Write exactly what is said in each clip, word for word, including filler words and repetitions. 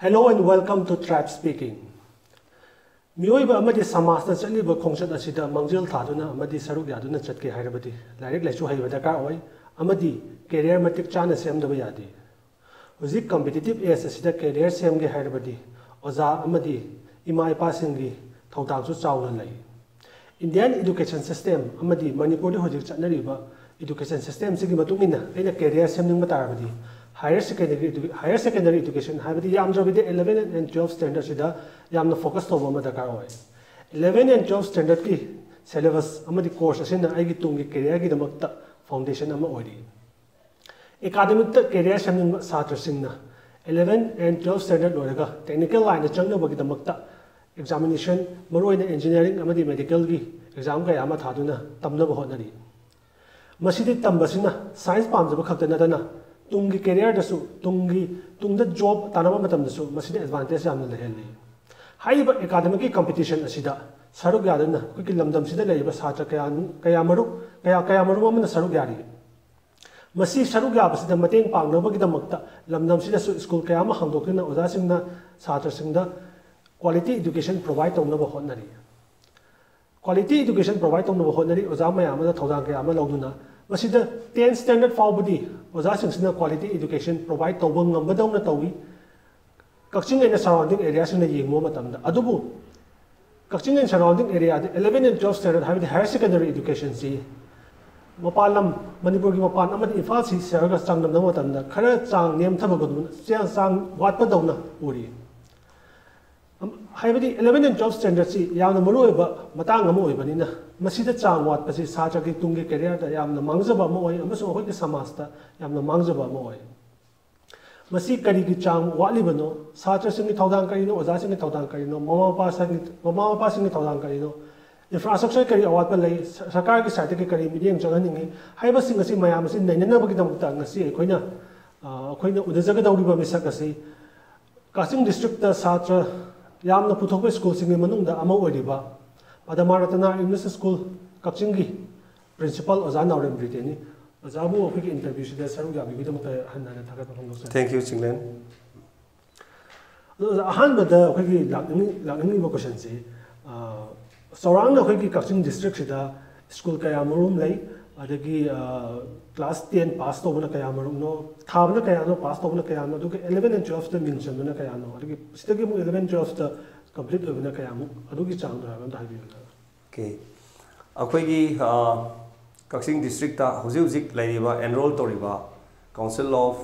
Hello and welcome to Tribe Speaking. ꯃꯤꯑꯣꯏꯕ ꯑꯃꯗꯤ ꯁꯃꯥꯖꯅ ꯆꯠꯂꯤꯕ ꯈꯣꯡꯆꯠ ꯑꯁꯤꯗ ꯃꯥꯡꯖꯤꯜ ꯊꯥꯗꯨꯅ ꯑꯃꯗꯤ ꯁꯔꯨꯛ ꯌꯥꯗꯨꯅ ꯆꯠꯀꯦ ꯍꯥꯏꯔꯕꯗꯤ ꯂꯥꯏꯔꯤꯛ ꯂꯥꯏꯁꯨ ꯍꯩꯕ ꯗꯔꯀꯥꯔ ꯑꯣꯏ, ꯑꯃꯗꯤ ꯀꯦꯔꯤꯌꯔ ꯃꯇꯤꯛ ꯆꯥꯅ ꯁꯦꯝꯗꯕ ꯌꯥꯗꯦ꯫ ꯍꯧꯖꯤꯛ ꯀꯝꯄꯤꯇꯤꯇꯤꯞ ꯑꯦꯖ ꯑꯁꯤꯗ ꯀꯦꯔꯤꯌꯔ ꯁꯦꯝꯒꯦ ꯍꯥꯏꯔꯕꯗꯤ ꯑꯣꯖꯥ ꯑꯃꯗꯤ ꯏꯃꯥ ꯏꯄꯥꯁꯤꯡꯒꯤ ꯊꯧꯗꯥꯡꯁꯨ ꯆꯥꯎꯅ ꯂꯩ꯫ ꯏꯟꯗꯤꯌꯥꯟ ꯏꯗꯨꯀꯦꯁꯟ ꯁꯤꯁꯇꯦꯝ ꯑꯃꯗꯤ ꯃꯅꯤꯄꯨꯔꯗ ꯍꯧꯖꯤꯛ ꯆꯠꯅꯔꯤꯕ ꯏꯗꯨꯀꯦꯁꯟ ꯁꯤꯁꯇꯦꯝꯁꯤꯒꯤ ꯃꯇꯨꯡ ꯏꯟꯅ ꯑꯩꯅ ꯀꯦꯔꯤꯌꯔ ꯁꯦꯝꯅꯤꯡꯕ ꯇꯥꯔꯕꯗꯤ higher secondary edu- higher secondary education, ꯍꯥꯏꯕꯗꯤ ꯌꯥꯝꯗ꯭ꯔꯕꯗꯤ eleven and twelve standardꯁꯤꯗ ꯌꯥꯝꯅ ꯐꯣꯀꯁ ꯇꯧꯕ ꯑꯃ ꯗꯔꯀꯥꯔ ꯑꯣꯏ꯫ Eleven and twelve standardꯀꯤ syllabus ꯑꯃꯗꯤ ꯀꯣꯔꯁ ꯑꯁꯤꯅ ꯑꯩꯒꯤ ꯇꯨꯡꯒꯤ ꯀꯦꯔꯤꯌꯔꯒꯤꯗꯃꯛꯇ ꯐꯥꯎꯟꯗꯦꯁꯟ ꯑꯃ ꯑꯣꯏꯔꯤ꯫ ꯑꯦꯀꯥꯗꯃꯤꯛꯇ ꯀꯦꯔꯤꯌꯔ ꯁꯦꯝꯅꯤꯡꯕ ꯁꯥꯇ꯭ꯔꯁꯤꯡꯅ eleven and twelve standard ꯂꯣꯏꯔꯒ ꯇꯦꯛꯅꯤꯀꯦꯜ ꯂꯥꯏꯟꯗ ꯆꯪꯅꯕꯒꯤꯗꯃꯛꯇ ꯑꯦꯛꯖꯥꯃꯤꯅꯦꯁꯟ, ꯃꯔꯨꯑꯣꯏꯅ ꯏꯟꯖꯤꯅꯤꯌꯥꯔꯤꯡ ꯑꯃꯗꯤ ꯃꯦꯗꯤꯀꯦꯜꯒꯤ ꯑꯦꯛꯖꯥꯝ ꯀꯌꯥ ꯑꯃ ꯊꯥꯗꯨꯅ ꯇꯝꯅꯕ ꯍꯣꯠꯅꯔꯤ꯫ ꯃꯁꯤꯗꯤ ꯇꯝꯕꯁꯤꯅ ꯁꯥꯏꯟꯁ ꯄꯥꯝꯖꯕ ꯈꯛꯇ ꯅꯠꯇꯅ ꯇꯨꯡꯒꯤ ꯀꯦꯔꯤꯌꯔꯗꯁꯨ, ꯇꯨꯡꯒꯤ, ꯇꯨꯡꯗ ꯖꯣꯕ ꯇꯥꯟꯅꯕ ꯃꯇꯝꯗꯁꯨ ꯃꯁꯤꯗ ꯑꯦꯗꯚꯥꯟꯇꯦꯖ ꯌꯥꯝꯅ ꯂꯩꯍꯜꯂꯤ꯫ ꯍꯥꯏꯔꯤꯕ ꯑꯦꯀꯥꯗꯃꯤꯛꯀꯤ ꯀꯝꯄꯤꯇꯤꯁꯟ ꯑꯁꯤꯗ ꯁꯔꯨꯛ ꯌꯥꯗꯨꯅ ꯑꯩꯈꯣꯏꯒꯤ ꯂꯝꯗꯝꯁꯤꯗ ꯂꯩꯔꯤꯕ ꯁꯥꯇ꯭ꯔ ꯀꯌꯥ, ꯀꯌꯥ ꯃꯔꯨꯞ, ꯀꯌꯥ, ꯀꯌꯥ ꯃꯔꯨꯝ ꯑꯃꯅ ꯁꯔꯨꯛ ꯌꯥꯔꯤ꯫ ꯃꯁꯤ ꯁꯔꯨꯛ ꯌꯥꯕꯁꯤꯗ ꯃꯇꯦꯡ ꯄꯥꯡꯅꯕꯒꯤꯗꯃꯛꯇ ꯂꯝꯗꯝꯁꯤꯗꯁꯨ ꯁ꯭ꯀꯨꯜ ꯀꯌꯥ ꯑꯃ ꯍꯥꯡꯗꯣꯛꯇꯨꯅ ꯑꯣꯖꯥꯁꯤꯡꯅ ꯁꯥꯇ꯭ꯔꯁꯤꯡꯗ quality education provide ꯇꯧꯅꯕ ꯍꯣꯠꯅꯔꯤ꯫ Quality education provide ꯇꯧꯅꯕ ꯍꯣꯠꯅꯔꯤ ꯑꯣꯖꯥ ꯃꯌꯥꯝ ꯑꯃꯅ ꯊꯧꯗꯥꯡ ꯀꯌꯥ ꯑꯃ ꯂꯧꯗꯨꯅ꯫ ꯃꯁꯤꯗ ten standard ꯐꯥꯎꯕꯗꯤ ꯑꯣꯖꯥꯁꯤꯡꯁꯤꯅ quality education provide ꯇꯧꯕ ꯉꯝꯕꯗꯧꯅ ꯇꯧꯏ꯫ ꯀꯛꯆꯤꯡ ꯑꯩꯅ ꯁꯔꯥꯎꯟꯗꯤꯡ ꯑꯦꯔꯤꯌꯥꯁꯤꯡꯗ ꯌꯦꯡꯕ ꯃꯇꯝꯗ, ꯑꯗꯨꯕꯨ ꯀꯛꯆꯤꯡ ꯑꯦꯟ ꯁꯔꯥꯎꯟꯗꯤꯡ ꯑꯦꯔꯤꯌꯥꯗ eleven and twelve standard, ꯍꯥꯏꯕꯗꯤ ꯍꯥꯌꯔ ꯁꯦꯀꯦꯟꯗꯔꯤ ꯏꯗꯨꯀꯦꯁꯟꯁꯤ ꯃꯄꯥꯟ ꯂꯝ, ꯃꯅꯤꯄꯨꯔꯒꯤ ꯃꯄꯥꯟ ꯑꯃꯗꯤ ꯏꯝꯐꯥꯜ ꯁꯤ ꯁꯍꯔꯒ ꯆꯥꯡꯗꯝꯅꯕ ꯃꯇꯝꯗ ꯈꯔ ꯆꯥꯡ ꯅꯦꯝꯊꯕꯒꯨꯝ, ꯆꯥꯡ, ꯆꯥꯡ ꯋꯥꯠꯄꯗꯧꯅ ꯎꯔꯤ꯫ ꯑꯝ, ꯍꯥꯏꯕꯗꯤ eleven and twelve standardꯁꯤ ꯌꯥꯝꯅ ꯃꯔꯨꯑꯣꯏꯕ ꯃꯇꯥꯡ ꯑꯃ ꯑꯣꯏꯕꯅꯤꯅ, ꯃꯁꯤꯗ ꯆꯥꯡ ꯋꯥꯠꯄꯁꯤ ꯁꯥꯇ꯭ꯔꯒꯤ ꯇꯨꯡꯒꯤ ꯀꯦꯔꯤꯌꯔꯗ ꯌꯥꯝꯅ ꯃꯥꯡꯖꯕ ꯑꯃ ꯑꯣꯏ ꯑꯃꯁꯨꯡ ꯑꯩꯈꯣꯏꯒꯤ ꯁꯃꯥꯖꯇ ꯌꯥꯝꯅ ꯃꯥꯡꯖꯕ ꯑꯃ ꯑꯣꯏ꯫ ꯃꯁꯤ ꯀꯔꯤꯒꯤ ꯆꯥꯡ ꯋꯥꯠꯂꯤꯕꯅꯣ? ꯁꯥꯇ꯭ꯔꯁꯤꯡꯒꯤ ꯊꯧꯗꯥꯡ ꯀꯔꯤꯅꯣ? ꯑꯣꯖꯥꯁꯤꯡꯒꯤ ꯊꯧꯗꯥꯡ ꯀꯔꯤꯅꯣ? ꯃꯃꯥ ꯃꯄꯥꯁꯤꯡꯒꯤ, ꯃꯃꯥ ꯃꯄꯥꯁꯤꯡꯒꯤ ꯊꯧꯗꯥꯡ ꯀꯔꯤꯅꯣ? ꯏꯟꯐ꯭ꯔꯥꯁ꯭ꯇ꯭ꯔꯛꯆꯔ ꯀꯔꯤ ꯑꯋꯥꯠꯄ ꯂꯩ? ꯁ-, ꯁꯔꯀꯥꯔꯒꯤ ꯁꯥꯏꯠꯇꯒꯤ ꯀꯔꯤ ꯃꯤꯠꯌꯦꯡ ꯆꯪꯍꯟꯅꯤꯡꯉꯤ? ꯍꯥꯏꯕꯁꯤꯡ ꯑꯁꯤ ꯃꯌꯥꯝ ꯑꯁꯤ ꯅꯩꯅꯅꯕꯒꯤꯗꯃꯛꯇ ꯉꯁꯤ ꯑꯩꯈꯣꯏꯅ, ꯑ, ꯑꯩꯈꯣꯏꯅ ꯎꯅꯖꯒꯗꯧꯔꯤꯕ ꯃꯤꯁꯛ ꯑꯁꯤ ꯀꯛꯆꯤꯡ ꯗꯤꯁꯇ꯭ꯔꯤꯛꯇ ꯁꯥꯇ꯭ꯔ ꯌꯥꯝꯅ ꯄꯨꯊꯣꯛꯄ ꯁ꯭ꯀꯨꯜꯁꯤꯡꯒꯤ ꯃꯅꯨꯡꯗ ꯑꯃ ꯑꯣꯏꯔꯤꯕ ꯄꯗꯃꯥ ꯔꯇꯅꯥ ꯏꯪꯂꯤꯁ ꯁ꯭ꯀꯨꯜ ꯀꯛꯆꯤꯡꯒꯤ ꯄ꯭ꯔꯤꯟꯁꯤꯄꯥꯜ ꯑꯣꯖꯥ ꯅꯥꯎꯔꯦꯝ ꯕ꯭ꯔꯤꯇꯦꯟꯅꯤ꯫ ꯑꯣꯖꯥꯕꯨ ꯑꯩꯈꯣꯏꯒꯤ ꯏꯟꯇꯔꯚ꯭ꯌꯨꯁꯤꯗ ꯁꯔꯨꯛ ꯌꯥꯕꯤꯕꯒꯤꯗꯃꯛꯇ ꯍꯟꯅ ꯍꯟꯅ ꯊꯥꯒꯠꯄ ꯐꯣꯡꯗꯣꯛꯆꯔꯤ꯫ Thank you, Chinglen. ꯑꯗꯣ ꯑꯣꯖꯥ, ꯑꯍꯥꯟꯕꯗ ꯑꯩꯈꯣꯏꯒꯤ ꯂꯥꯛꯅꯤꯡ ꯂꯥꯛꯅꯤꯡꯉꯤꯕ ꯀꯣꯏꯁꯟꯁꯤ, ꯆꯥꯎꯔꯥꯛꯅ ꯑꯩꯈꯣꯏꯒꯤ ꯀꯛꯆꯤꯡ ꯗꯤꯁꯇ꯭ꯔꯤꯛꯁꯤꯗ ꯁ꯭ꯀꯨꯜ ꯀꯌꯥꯃꯔꯨꯝ ꯂꯩ, ꯑꯗꯒꯤ ꯀ꯭ꯂꯥꯁ ꯇꯦꯟ ꯄꯥꯁ ꯇꯧꯕꯅ ꯀꯌꯥꯃꯔꯨꯝꯅꯣ, ꯊꯥꯕꯅ ꯀꯌꯥꯅꯣ, ꯄꯥꯁ ꯇꯧꯕꯅ ꯀꯌꯥꯅꯣ, ꯑꯗꯨꯒ ꯏꯂꯚꯦꯟ ꯑꯦꯟ ꯇꯨꯌꯦꯜꯐꯇ ꯃꯤꯡ ꯆꯟꯕꯅ ꯀꯌꯥꯅꯣ, ꯑꯗꯒꯤ ꯁꯤꯗꯒꯤ ꯑꯃꯨꯛ ꯏꯂꯚꯦꯟ ꯇꯨꯌꯦꯜꯐꯇ ꯀꯝꯄ꯭ꯂꯤꯠ ꯑꯣꯏꯕꯅ ꯀꯌꯥꯃꯨꯛ, ꯑꯗꯨꯒꯤ ꯆꯥꯡꯗꯣ ꯍꯥꯏꯕ ꯑꯝꯇ ꯍꯥꯏꯕꯤꯌꯨ꯫ ꯑꯣꯀꯦ, ꯑꯩꯈꯣꯏꯒꯤ ꯀꯛꯆꯤꯡ ꯗꯤꯁꯇ꯭ꯔꯤꯛꯇ ꯍꯧꯖꯤꯛ ꯍꯧꯖꯤꯛ ꯂꯩꯔꯤꯕ, ꯑꯦꯟꯔꯣꯜ ꯇꯧꯔꯤꯕ, Council of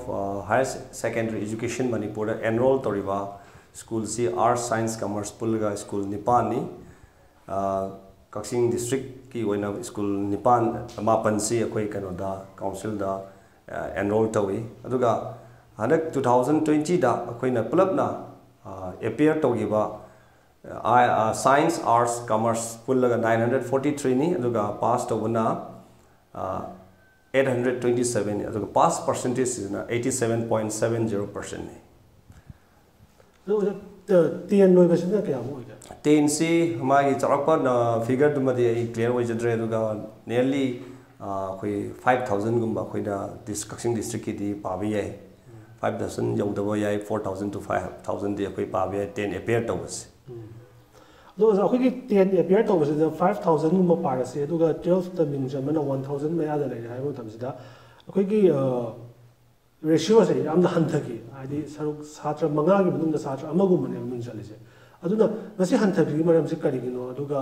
Higher Secondary Education ꯃꯅꯤꯄꯨꯔꯗ ꯑꯦꯟꯔꯣꯜ ꯇꯧꯔꯤꯕ ꯁ꯭ꯀꯨꯜꯁꯤ ꯑꯥꯔꯠꯁ, ꯁꯥꯏꯟꯁ, ꯀꯃꯔꯁ ꯄꯨꯜꯂꯒ ꯁ꯭ꯀꯨꯜ ꯅꯤꯄꯥꯟꯅꯤ꯫ ꯀꯛꯆꯤꯡ ꯗꯤꯁꯇ꯭ꯔꯤꯛꯀꯤ ꯑꯣꯏꯅ ꯁ꯭ꯀꯨꯜ ꯅꯤꯄꯥꯟ, ꯃꯥꯄꯟꯁꯤ ꯑꯩꯈꯣꯏ ꯀꯩꯅꯣꯗ, ꯀꯥꯎꯟꯁꯤꯜꯗ ꯑꯦꯟꯔꯣꯜ ꯇꯧꯏ꯫ ꯑꯗꯨꯒ ꯍꯟꯗꯛ ꯇꯨ ꯊꯥꯎꯖꯟ ꯇ꯭ꯋꯦꯟꯇꯤꯗ ꯑꯩꯈꯣꯏꯅ ꯄꯨꯂꯞꯅ ꯑꯦꯄꯤꯌꯔ ꯇꯧꯈꯤꯕ, ꯁꯥꯏꯟꯁ, ꯑꯥꯔꯠꯁ, ꯀꯃꯔꯁ ꯄꯨꯜꯂꯒ ꯅꯥꯏꯟ ꯍꯟꯗ꯭ꯔꯦꯠ ꯐꯣꯔꯇꯤ ꯊ꯭ꯔꯤꯅꯤ꯫ ꯑꯗꯨꯒ ꯄꯥꯁ ꯇꯧꯕꯅ ꯑꯩꯠ ꯍꯟꯗ꯭ꯔꯦꯠ ꯇ꯭ꯋꯦꯟꯇꯤ ꯁꯕꯦꯟꯅꯤ꯫ ꯑꯗꯨꯒ ꯄꯥꯁ ꯄꯥꯔꯁꯦꯟꯇꯦꯖꯁꯤꯅ eighty seven point seven zero ꯄꯥꯔꯁꯦꯟꯅꯤ꯫ ꯑꯗꯣ ꯑꯣꯖꯥ, ꯇꯦꯟ ꯂꯣꯏꯕꯁꯤꯅ ꯀꯌꯥꯃꯨꯛ ꯑꯣꯏꯒꯦ? ꯇꯦꯟꯁꯤ ꯃꯥꯒꯤ ꯆꯥꯎꯔꯥꯛꯄ ꯐꯤꯒꯔꯗꯨꯃꯗꯤ ꯑꯩ ꯀ꯭ꯂꯤꯌꯥꯔ ꯑꯣꯏꯖꯗ꯭ꯔꯦ, ꯑꯗꯨꯒ ꯅꯤꯌꯔꯂꯤ ꯑꯩꯈꯣꯏ ꯐꯥꯏꯚ ꯊꯥꯎꯖꯟꯒꯨꯝꯕ ꯑꯩꯈꯣꯏꯅ ꯗꯤꯁ ꯀꯛꯆꯤꯡ ꯗꯤꯁꯇ꯭ꯔꯤꯛꯀꯤꯗꯤ ꯄꯥꯕ ꯌꯥꯏ꯫ ꯐꯥꯏꯚ ꯊꯥꯎꯖꯟ ꯌꯧꯗꯕ ꯌꯥꯏ, ꯐꯣꯔ ꯊꯥꯎꯖꯟ ꯇꯨ ꯐꯥꯏꯚ ꯊꯥꯎꯖꯟꯗꯤ ꯑꯩꯈꯣꯏ ꯄꯥꯕ ꯌꯥꯏ ꯇꯦꯟ ꯑꯦꯄꯤꯌꯔ ꯇꯧꯕꯁꯦ꯫ ꯑꯗꯣ ꯑꯣꯖꯥ, ꯑꯩꯈꯣꯏꯒꯤ ꯇꯦꯟ ꯑꯦꯄꯤꯌꯔ ꯇꯧꯕꯁꯤꯗ ꯐꯥꯏꯚ ꯊꯥꯎꯖꯟꯒꯨꯝꯕ ꯄꯥꯔꯁꯤ, ꯑꯗꯨꯒ ꯇꯨꯌꯦꯜꯐꯇ ꯃꯤꯡ ꯆꯟꯕꯅ ꯋꯥꯟ ꯊꯥꯎꯖꯟ ꯃꯌꯥꯗ ꯂꯩꯔꯦ ꯍꯥꯏꯕ ꯃꯇꯝꯁꯤꯗ ꯑꯩꯈꯣꯏꯒꯤ ꯔꯦꯁꯤꯌꯣꯁꯦ ꯌꯥꯝꯅ ꯍꯟꯊꯈꯤ꯫ ꯍꯥꯏꯗꯤ ꯁꯔꯨꯛ, ꯁꯥꯇ꯭ꯔ ꯃꯉꯥꯒꯤ ꯃꯅꯨꯡꯗ ꯁꯥꯇ꯭ꯔ ꯑꯃꯒꯨꯝꯕꯅꯦꯕ ꯃꯤꯡ ꯆꯜꯂꯤꯁꯦ꯫ ꯑꯗꯨꯅ ꯃꯁꯤ ꯍꯟꯊꯈ꯭ꯔꯤꯒꯤ ꯃꯔꯝꯁꯤ ꯀꯔꯤꯒꯤꯅꯣ, ꯑꯗꯨꯒ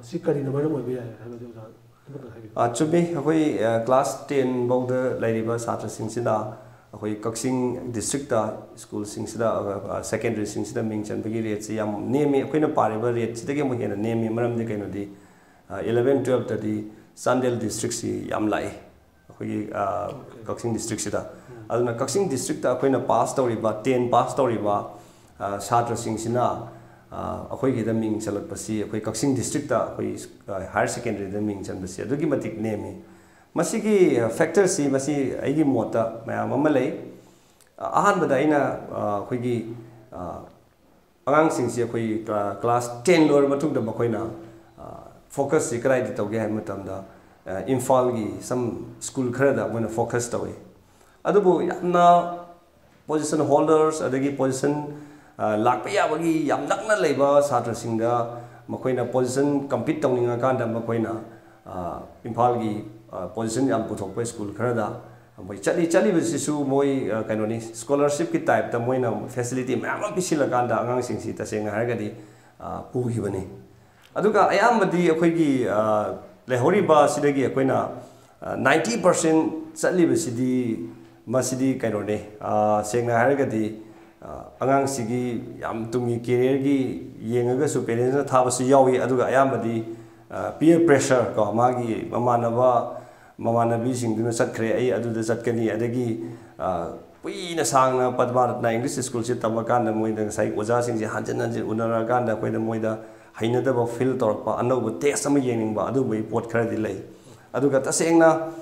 ꯁꯤ ꯀꯔꯤꯅ ꯃꯔꯝ ꯑꯣꯏꯕ ꯌꯥꯏ ꯍꯥꯏꯕꯗꯨ ꯑꯣꯖꯥ ꯑꯃꯇꯪ ꯍꯥꯏꯕꯤꯌꯨ꯫ ꯑ, ꯆꯨꯝꯃꯤ꯫ ꯑꯩꯈꯣꯏ ꯀ꯭ꯂꯥꯁ ꯇꯦꯟ ꯐꯥꯎꯗ ꯂꯩꯔꯤꯕ ꯁꯥꯇ꯭ꯔꯁꯤꯡꯁꯤꯅ ꯑꯩꯈꯣꯏ ꯀꯛꯆꯤꯡ ꯗꯤꯁꯇ꯭ꯔꯤꯛꯇ ꯁ꯭ꯀꯨꯜꯁꯤꯡꯁꯤꯗ, ꯁꯦꯀꯦꯟꯗꯔꯤꯁꯤꯡꯁꯤꯗ ꯃꯤꯡ ꯆꯟꯕꯒꯤ ꯔꯦꯠꯁꯤ ꯌꯥꯝ ꯅꯦꯝꯃꯤ꯫ ꯑꯩꯈꯣꯏꯅ ꯄꯥꯔꯤꯕ ꯔꯦꯠꯁꯤꯗꯒꯤ ꯑꯃꯨꯛ ꯍꯦꯟꯅ ꯅꯦꯝꯃꯤ꯫ ꯃꯔꯝꯗꯤ ꯀꯩꯅꯣꯗꯤ, ꯏꯂꯚꯦꯟ ꯇꯨꯌꯦꯜꯐꯇꯗꯤ ꯆꯥꯟꯗꯦꯜ ꯗꯤꯁꯇ꯭ꯔꯤꯛꯁꯤ ꯌꯥꯝ ꯂꯥꯛꯏ ꯑꯩꯈꯣꯏꯒꯤ ꯀꯛꯆꯤꯡ ꯗꯤꯁꯇ꯭ꯔꯤꯛꯁꯤꯗ꯫ ꯑꯗꯨꯅ ꯀꯛꯆꯤꯡ ꯗꯤꯁꯇ꯭ꯔꯤꯛꯇ ꯑꯩꯈꯣꯏꯅ ꯄꯥꯁ ꯇꯧꯔꯤꯕ, ꯇꯦꯟ ꯄꯥꯁ ꯇꯧꯔꯤꯕ ꯁꯥꯇ꯭ꯔꯁꯤꯡꯁꯤꯅ ꯑꯩꯈꯣꯏꯒꯤꯗ ꯃꯤꯡ ꯆꯜꯂꯛꯄꯁꯤ, ꯑꯩꯈꯣꯏ ꯀꯛꯆꯤꯡ ꯗꯤꯁꯇ꯭ꯔꯤꯛꯇ ꯑꯩꯈꯣꯏ ꯍꯥꯌꯔ ꯁꯦꯀꯦꯟꯗꯔꯤꯗ ꯃꯤꯡ ꯆꯟꯕꯁꯤ ꯑꯗꯨꯛꯀꯤ ꯃꯇꯤꯛ ꯅꯦꯝꯃꯤ꯫ ꯃꯁꯤꯒꯤ ꯐꯦꯛꯇꯔꯁꯤ, ꯃꯁꯤ ꯑꯩꯒꯤ ꯃꯣꯠꯇ ꯃꯌꯥꯝ ꯑꯃ ꯂꯩ꯫ ꯑꯍꯥꯟꯕꯗ ꯑꯩꯅ ꯑꯩꯈꯣꯏꯒꯤ ꯑꯉꯥꯡꯁꯤꯡꯁꯤ ꯑꯩꯈꯣꯏ ꯀ꯭ꯂꯥꯁ ꯇꯦꯟ ꯂꯣꯏꯔꯕ ꯃꯇꯨꯡꯗ ꯃꯈꯣꯏꯅ ꯐꯣꯀꯁꯁꯤ ꯀꯗꯥꯏꯗ ꯇꯧꯒꯦ ꯍꯥꯏꯕ ꯃꯇꯝꯗ, ꯏꯝꯐꯥꯜꯒꯤ ꯁꯝ ꯁ꯭ꯀꯨꯜ ꯈꯔꯗ ꯃꯣꯏꯅ ꯐꯣꯀꯁ ꯇꯧꯏ꯫ ꯑꯗꯨꯕꯨ ꯌꯥꯝꯅ ꯄꯣꯖꯤꯁꯟ ꯍꯣꯜꯗꯔꯁ ꯑꯗꯒꯤ ꯄꯣꯖꯤꯁꯟ ꯑ, ꯂꯥꯛꯄ ꯌꯥꯕꯒꯤ ꯌꯥꯝ ꯅꯛꯅ ꯂꯩꯕ ꯁꯥꯇ꯭ꯔꯁꯤꯡꯗ ꯃꯈꯣꯏꯅ position compete ꯇꯧꯅꯤꯡꯉꯀꯥꯟꯗ ꯃꯈꯣꯏꯅ, ꯑ, ꯏꯝꯐꯥꯜꯒꯤ, ꯑ, position ꯌꯥꯝ ꯄꯨꯊꯣꯛꯄ ꯁ꯭ꯀꯨꯜ ꯈꯔꯗ ꯃꯣꯏ ꯆꯠꯂꯤ꯫ ꯆꯠꯂꯤꯕꯁꯤꯁꯨ ꯃꯣꯏ, ꯑ, ꯀꯩꯅꯣꯅꯤ, scholarshipꯀꯤ typeꯇ ꯃꯣꯏꯅ facility ꯃꯌꯥꯝ ꯑꯃ ꯄꯤꯁꯤꯜꯂꯀꯥꯟꯗ ꯑꯉꯥꯡꯁꯤꯡꯁꯤ ꯇꯁꯦꯡꯅ ꯍꯥꯏꯔꯒꯗꯤ, ꯑ, ꯄꯨꯈꯤꯕꯅꯤ꯫ ꯑꯗꯨꯒ ꯑꯌꯥꯝꯕꯗꯤ ꯑꯩꯈꯣꯏꯒꯤ, ꯑ, ꯂꯩꯍꯧꯔꯤꯕ ꯑꯁꯤꯗꯒꯤ ꯑꯩꯈꯣꯏꯅ, ꯑ, ninety percent ꯆꯠꯂꯤꯕꯁꯤꯗꯤ ꯃꯁꯤꯗꯤ ꯀꯩꯅꯣꯅꯦ, ꯑ, ꯁꯦꯡꯅ ꯍꯥꯏꯔꯒꯗꯤ, ꯑ, ꯑꯉꯥꯡꯁꯤꯒꯤ ꯌꯥꯝ ꯇꯨꯡꯒꯤ careerꯒꯤ ꯌꯦꯡꯉꯒꯁꯨ parentsꯅ ꯊꯥꯕꯁꯨ ꯌꯥꯎꯏ꯫ ꯑꯗꯨꯒ ꯑꯌꯥꯝꯕꯗꯤ, ꯑ, peer pressure ꯀꯣ, ꯃꯥꯒꯤ ꯃꯃꯥꯟꯅꯕ ꯃꯃꯥꯟꯅꯕꯤꯁꯤꯡꯗꯨꯅ ꯆꯠꯈ꯭ꯔꯦ, ꯑꯩ ꯑꯗꯨꯗ ꯆꯠꯀꯅꯤ, ꯑꯗꯒꯤ, ꯑ, ꯀꯨꯏꯅ ꯁꯥꯡꯅ ꯄꯗꯃꯥꯔꯠꯅ English schoolꯁꯦ ꯇꯝꯃꯀꯥꯟꯗ ꯃꯣꯏꯗ ꯉꯁꯥꯏ ꯑꯣꯖꯥꯁꯤꯡꯁꯦ ꯍꯟꯖꯤꯟ ꯍꯟꯖꯤꯟ ꯎꯅꯔꯀꯥꯟꯗ ꯑꯩꯈꯣꯏꯗ ꯃꯣꯏꯗ ꯍꯩꯅꯗꯕ feel ꯇꯧꯔꯛꯄ, ꯑꯅꯧꯕ taste ꯑꯃ ꯌꯦꯡꯅꯤꯡꯕ, ꯑꯗꯨꯝꯕꯒꯤ ꯄꯣꯠ ꯈꯔꯗꯤ ꯂꯩ꯫ ꯑꯗꯨꯒ ꯇꯁꯦꯡꯅ,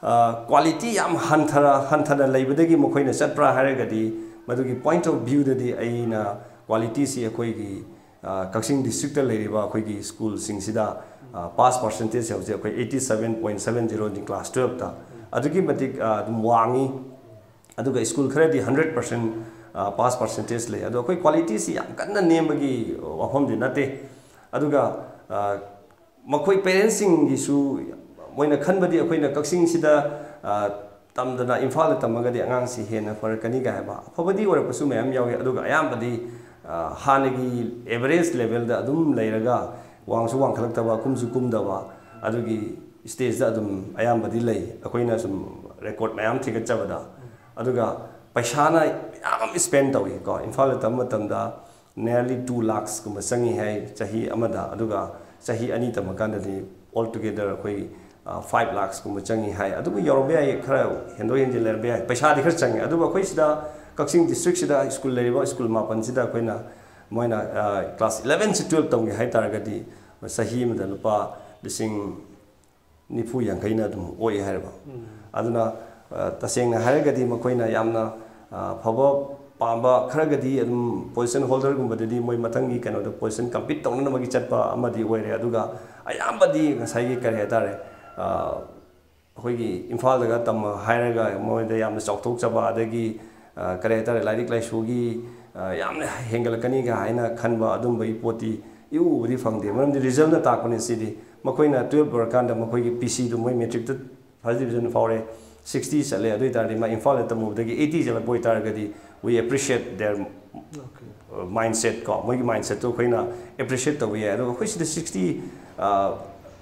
ꯑ, quality ꯌꯥꯝ ꯍꯟꯊꯔ-, ꯍꯟꯊꯅ ꯂꯩꯕꯗꯒꯤ ꯃꯈꯣꯏꯅ ꯆꯠꯄ꯭ꯔꯥ ꯍꯥꯏꯔꯒꯗꯤ, ꯃꯗꯨꯒꯤ point of viewꯗꯗꯤ ꯑꯩꯅ qualityꯁꯤ ꯑꯩꯈꯣꯏꯒꯤ, ꯑ, ꯀꯛꯆꯤꯡ districtꯇ ꯂꯩꯔꯤꯕ ꯑꯩꯈꯣꯏꯒꯤ schoolꯁꯤꯡꯁꯤꯗ, ꯑ, pass percentagese ꯍꯧꯖꯤꯛ ꯑꯩꯈꯣꯏ eighty seven point seven zeroꯅꯤ class twelveꯇ꯫ ꯑꯗꯨꯛꯀꯤ ꯃꯇꯤꯛ, ꯑ, ꯑꯗꯨꯝ ꯋꯥꯡꯉꯤ꯫ ꯑꯗꯨꯒ school ꯈꯔꯗꯤ hundred percent, ꯑ, pass percentagese ꯂꯩ꯫ ꯑꯗꯣ ꯑꯩꯈꯣꯏ qualityꯁꯤ ꯌꯥꯝ ꯀꯟꯅ ꯅꯦꯝꯕꯒꯤ ꯋꯥꯐꯝꯗꯤ ꯅꯠꯇꯦ꯫ ꯑꯗꯨꯒ, ꯑ, ꯃꯈꯣꯏ parentsꯁꯤꯡꯒꯤꯁꯨ ꯃꯣꯏꯅ ꯈꯟꯕꯗꯤ ꯑꯩꯈꯣꯏꯅ ꯀꯛꯆꯤꯡꯁꯤꯗ, ꯑ, ꯇꯝꯗꯅ ꯏꯝꯐꯥꯜꯗ ꯇꯝꯃꯒꯗꯤ ꯑꯉꯥꯡꯁꯤ ꯍꯦꯟꯅ ꯐꯔꯛꯀꯅꯤ ꯀꯥꯏ ꯍꯥꯏꯕ ꯑꯐꯕꯗꯤ ꯑꯣꯏꯔꯛꯄꯁꯨ ꯃꯌꯥꯝ ꯌꯥꯎꯏ꯫ ꯑꯗꯨꯒ ꯑꯌꯥꯝꯕꯗꯤ, ꯑ, ꯍꯥꯟꯅꯒꯤ average levelꯗ ꯑꯗꯨꯝ ꯂꯩꯔꯒ ꯋꯥꯡꯁꯨ ꯋꯥꯡꯈꯠꯂꯛꯇꯕ, ꯀꯨꯝꯁꯨ ꯀꯨꯝꯗꯕ, ꯑꯗꯨꯒꯤ stageꯇ ꯑꯗꯨꯝ ꯑꯌꯥꯝꯕꯗꯤ ꯂꯩ꯫ ꯑꯩꯈꯣꯏꯅ ꯁꯨꯝ record ꯃꯌꯥꯝ ꯊꯤꯒꯠꯆꯕꯗ꯫ ꯑꯗꯨꯒ ꯄꯩꯁꯥꯅ ꯌꯥꯝ spend ꯇꯧꯏ ꯀꯣ꯫ ꯏꯝꯐꯥꯜꯗ ꯇꯝꯕ ꯃꯇꯝꯗ nearly two lakhsꯀꯨꯝꯕ ꯆꯪꯉꯤ ꯍꯥꯏ ꯆꯍꯤ ꯑꯃꯗ, ꯑꯗꯨꯒ ꯆꯍꯤ ꯑꯅꯤ ꯇꯝꯃꯀꯥꯟꯗꯗꯤ altogether ꯑꯩꯈꯣꯏ, ꯑ, five lakhsꯀꯨꯝꯕ ꯆꯪꯉꯤ ꯍꯥꯏ꯫ ꯑꯗꯨꯕꯨ ꯌꯧꯔꯝꯕ ꯌꯥꯏ, ꯈꯔ ꯍꯦꯟꯗꯣꯛ ꯍꯦꯟꯖꯤꯟ ꯂꯩꯔꯝꯕ ꯌꯥꯏ, ꯄꯩꯁꯥꯗꯤ ꯈꯔ ꯆꯪꯉꯤ꯫ ꯑꯗꯨꯕꯨ ꯑꯩꯈꯣꯏ ꯁꯤꯗ ꯀꯛꯆꯤꯡ districtꯁꯤꯗ school ꯂꯩꯔꯤꯕ school ꯃꯥꯄꯟꯁꯤꯗ ꯑꯩꯈꯣꯏꯅ ꯃꯣꯏꯅ, ꯑ, class elevenꯁꯤ twelve ꯇꯝꯒꯦ ꯍꯥꯏ ꯇꯥꯔꯒꯗꯤ ꯆꯍꯤ ꯑꯃꯗ ꯂꯨꯄꯥ ꯂꯤꯁꯤꯡ ꯅꯤꯐꯨ ꯌꯥꯡꯈꯩꯅ ꯑꯗꯨꯝ ꯑꯣꯛꯏ ꯍꯥꯏꯔꯤꯕ꯫ ꯑꯗꯨꯅ, ꯑ, ꯇꯁꯦꯡꯅ ꯍꯥꯏꯔꯒꯗꯤ ꯃꯈꯣꯏꯅ ꯌꯥꯝꯅ, ꯑ, ꯐꯕ ꯄꯥꯝꯕ ꯈꯔꯒꯗꯤ ꯑꯗꯨꯝ position holderꯒꯨꯝꯕꯗꯗꯤ ꯃꯣꯏ ꯃꯊꯪꯒꯤ ꯀꯩꯅꯣꯗ position compete ꯇꯧꯅꯅꯕꯒꯤ ꯆꯠꯄ ꯑꯃꯗꯤ ꯑꯣꯏꯔꯦ꯫ ꯑꯗꯨꯒ ꯑꯌꯥꯝꯕꯗꯤ ꯉꯁꯥꯏꯒꯤ ꯀꯔꯤ ꯍꯥꯏꯇꯥꯔꯦ, ꯑ, ꯑꯩꯈꯣꯏꯒꯤ ꯏꯝꯐꯥꯜꯗꯒ ꯇꯝꯃ ꯍꯥꯏꯔꯒ ꯃꯣꯏꯗ ꯌꯥꯝꯅ ꯆꯥꯎꯊꯣꯛꯆꯕ, ꯑꯗꯒꯤ, ꯑ, ꯀꯔꯤ ꯍꯥꯏꯇꯥꯔꯦ, ꯂꯥꯏꯔꯤꯛ ꯂꯥꯏꯁꯨꯒꯤ, ꯑ, ꯌꯥꯝꯅ ꯍꯦꯟꯒꯠꯂꯛꯀꯅꯤꯒ ꯍꯥꯏꯅ ꯈꯟꯕ ꯑꯗꯨꯝꯕꯒꯤ ꯄꯣꯠꯇꯤ ꯏꯎ ꯎꯕꯗꯤ ꯐꯪꯗꯦ꯫ ꯃꯔꯝꯗꯤ ꯔꯤꯖꯜꯅ ꯇꯥꯛꯄꯅꯤ꯫ ꯁꯤꯗꯤ ꯃꯈꯣꯏꯅ ꯇꯨꯌꯦꯜꯞ ꯂꯣꯏꯔꯀꯥꯟꯗ ꯃꯈꯣꯏꯒꯤ ꯄꯤ ꯁꯤꯗꯨ, ꯃꯣꯏ ꯃꯦꯇ꯭ꯔꯤꯛꯇ ꯐꯥꯔꯁ ꯗꯤꯕꯤꯖꯟ ꯐꯥꯎꯔꯦ, ꯁꯤꯛꯁꯇꯤ ꯆꯠꯂꯦ, ꯑꯗꯨ ꯑꯣꯏꯇꯥꯔꯗꯤ ꯃꯥ ꯏꯝꯐꯥꯜꯗ ꯇꯝꯃꯨꯕꯗꯒꯤ ꯑꯩꯠꯇꯤ ꯆꯠꯂꯛꯄ ꯑꯣꯏꯇꯥꯔꯒꯗꯤ, we appreciate their Okay. Mindset ꯀꯣ, ꯃꯣꯏꯒꯤ ꯃꯥꯏꯟꯁꯦꯠꯇꯣ ꯑꯩꯈꯣꯏꯅ ꯑꯦꯄ꯭ꯔꯤꯁꯤꯌꯦꯠ ꯇꯧꯕ ꯌꯥꯏ꯫ ꯑꯗꯨꯒ ꯑꯩꯈꯣꯏ ꯁꯤꯗ ꯁꯤꯛꯁꯇꯤ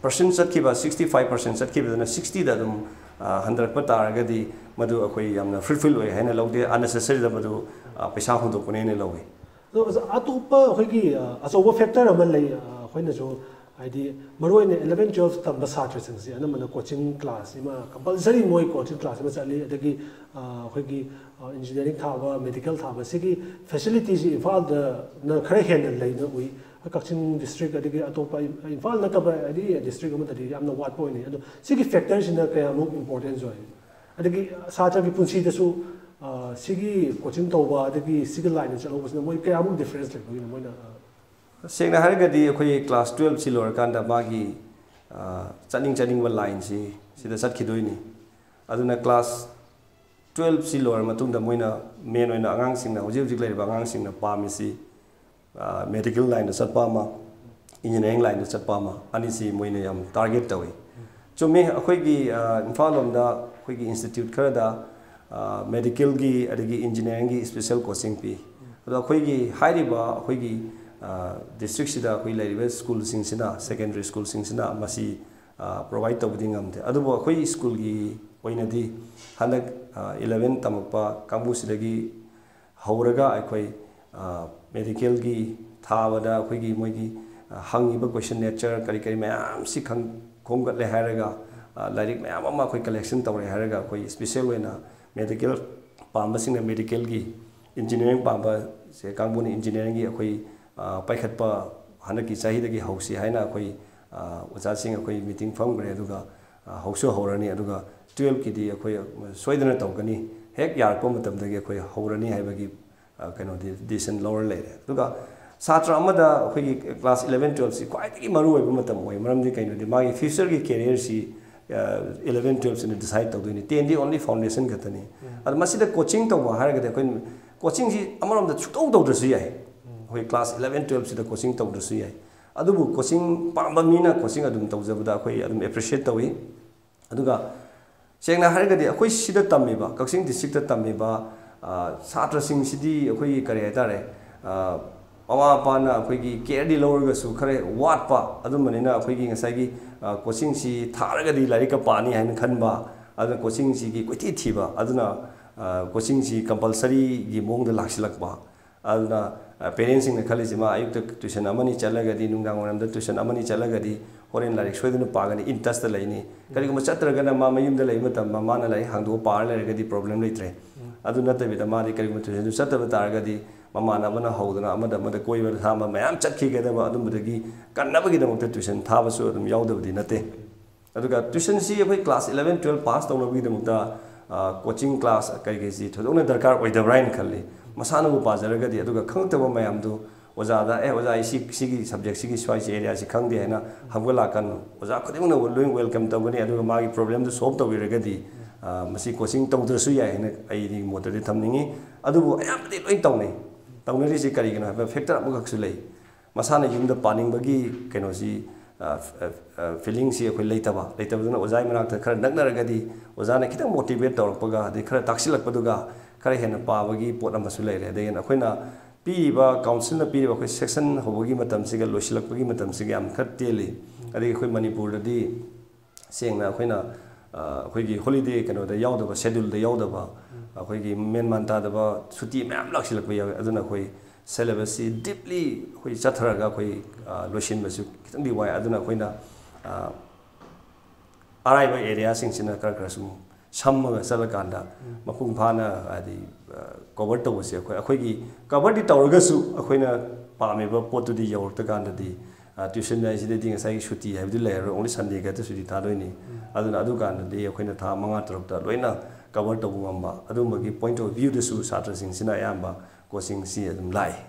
ꯄꯥꯔꯁꯦꯟ ꯆꯠꯈꯤꯕ, ꯁꯤꯛꯁꯇꯤ ꯐꯥꯏꯚ ꯄꯥꯔꯁꯦꯟ ꯆꯠꯈꯤꯕꯗꯨꯅ ꯁꯤꯛꯁꯇꯤꯗ ꯑꯗꯨꯝ ꯑ, ꯍꯟꯊꯔꯛꯄ ꯇꯥꯔꯒꯗꯤ, ꯃꯗꯨ ꯑꯩꯈꯣꯏ ꯌꯥꯝꯅ ꯐ꯭ꯔꯨꯠꯐꯨꯜ ꯑꯣꯏ ꯍꯥꯏꯅ ꯂꯧꯗꯦ꯫ ꯑꯟꯅꯦꯁꯦꯁꯔꯤꯗ ꯃꯗꯨ ꯑ, ꯄꯩꯁꯥ ꯍꯨꯟꯗꯣꯛꯄꯅꯦꯅ ꯂꯧꯏ꯫ ꯑꯗꯣ ꯑꯣꯖꯥ, ꯑꯇꯣꯞꯄ ꯑꯩꯈꯣꯏꯒꯤ ꯑ, ꯑꯆꯧꯕ ꯐꯦꯛꯇꯔ ꯑꯃ ꯂꯩ꯫ ꯑ, ꯑꯩꯈꯣꯏꯅꯁꯨ ꯍꯥꯏꯗꯤ ꯃꯔꯨꯑꯣꯏꯅ ꯏꯂꯚꯦꯟ ꯇꯨꯌꯦꯜꯐ ꯇꯝꯕ ꯁꯥꯇ꯭ꯔꯁꯤꯡꯁꯦ ꯑꯅꯝꯕꯅ ꯀꯣꯆꯤꯡ ꯀ꯭ꯂꯥꯁ ꯑꯃ ꯀꯝꯄꯜꯁꯔꯤ ꯃꯣꯏ ꯀꯣꯆꯤꯡ ꯀ꯭ꯂꯥꯁ ꯑꯃ ꯆꯠꯂꯤ꯫ ꯑꯗꯒꯤ ꯑ, ꯑꯩꯈꯣꯏꯒꯤ ꯏꯟꯖꯤꯅꯤꯌꯥꯔꯤꯡ ꯊꯥꯕ, ꯃꯦꯗꯤꯀꯦꯜ ꯊꯥꯕ, ꯁꯤꯒꯤ ꯐꯦꯁꯤꯂꯤꯇꯤꯁꯤ ꯏꯝꯐꯥꯜꯗꯅ ꯈꯔ ꯍꯦꯟꯅ ꯂꯩꯅ ꯎꯏ꯫ ꯑꯩꯈꯣꯏ ꯀꯛꯆꯤꯡ ꯗꯤꯁꯇ꯭ꯔꯤꯛ ꯑꯗꯒꯤ ꯑꯇꯣꯞꯄ ꯏꯝꯐꯥꯜ ꯅꯠꯇꯕ ꯑꯦꯅꯤ ꯗꯤꯁꯇ꯭ꯔꯤꯛ ꯑꯃꯗꯗꯤ ꯌꯥꯝꯅ ꯋꯥꯠꯄ ꯑꯣꯏꯅꯩ꯫ ꯑꯗꯣ ꯁꯤꯒꯤ ꯐꯦꯛꯇꯔꯁꯤꯅ ꯀꯌꯥꯃꯨꯛ ꯏꯝꯄꯣꯔꯇꯦꯟꯁ ꯑꯣꯏ? ꯑꯗꯒꯤ ꯁꯥꯇ꯭ꯔꯒꯤ ꯄꯨꯟꯁꯤꯗꯁꯨ ꯑ, ꯁꯤꯒꯤ ꯀꯣꯆꯤꯡ ꯇꯧꯕ ꯑꯗꯒꯤ ꯁꯤꯒꯤ ꯂꯥꯏꯟꯗ ꯆꯠꯍꯧꯕꯁꯤꯅ ꯃꯣꯏ ꯀꯌꯥꯃꯨꯛ ꯗꯤꯐ꯭ꯔꯦꯟꯁ ꯂꯩꯕꯒꯤꯅꯣ ꯃꯣꯏꯅ? ꯑ, ꯁꯦꯡꯅ ꯍꯥꯏꯔꯒꯗꯤ ꯑꯩꯈꯣꯏ ꯀ꯭ꯂꯥꯁ ꯇꯨꯌꯦꯜꯞꯁꯤ ꯂꯣꯏꯔꯀꯥꯟꯗ ꯃꯥꯒꯤ ꯑ, ꯆꯠꯅꯤꯡ ꯆꯠꯅꯤꯡꯕ ꯂꯥꯏꯟꯁꯤ ꯁꯤꯗ ꯆꯠꯈꯤꯗꯣꯏꯅꯤ꯫ ꯑꯗꯨꯅ ꯀ꯭ꯂꯥꯁ ꯇꯨꯌꯦꯜꯞꯁꯤ ꯂꯣꯏꯔ ꯃꯇꯨꯡꯗ ꯃꯣꯏꯅ, ꯃꯦꯟ ꯑꯣꯏꯅ ꯑꯉꯥꯡꯁꯤꯡꯅ, ꯍꯧꯖꯤꯛ ꯍꯧꯖꯤꯛ ꯂꯩꯔꯤꯕ ꯑꯉꯥꯡꯁꯤꯡꯅ ꯄꯥꯝꯃꯤꯁꯤ ꯃꯦꯗꯤꯀꯦꯜ ꯂꯥꯏꯟꯗ ꯆꯠꯄ ꯑꯃ, ꯏꯟꯖꯤꯅꯤꯌꯥꯔꯤꯡ ꯂꯥꯏꯟꯗ ꯆꯠꯄ ꯑꯃ, ꯑꯅꯤꯁꯤ ꯃꯣꯏꯅ ꯌꯥꯝ ꯇꯥꯔꯒꯦꯠ ꯇꯧꯏ꯫ ꯆꯨꯝꯃꯤ, ꯑꯩꯈꯣꯏꯒꯤ ꯑ, ꯏꯝꯐꯥꯜ ꯂꯣꯝꯗ ꯑꯩꯈꯣꯏꯒꯤ ꯏꯟꯁꯇꯤꯇ꯭ꯌꯨꯠ ꯈꯔꯗ ꯃꯦꯗꯤꯀꯦꯜꯒꯤ ꯑꯗꯒꯤ ꯏꯟꯖꯤꯅꯤꯌꯥꯔꯤꯡꯒꯤ ꯏꯁꯄꯤꯁꯦꯜ ꯀꯣꯆꯤꯡ ꯄꯤ꯫ ꯑꯗꯣ ꯑꯩꯈꯣꯏꯒꯤ ꯍꯥꯏꯔꯤꯕ ꯑꯩꯈꯣꯏꯒꯤ ꯗꯤꯁꯇ꯭ꯔꯤꯛꯁꯤꯗ ꯑꯩꯈꯣꯏ ꯂꯩꯔꯤꯕ ꯁ꯭ꯀꯨꯜꯁꯤꯡꯁꯤꯅ, ꯁꯦꯀꯦꯟꯗꯔꯤ ꯁ꯭ꯀꯨꯜꯁꯤꯡꯁꯤꯅ ꯃꯁꯤ ꯄ꯭ꯔꯣꯚꯥꯏꯠ ꯇꯧꯕꯗꯤ ꯉꯝꯗꯦ꯫ ꯑꯗꯨꯕꯨ ꯑꯩꯈꯣꯏ ꯁ꯭ꯀꯨꯜꯒꯤ ꯑꯣꯏꯅꯗꯤ ꯍꯟꯗꯛ ꯏꯂꯚꯦꯟ ꯇꯝꯃꯛꯄ ꯀꯥꯡꯕꯨꯁꯤꯗꯒꯤ ꯍꯧꯔꯒ ꯑꯩꯈꯣꯏ ꯃꯦꯗꯤꯀꯦꯜꯒꯤ ꯊꯥꯕꯗ ꯑꯩꯈꯣꯏꯒꯤ ꯃꯣꯏꯒꯤ ꯍꯪꯉꯤꯕ ꯀꯣꯏꯁꯟ ꯅꯦꯆꯔ ꯀꯔꯤ ꯀꯔꯤ ꯃꯌꯥꯝꯁꯤ ꯈꯪ ꯈꯣꯝꯒꯠꯂꯦ ꯍꯥꯏꯔꯒ, ꯂꯥꯏꯔꯤꯛ ꯃꯌꯥꯝ ꯑꯃ ꯑꯩꯈꯣꯏ ꯀꯂꯦꯛꯁꯟ ꯇꯧꯔꯦ ꯍꯥꯏꯔꯒ, ꯑꯩꯈꯣꯏ ꯏꯁꯄꯤꯁꯦꯜ ꯑꯣꯏꯅ ꯃꯦꯗꯤꯀꯦꯜ ꯄꯥꯝꯕꯁꯤꯡꯅ ꯃꯦꯗꯤꯀꯦꯜꯒꯤ, ꯏꯟꯖꯤꯅꯤꯌꯥꯔꯤꯡ ꯄꯥꯝꯕꯁꯦ ꯀꯥꯡꯕꯨꯅ ꯏꯟꯖꯤꯅꯤꯌꯥꯔꯤꯡꯒꯤ ꯑꯩꯈꯣꯏ ꯄꯥꯏꯈꯠꯄ ꯍꯟꯗꯛꯀꯤ ꯆꯍꯤꯗꯒꯤ ꯍꯧꯁꯤ ꯍꯥꯏꯅ ꯑꯩꯈꯣꯏ ꯑꯣꯖꯥꯁꯤꯡ ꯑꯩꯈꯣꯏ ꯃꯤꯇꯤꯡ ꯐꯝꯈ꯭ꯔꯦ꯫ ꯑꯗꯨꯒ ꯍꯧꯁꯨ ꯍꯧꯔꯅꯤ꯫ ꯑꯗꯨꯒ ꯇꯨꯌꯦꯜꯞꯀꯤꯗꯤ ꯑꯩꯈꯣꯏ ꯁꯣꯏꯗꯅ ꯇꯧꯒꯅꯤ, ꯍꯦꯛ ꯌꯥꯔꯛꯄ ꯃꯇꯝꯗꯒꯤ ꯑꯩꯈꯣꯏ ꯍꯧꯔꯅꯤ ꯍꯥꯏꯕꯒꯤ ꯀꯩꯅꯣꯗꯤ ꯗꯤꯁꯤꯖꯟ ꯂꯧꯔ ꯂꯩꯔꯦ꯫ ꯑꯗꯨꯒ ꯁꯥꯇ꯭ꯔ ꯑꯃꯗ ꯑꯩꯈꯣꯏꯒꯤ ꯀ꯭ꯂꯥꯁ ꯏꯂꯚꯦꯟ ꯇꯨꯌꯦꯜꯞꯁꯤ ꯈ꯭ꯋꯥꯏꯗꯒꯤ ꯃꯔꯨ ꯑꯣꯏꯕ ꯃꯇꯝ ꯑꯣꯏ꯫ ꯃꯔꯝꯗꯤ ꯀꯩꯅꯣꯗꯤ ꯃꯥꯒꯤ ꯐ꯭ꯌꯨꯆꯔꯒꯤ ꯀꯦꯔꯤꯌꯔꯁꯤ ꯏꯂꯚꯦꯟ ꯇꯨꯌꯦꯜꯞꯁꯤꯅ ꯗꯤꯁꯥꯏꯠ ꯇꯧꯗꯣꯏꯅꯤ꯫ ꯇꯦꯟꯗꯤ ꯑꯣꯟꯂꯤ ꯐꯥꯎꯟꯗꯦꯁꯟ ꯈꯛꯇꯅꯤ꯫ ꯑꯗꯣ ꯃꯁꯤꯗ ꯀꯣꯆꯤꯡ ꯇꯧꯕ ꯍꯥꯏꯔꯒꯗꯤ ꯑꯩꯈꯣꯏ ꯀꯣꯆꯤꯡꯁꯤ ꯑꯃꯔꯣꯝꯗ ꯁꯨꯛꯇꯧ ꯇꯧꯗ꯭ꯔꯁꯨ ꯌꯥꯏ꯫ ꯑꯩꯈꯣꯏ ꯀ꯭ꯂꯥꯁ ꯏꯂꯚꯦꯟ ꯇꯨꯌꯦꯜꯞꯁꯤꯗ ꯀꯣꯆꯤꯡ ꯇꯧꯗ꯭ꯔꯁꯨ ꯌꯥꯏ꯫ ꯑꯗꯨꯕꯨ ꯀꯣꯆꯤꯡ ꯄꯥꯝꯕ ꯃꯤꯅ ꯀꯣꯆꯤꯡ ꯑꯗꯨꯝ ꯇꯧꯖꯕꯗ ꯑꯩꯈꯣꯏ ꯑꯗꯨꯝ ꯑꯦꯄ꯭ꯔꯤꯁꯤꯌꯦꯠ ꯇꯧꯏ꯫ ꯑꯗꯨꯒ ꯁꯦꯡꯅ ꯍꯥꯏꯔꯒꯗꯤ ꯑꯩꯈꯣꯏ ꯁꯤꯗ ꯇꯝꯃꯤꯕ, ꯀꯛꯆꯤꯡ ꯗꯤꯁꯇ꯭ꯔꯤꯛꯇ ꯇꯝꯃꯤꯕ, ꯑ, ꯁꯥꯇ꯭ꯔꯁꯤꯡꯁꯤꯗꯤ ꯑꯩꯈꯣꯏꯒꯤ ꯀꯔꯤ ꯍꯥꯏꯇꯥꯔꯦ, ꯑ, ꯃꯃꯥ ꯃꯄꯥꯅ ꯑꯩꯈꯣꯏꯒꯤ ꯀꯦꯌꯔꯗꯤ ꯂꯧꯔꯒꯁꯨ ꯈꯔ ꯋꯥꯠꯄ, ꯑꯗꯨꯝꯕꯅꯤꯅ ꯑꯩꯈꯣꯏꯒꯤ ꯉꯁꯥꯏꯒꯤ, ꯑ, ꯀꯣꯆꯤꯡꯁꯤ ꯊꯥꯔꯒꯗꯤ ꯂꯥꯏꯔꯤꯛꯀ ꯄꯥꯅꯤ ꯍꯥꯏꯅ ꯈꯟꯕ, ꯑꯗꯨꯅ ꯀꯣꯆꯤꯡꯁꯤꯒꯤ ꯀꯣꯏꯊꯤ ꯊꯤꯕ, ꯑꯗꯨꯅ, ꯑ, ꯀꯣꯆꯤꯡꯁꯤ ꯀꯝꯄꯜꯁꯔꯤꯒꯤ ꯃꯑꯣꯡꯗ ꯂꯥꯛꯁꯤꯜꯂꯛꯄ꯫ ꯑꯗꯨꯅ, ꯑ, ꯄꯦꯔꯦꯟꯁꯁꯤꯡꯅ ꯈꯜꯂꯤꯁꯤ, ꯃꯥ ꯑꯌꯨꯛꯇ ꯇ꯭ꯌꯨꯁꯟ ꯑꯃꯅꯤ ꯆꯠꯂꯒꯗꯤ, ꯅꯨꯡꯗꯥꯡ ꯋꯥꯏꯔꯝꯗ ꯇ꯭ꯌꯨꯁꯟ ꯑꯃꯅꯤ ꯆꯠꯂꯒꯗꯤ, ꯍꯣꯔꯦꯟ ꯂꯥꯏꯔꯤꯛ ꯁꯣꯏꯗꯅ ꯄꯥꯒꯅꯤ, ꯏꯟ ꯇꯁꯇ ꯂꯩꯅꯤ꯫ ꯀꯔꯤꯒꯨꯝꯕ ꯆꯠꯇ꯭ꯔꯒꯅ ꯃꯥ ꯃꯌꯨꯝꯗ ꯂꯩꯕ ꯃꯇꯝꯗ ꯃꯥꯅ ꯂꯥꯏꯔꯤꯛ ꯍꯥꯡꯗꯣꯛꯑ ꯄꯥꯔ ꯂꯩꯔꯒꯗꯤ ꯄ꯭ꯔꯣꯕ꯭ꯂꯦꯝ ꯂꯩꯇ꯭ꯔꯦ꯫ ꯑꯗꯨ ꯅꯠꯇꯕꯤꯗ ꯃꯥꯗꯤ ꯀꯔꯤꯒꯨꯝꯕ ꯇ꯭ꯌꯨꯁꯟꯁꯨ ꯆꯠꯇꯕ ꯇꯥꯔꯒꯗꯤ, ꯃꯃꯥꯟꯅꯕꯅ ꯍꯧꯗꯅ ꯑꯃꯗ ꯑꯃꯗ ꯀꯣꯏꯕ ꯁꯥꯕ ꯃꯌꯥꯝ ꯆꯠꯈꯤꯒꯗꯕ, ꯑꯗꯨꯝꯕꯗꯒꯤ ꯀꯟꯅꯕꯒꯤꯗꯃꯛꯇ ꯇ꯭ꯌꯨꯁꯟ ꯊꯥꯕꯁꯨ ꯑꯗꯨꯝ ꯌꯥꯎꯗꯕꯗꯤ ꯅꯠꯇꯦ꯫ ꯑꯗꯨꯒ ꯇ꯭ꯌꯨꯁꯟꯁꯤ ꯑꯩꯈꯣꯏ ꯀ꯭ꯂꯥꯁ ꯏꯂꯚꯦꯟ ꯇꯨꯌꯦꯜꯞ ꯄꯥꯁ ꯇꯧꯅꯕꯒꯤꯗꯃꯛꯇ, ꯑ, ꯀꯣꯆꯤꯡ ꯀ꯭ꯂꯥꯁ ꯀꯩꯀꯩꯁꯤ ꯊꯣꯏꯗꯣꯛꯅ ꯗꯔꯀꯥꯔ ꯑꯣꯏꯗꯕ꯭ꯔꯥ ꯍꯥꯏꯅ ꯈꯜꯂꯤ꯫ ꯃꯁꯥꯅꯕꯨ ꯄꯥꯖꯔꯒꯗꯤ, ꯑꯗꯨꯒ ꯈꯪꯉꯛꯇꯕ ꯃꯌꯥꯝꯗꯨ ꯑꯣꯖꯥꯗ, "ꯑꯦ, ꯑꯣꯖꯥ, ꯑꯩ ꯁꯤ, ꯁꯤꯒꯤ ꯁꯕꯖꯦꯛꯁꯤꯒꯤ ꯁ꯭ꯋꯥꯏꯁꯤ ꯑꯦꯔꯤꯌꯥꯁꯤ ꯈꯪꯗꯦ" ꯍꯥꯏꯅ ꯍꯪꯕ ꯂꯥꯛꯀꯅꯨ꯫ ꯑꯣꯖꯥ ꯈꯨꯗꯤꯡꯃꯛꯅ ꯂꯣꯏ ꯋꯦꯜꯀꯝ ꯇꯧꯒꯅꯤ, ꯑꯗꯨꯒ ꯃꯥꯒꯤ ꯄ꯭ꯔꯣꯕ꯭ꯂꯦꯝꯗꯨ ꯁꯣꯜꯕ ꯇꯧꯕꯤꯔꯒꯗꯤ, ꯑ, ꯃꯁꯤ ꯀꯣꯆꯤꯡ ꯇꯧꯗ꯭ꯔꯁꯨ ꯌꯥꯏ ꯍꯥꯏꯅ ꯑꯩꯗꯤ ꯃꯣꯠꯇꯗꯤ ꯊꯝꯅꯤꯡꯉꯤ꯫ ꯑꯗꯨꯕꯨ ꯑꯌꯥꯝꯕꯗꯤ ꯂꯣꯏ ꯇꯧꯅꯩ꯫ ꯇꯧꯅꯔꯤꯁꯤ ꯀꯔꯤꯒꯤꯅꯣ ꯍꯥꯏꯕ ꯐꯦꯛꯇꯔ ꯑꯃꯈꯛꯁꯨ ꯂꯩ꯫ ꯃꯁꯥꯅ ꯌꯨꯝꯗ ꯄꯥꯅꯤꯡꯕꯒꯤ ꯀꯩꯅꯣꯁꯤ, ꯑ, ꯑ, ꯑ, ꯐꯤꯂꯤꯡꯁꯤ ꯑꯩꯈꯣꯏ ꯂꯩꯇꯕ, ꯂꯩꯇꯕꯗꯨꯅ ꯑꯣꯖꯥꯒꯤ ꯃꯅꯥꯛꯇ ꯈꯔ ꯅꯛꯅꯔꯒꯗꯤ, ꯑꯣꯖꯥꯅ ꯈꯤꯇꯪ ꯃꯣꯇꯤꯚꯦꯠ ꯇꯧꯔꯛꯄꯒ, ꯑꯗꯩ ꯈꯔ ꯇꯥꯛꯁꯤꯜꯂꯛꯄꯗꯨꯒ ꯈꯔ ꯍꯦꯟꯅ ꯄꯥꯕꯒꯤ ꯄꯣꯠ ꯑꯃꯁꯨ ꯂꯩꯔꯦ꯫ ꯑꯗꯒꯤ ꯑꯩꯈꯣꯏꯅ ꯄꯤꯔꯤꯕ, ꯀꯥꯎꯟꯁꯤꯜꯅ ꯄꯤꯔꯤꯕ ꯑꯩꯈꯣꯏ ꯁꯦꯁꯟ ꯍꯧꯕꯒꯤ ꯃꯇꯝꯁꯤꯒ ꯂꯣꯏꯁꯤꯜꯂꯛꯄꯒꯤ ꯃꯇꯝꯁꯤꯒ ꯌꯥꯝ ꯈꯔ ꯇꯦꯜꯂꯤ꯫ ꯑꯗꯒꯤ ꯑꯩꯈꯣꯏ ꯃꯅꯤꯄꯨꯔꯗꯗꯤ ꯁꯦꯡꯅ ꯑꯩꯈꯣꯏꯅ, ꯑ, ꯑꯩꯈꯣꯏꯒꯤ ꯍꯣꯂꯤꯗꯦ ꯀꯩꯅꯣꯗ ꯌꯥꯎꯗꯕ, ꯁꯦꯗ꯭ꯌꯨꯜꯗ ꯌꯥꯎꯗꯕ, ꯑꯩꯈꯣꯏꯒꯤ ꯃꯦꯟ ꯃꯥꯟ ꯇꯥꯗꯕ ꯁꯨꯇꯤ ꯃꯌꯥꯝ ꯂꯥꯛꯁꯤꯜꯂꯛꯄ ꯌꯥꯎꯋꯤ꯫ ꯑꯗꯨꯅ ꯑꯩꯈꯣꯏ ꯁꯦꯂꯦꯕꯁꯁꯤ ꯗꯤꯞꯂꯤ ꯑꯩꯈꯣꯏ ꯆꯠꯊꯔꯒ ꯑꯩꯈꯣꯏ, ꯑ, ꯂꯣꯏꯁꯤꯟꯕꯁꯨ ꯈꯤꯇꯪꯗꯤ ꯋꯥꯏ꯫ ꯑꯗꯨꯅ ꯑꯩꯈꯣꯏꯅ, ꯑ, ꯑꯔꯥꯏꯕ ꯑꯦꯔꯤꯌꯥꯁꯤꯡꯁꯤꯅ ꯈꯔ ꯈꯔ ꯁꯨꯝ ꯁꯝꯃꯒ ꯆꯠꯂꯀꯥꯟꯗ ꯃꯄꯨꯡ ꯐꯥꯅ, ꯍꯥꯏꯗꯤ, ꯑ, ꯀꯣꯚꯔ ꯇꯧꯕꯁꯦ ꯑꯩꯈꯣꯏ, ꯑꯩꯈꯣꯏꯒꯤ ꯀꯣꯚꯔꯗꯤ ꯇꯧꯔꯒꯁꯨ ꯑꯩꯈꯣꯏꯅ ꯄꯥꯝꯃꯤꯕ ꯄꯣꯠꯇꯨꯗꯤ ꯌꯧꯔꯛꯇ ꯀꯥꯟꯗꯗꯤ, ꯑ, ꯇ꯭ꯌꯨꯁꯟ ꯍꯥꯏꯁꯤꯗꯗꯤ ꯉꯁꯥꯏꯒꯤ ꯁꯨꯇꯤ ꯍꯥꯏꯕꯗꯨ ꯂꯩꯔꯔꯣꯏ, ꯑꯣꯡꯂꯤ ꯁꯟꯗꯦ ꯈꯛꯇ ꯁꯨꯇꯤ ꯊꯥꯗꯣꯏꯅꯤ꯫ ꯑꯗꯨꯅ ꯑꯗꯨꯀꯥꯟꯗꯗꯤ ꯑꯩꯈꯣꯏꯅ ꯊꯥ ꯃꯉꯥ ꯇꯔꯨꯛꯇ ꯂꯣꯏꯅ ꯀꯣꯚꯔ ꯇꯧꯕ ꯉꯝꯕ, ꯑꯗꯨꯝꯕꯒꯤ ꯄꯣꯏꯟꯠ ꯑꯣꯐ ꯚ꯭ꯌꯨꯗꯁꯨ ꯁꯥꯇ꯭ꯔꯁꯤꯡꯁꯤꯅ ꯑꯌꯥꯝꯕ ꯀꯣꯆꯤꯡꯁꯤ ꯑꯗꯨꯝ ꯂꯥꯛꯏ꯫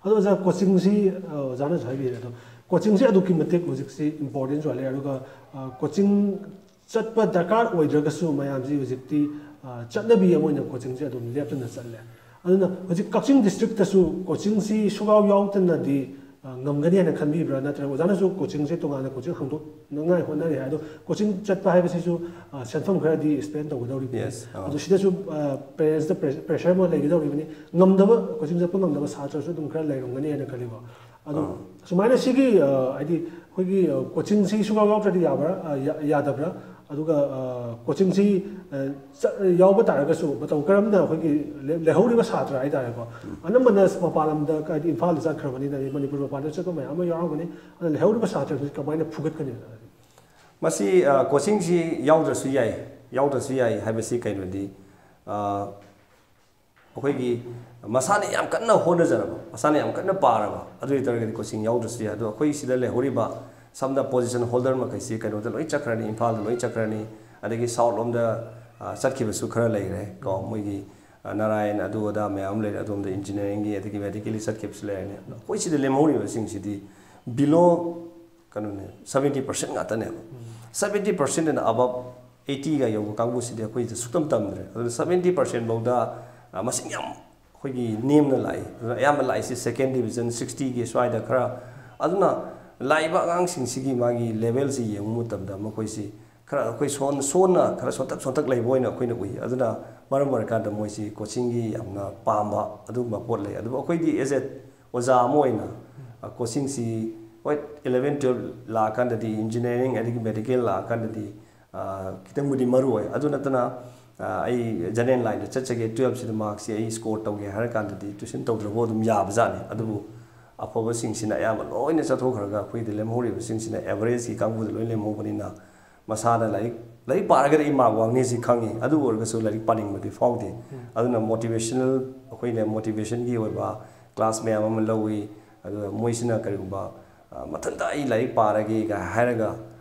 ꯑꯗꯣ ꯑꯣꯖꯥ, ꯀꯣꯆꯤꯡꯁꯤ, ꯑ, ꯑꯣꯖꯥꯅꯁꯨ ꯍꯥꯏꯕꯤꯔꯦ, ꯑꯗꯣ ꯀꯣꯆꯤꯡꯁꯤ ꯑꯗꯨꯛꯀꯤ ꯃꯇꯤꯛ ꯍꯧꯖꯤꯛꯁꯤ ꯏꯝꯄꯣꯔꯇꯦꯟꯁ ꯑꯣꯏꯍꯜꯂꯦ꯫ ꯑꯗꯨꯒ, ꯑ, ꯀꯣꯆꯤꯡ ꯆꯠꯄ ꯗꯔꯀꯥꯔ ꯑꯣꯏꯗ꯭ꯔꯒꯁꯨ ꯃꯌꯥꯝꯁꯤ ꯍꯧꯖꯤꯛꯇꯤ, ꯑ, ꯆꯠꯅꯕꯤ ꯑꯃ ꯑꯣꯏꯅ ꯀꯣꯆꯤꯡꯁꯦ ꯑꯗꯨꯝ ꯂꯦꯞꯇꯅ ꯆꯠꯂꯦ꯫ ꯑꯗꯨꯅ ꯍꯧꯖꯤꯛ ꯀꯛꯆꯤꯡ ꯗꯤꯁꯇ꯭ꯔꯤꯛꯇꯁꯨ ꯀꯣꯆꯤꯡꯁꯤ ꯁꯨꯡꯌꯥꯎ ꯌꯥꯎꯗꯅꯗꯤ ꯑ, ꯉꯝꯒꯅꯤ ꯍꯥꯏꯅ ꯈꯟꯕꯤꯕ꯭ꯔꯥ? ꯅꯠꯇ꯭ꯔꯒ ꯑꯣꯖꯥꯅꯁꯨ ꯀꯣꯆꯤꯡꯁꯦ ꯇꯣꯉꯥꯟꯅ ꯀꯣꯆꯤꯡ ꯍꯥꯡꯗꯣꯛꯅꯉꯥꯏ ꯍꯣꯠꯅꯔꯤ ꯍꯥꯏ꯫ ꯑꯗꯣ ꯀꯣꯆꯤꯡ ꯆꯠꯄ ꯍꯥꯏꯕꯁꯤꯁꯨ ꯑ, ꯁꯦꯟꯐꯝ ꯈꯔꯗꯤ ꯁ꯭ꯄꯦꯟ ꯇꯧꯒꯗꯧꯔꯤꯕꯅꯤ꯫ Yes, ꯑꯥ꯫ ꯑꯗꯣ ꯁꯤꯗꯁꯨ ꯄꯦꯔꯦꯟꯁꯇ ꯄ꯭ꯔꯦꯁꯔ ꯑꯃ ꯂꯩꯒꯗꯧꯔꯤꯕꯅꯤ꯫ ꯉꯝꯗꯕ, ꯀꯣꯆꯤꯡ ꯆꯠꯄ ꯉꯝꯗꯕ ꯁꯥꯇ꯭ꯔꯁꯨ ꯑꯗꯨꯝ ꯈꯔ ꯂꯩꯔꯝꯒꯅꯤ ꯍꯥꯏꯅ ꯈꯜꯂꯤꯀꯣ꯫ ꯑꯗꯣ ꯑꯥ꯫ ꯁꯨꯃꯥꯏꯅ ꯁꯤꯒꯤ ꯑ, ꯍꯥꯏꯗꯤ ꯑꯩꯈꯣꯏꯒꯤ ꯑ, ꯀꯣꯆꯤꯡꯁꯤ ꯁꯨꯡꯌꯥꯎ ꯌꯥꯎꯗ꯭ꯔꯗꯤ ꯌꯥꯕ꯭ꯔꯥ, ꯑ, ꯌꯥ- ꯌꯥꯗꯕ꯭ꯔꯥ? ꯑꯗꯨꯒ ꯑ, ꯀꯣꯆꯤꯡꯁꯤ ꯑ, ꯆ- ꯌꯥꯎꯕ ꯇꯥꯔꯒꯁꯨ ꯃꯇꯧ ꯀꯔꯝꯅ ꯑꯩꯈꯣꯏꯒꯤ ꯂꯦ- ꯂꯩꯍꯧꯔꯤꯕ ꯁꯥꯇ꯭ꯔ ꯍꯥꯏꯇꯥꯔꯦꯀꯣ, ꯑꯅꯝꯕꯅ ꯃꯄꯥꯟ ꯂꯝꯗ, ꯍꯥꯏꯗꯤ ꯏꯝꯐꯥꯜꯗ ꯆꯠꯈ꯭ꯔꯕꯅꯤꯅ, ꯍꯥꯏꯗꯤ ꯃꯅꯤꯄꯨꯔ ꯃꯄꯥꯟꯗ ꯆꯠꯄ ꯃꯌꯥꯝ ꯑꯃ ꯌꯥꯎꯔꯝꯒꯅꯤ꯫ ꯑꯗꯨꯅ ꯂꯩꯍꯧꯔꯤꯕ ꯁꯥꯇ꯭ꯔꯁꯤ ꯀꯃꯥꯏꯅ ꯐꯨꯒꯠꯀꯅꯤ? ꯃꯁꯤ ꯑ, ꯀꯣꯆꯤꯡꯁꯤ ꯌꯥꯎꯗ꯭ꯔꯁꯨ ꯌꯥꯏ꯫ ꯌꯥꯎꯗ꯭ꯔꯁꯨ ꯌꯥꯏ ꯍꯥꯏꯕꯁꯤ ꯀꯩꯅꯣꯗꯤ, ꯑ, ꯑꯩꯈꯣꯏꯒꯤ ꯃꯁꯥꯅ ꯌꯥꯝ ꯀꯟꯅ ꯍꯣꯠꯅꯖꯔꯕ, ꯃꯁꯥꯅ ꯌꯥꯝ ꯀꯟꯅ ꯄꯥꯔꯕ, ꯑꯗꯨ ꯑꯣꯏꯇꯥꯔꯒꯗꯤ ꯀꯣꯆꯤꯡ ꯌꯥꯎꯗ꯭ꯔꯁꯨ ꯌꯥꯏ꯫ ꯑꯗꯣ ꯑꯩꯈꯣꯏ ꯁꯤꯗ ꯂꯩꯍꯧꯔꯤꯕ ꯁꯝꯅ ꯄꯣꯖꯤꯁꯟ ꯍꯣꯜꯗꯔ ꯃꯈꯩꯁꯤ ꯀꯩꯅꯣꯗ ꯂꯣꯏ ꯆꯠꯈ꯭ꯔꯅꯤ, ꯏꯝꯐꯥꯜꯗ ꯂꯣꯏ ꯆꯠꯈ꯭ꯔꯅꯤ, ꯑꯗꯒꯤ ꯁꯥꯎꯠ ꯂꯣꯝꯗ ꯑ, ꯆꯠꯈꯤꯕꯁꯨ ꯈꯔ ꯂꯩꯈ꯭ꯔꯦ ꯀꯣ꯫ ꯃꯣꯏꯒꯤ ꯑ, ꯅꯥꯔꯥꯌꯟ ꯑꯗꯨ ꯑꯗꯥ ꯃꯌꯥꯝ ꯑꯃ ꯂꯩꯔꯦ, ꯑꯗꯣꯝꯗ ꯏꯟꯖꯤꯅꯤꯌꯥꯔꯤꯡꯒꯤ ꯑꯗꯒꯤ ꯃꯦꯗꯤꯀꯦꯜꯒꯤ ꯆꯠꯈꯤꯕꯁꯨ ꯂꯩꯔꯅꯤ꯫ ꯑꯗꯣ ꯑꯩꯈꯣꯏ ꯁꯤꯗ ꯂꯦꯝꯍꯧꯔꯤꯕꯁꯤꯡꯁꯤꯗꯤ ꯕꯤꯂꯣ ꯀꯩꯅꯣꯅꯦ, ꯁꯕꯦꯟꯇꯤ ꯄꯥꯔꯁꯦꯟ ꯉꯥꯛꯇꯅꯦꯕ꯫ ꯁꯕꯦꯟꯇꯤ ꯄꯥꯔꯁꯦꯟ ꯑꯦꯟ ꯑꯕꯞ ꯑꯩꯠꯇꯤꯒ ꯌꯧꯕ ꯀꯥꯡꯕꯨꯁꯤꯗꯤ ꯑꯩꯈꯣꯏꯗ ꯁꯨꯛꯇꯝ ꯇꯝꯗ꯭ꯔꯦ꯫ ꯑꯗꯨꯅ ꯁꯕꯦꯟꯇꯤ ꯄꯥꯔꯁꯦꯟ ꯐꯥꯎꯗ ꯑ, ꯃꯁꯤꯡ ꯌꯥꯝ ꯑꯩꯈꯣꯏꯒꯤ ꯅꯦꯝꯅ ꯂꯥꯛꯏ꯫ ꯑꯗꯨꯅ ꯑꯌꯥꯝꯕ ꯂꯥꯛꯏꯁꯤ ꯁꯦꯀꯦꯟ ꯗꯤꯕꯤꯖꯟ ꯁꯤꯛꯁꯇꯤꯒꯤ ꯁ꯭ꯋꯥꯏꯗ ꯈꯔ꯫ ꯑꯗꯨꯅ ꯂꯥꯛꯏꯕ ꯑꯉꯥꯡꯁꯤꯡꯁꯤꯒꯤ ꯃꯥꯒꯤ ꯂꯦꯚꯦꯜꯁꯤ ꯌꯦꯡꯕ ꯃꯇꯝꯗ ꯃꯈꯣꯏꯁꯤ ꯈꯔ ꯑꯩꯈꯣꯏ ꯁꯣꯟ- ꯁꯣꯟꯅ ꯈꯔ ꯁꯣꯟꯇꯛ ꯁꯣꯟꯇꯛ ꯂꯩꯕ ꯑꯣꯏꯅ ꯑꯩꯈꯣꯏꯅ ꯎꯏ꯫ ꯑꯗꯨꯅ ꯃꯔꯝ ꯑꯣꯏꯔꯀꯥꯟꯗ ꯃꯣꯏꯁꯤ ꯀꯣꯆꯤꯡꯒꯤ ꯌꯥꯝꯅ ꯄꯥꯝꯕ ꯑꯗꯨꯒꯨꯝꯕ ꯄꯣꯠ ꯂꯩ꯫ ꯑꯗꯨꯕꯨ ꯑꯩꯈꯣꯏꯗꯤ ꯑꯦꯖ ꯑꯦ ꯑꯣꯖꯥ ꯑꯃ ꯑꯣꯏꯅ, ꯑ, ꯀꯣꯆꯤꯡꯁꯤ ꯍꯣꯏ, ꯏꯂꯚꯦꯟ ꯇꯨꯌꯦꯜꯞ ꯂꯥꯛꯑꯀꯥꯟꯗꯗꯤ, ꯏꯟꯖꯤꯅꯤꯌꯥꯔꯤꯡ ꯑꯗꯒꯤ ꯃꯦꯗꯤꯀꯦꯜ ꯂꯥꯛꯑꯀꯥꯟꯗꯗꯤ, ꯑ, ꯈꯤꯇꯪꯕꯨꯗꯤ ꯃꯔꯨ ꯑꯣꯏ꯫ ꯑꯗꯨ ꯅꯠꯇꯅ, ꯑ, ꯑꯩ ꯖꯦꯅꯦꯔꯦꯜ ꯂꯥꯏꯟꯗ ꯆꯠꯆꯒꯦ, ꯇꯨꯌꯦꯜꯞꯁꯤꯗ ꯃꯥꯔꯛꯁꯤ ꯑꯩ ꯁ꯭ꯀꯣꯔ ꯇꯧꯒꯦ ꯍꯥꯏꯔ ꯀꯥꯟꯗꯗꯤ ꯇ꯭ꯌꯨꯁꯟ ꯇꯧꯗ꯭ꯔꯕ ꯑꯗꯨꯝ ꯌꯥꯕꯖꯥꯠꯅꯤ꯫ ꯑꯗꯨꯕꯨ ꯑꯐꯕꯁꯤꯡꯁꯤꯅ ꯑꯌꯥꯝꯕ ꯂꯣꯏꯅ ꯆꯠꯊꯣꯛꯈ꯭ꯔꯒ ꯑꯩꯈꯣꯏꯗ ꯂꯦꯝꯍꯧꯔꯤꯕꯁꯤꯡꯁꯤꯅ ꯑꯦꯚꯔꯦꯖꯀꯤ ꯀꯥꯡꯕꯨꯗ ꯂꯣꯏ ꯂꯦꯝꯍꯧꯕꯅꯤꯅ ꯃꯁꯥꯅ ꯂꯥꯏꯔꯤꯛ, ꯂꯥꯏꯔꯤꯛ ꯄꯥꯔꯒꯗꯤ ꯑꯩ ꯃꯥꯔꯛ ꯋꯥꯡꯅꯤ ꯁꯤ ꯈꯪꯉꯤ꯫ ꯑꯗꯨ ꯑꯣꯏꯔꯒꯁꯨ ꯂꯥꯏꯔꯤꯛ ꯄꯥꯅꯤꯡꯕꯗꯤ ꯐꯥꯎꯗꯦ꯫ ꯑꯗꯨꯅ ꯃꯣꯇꯤꯚꯦꯁꯅꯦꯜ, ꯑꯩꯈꯣꯏꯅ ꯃꯣꯇꯤꯚꯦꯁꯟꯒꯤ ꯑꯣꯏꯕ ꯀ꯭ꯂꯥꯁ ꯃꯌꯥꯝ ꯑꯃ ꯂꯧꯏ꯫ ꯑꯗꯨꯒ ꯃꯣꯏꯁꯤꯅ ꯀꯔꯤꯒꯨꯝꯕ, ꯑ, "ꯃꯊꯟꯇ ꯑꯩ ꯂꯥꯏꯔꯤꯛ ꯄꯥꯔꯒꯦꯒ" ꯍꯥꯏꯔꯒ,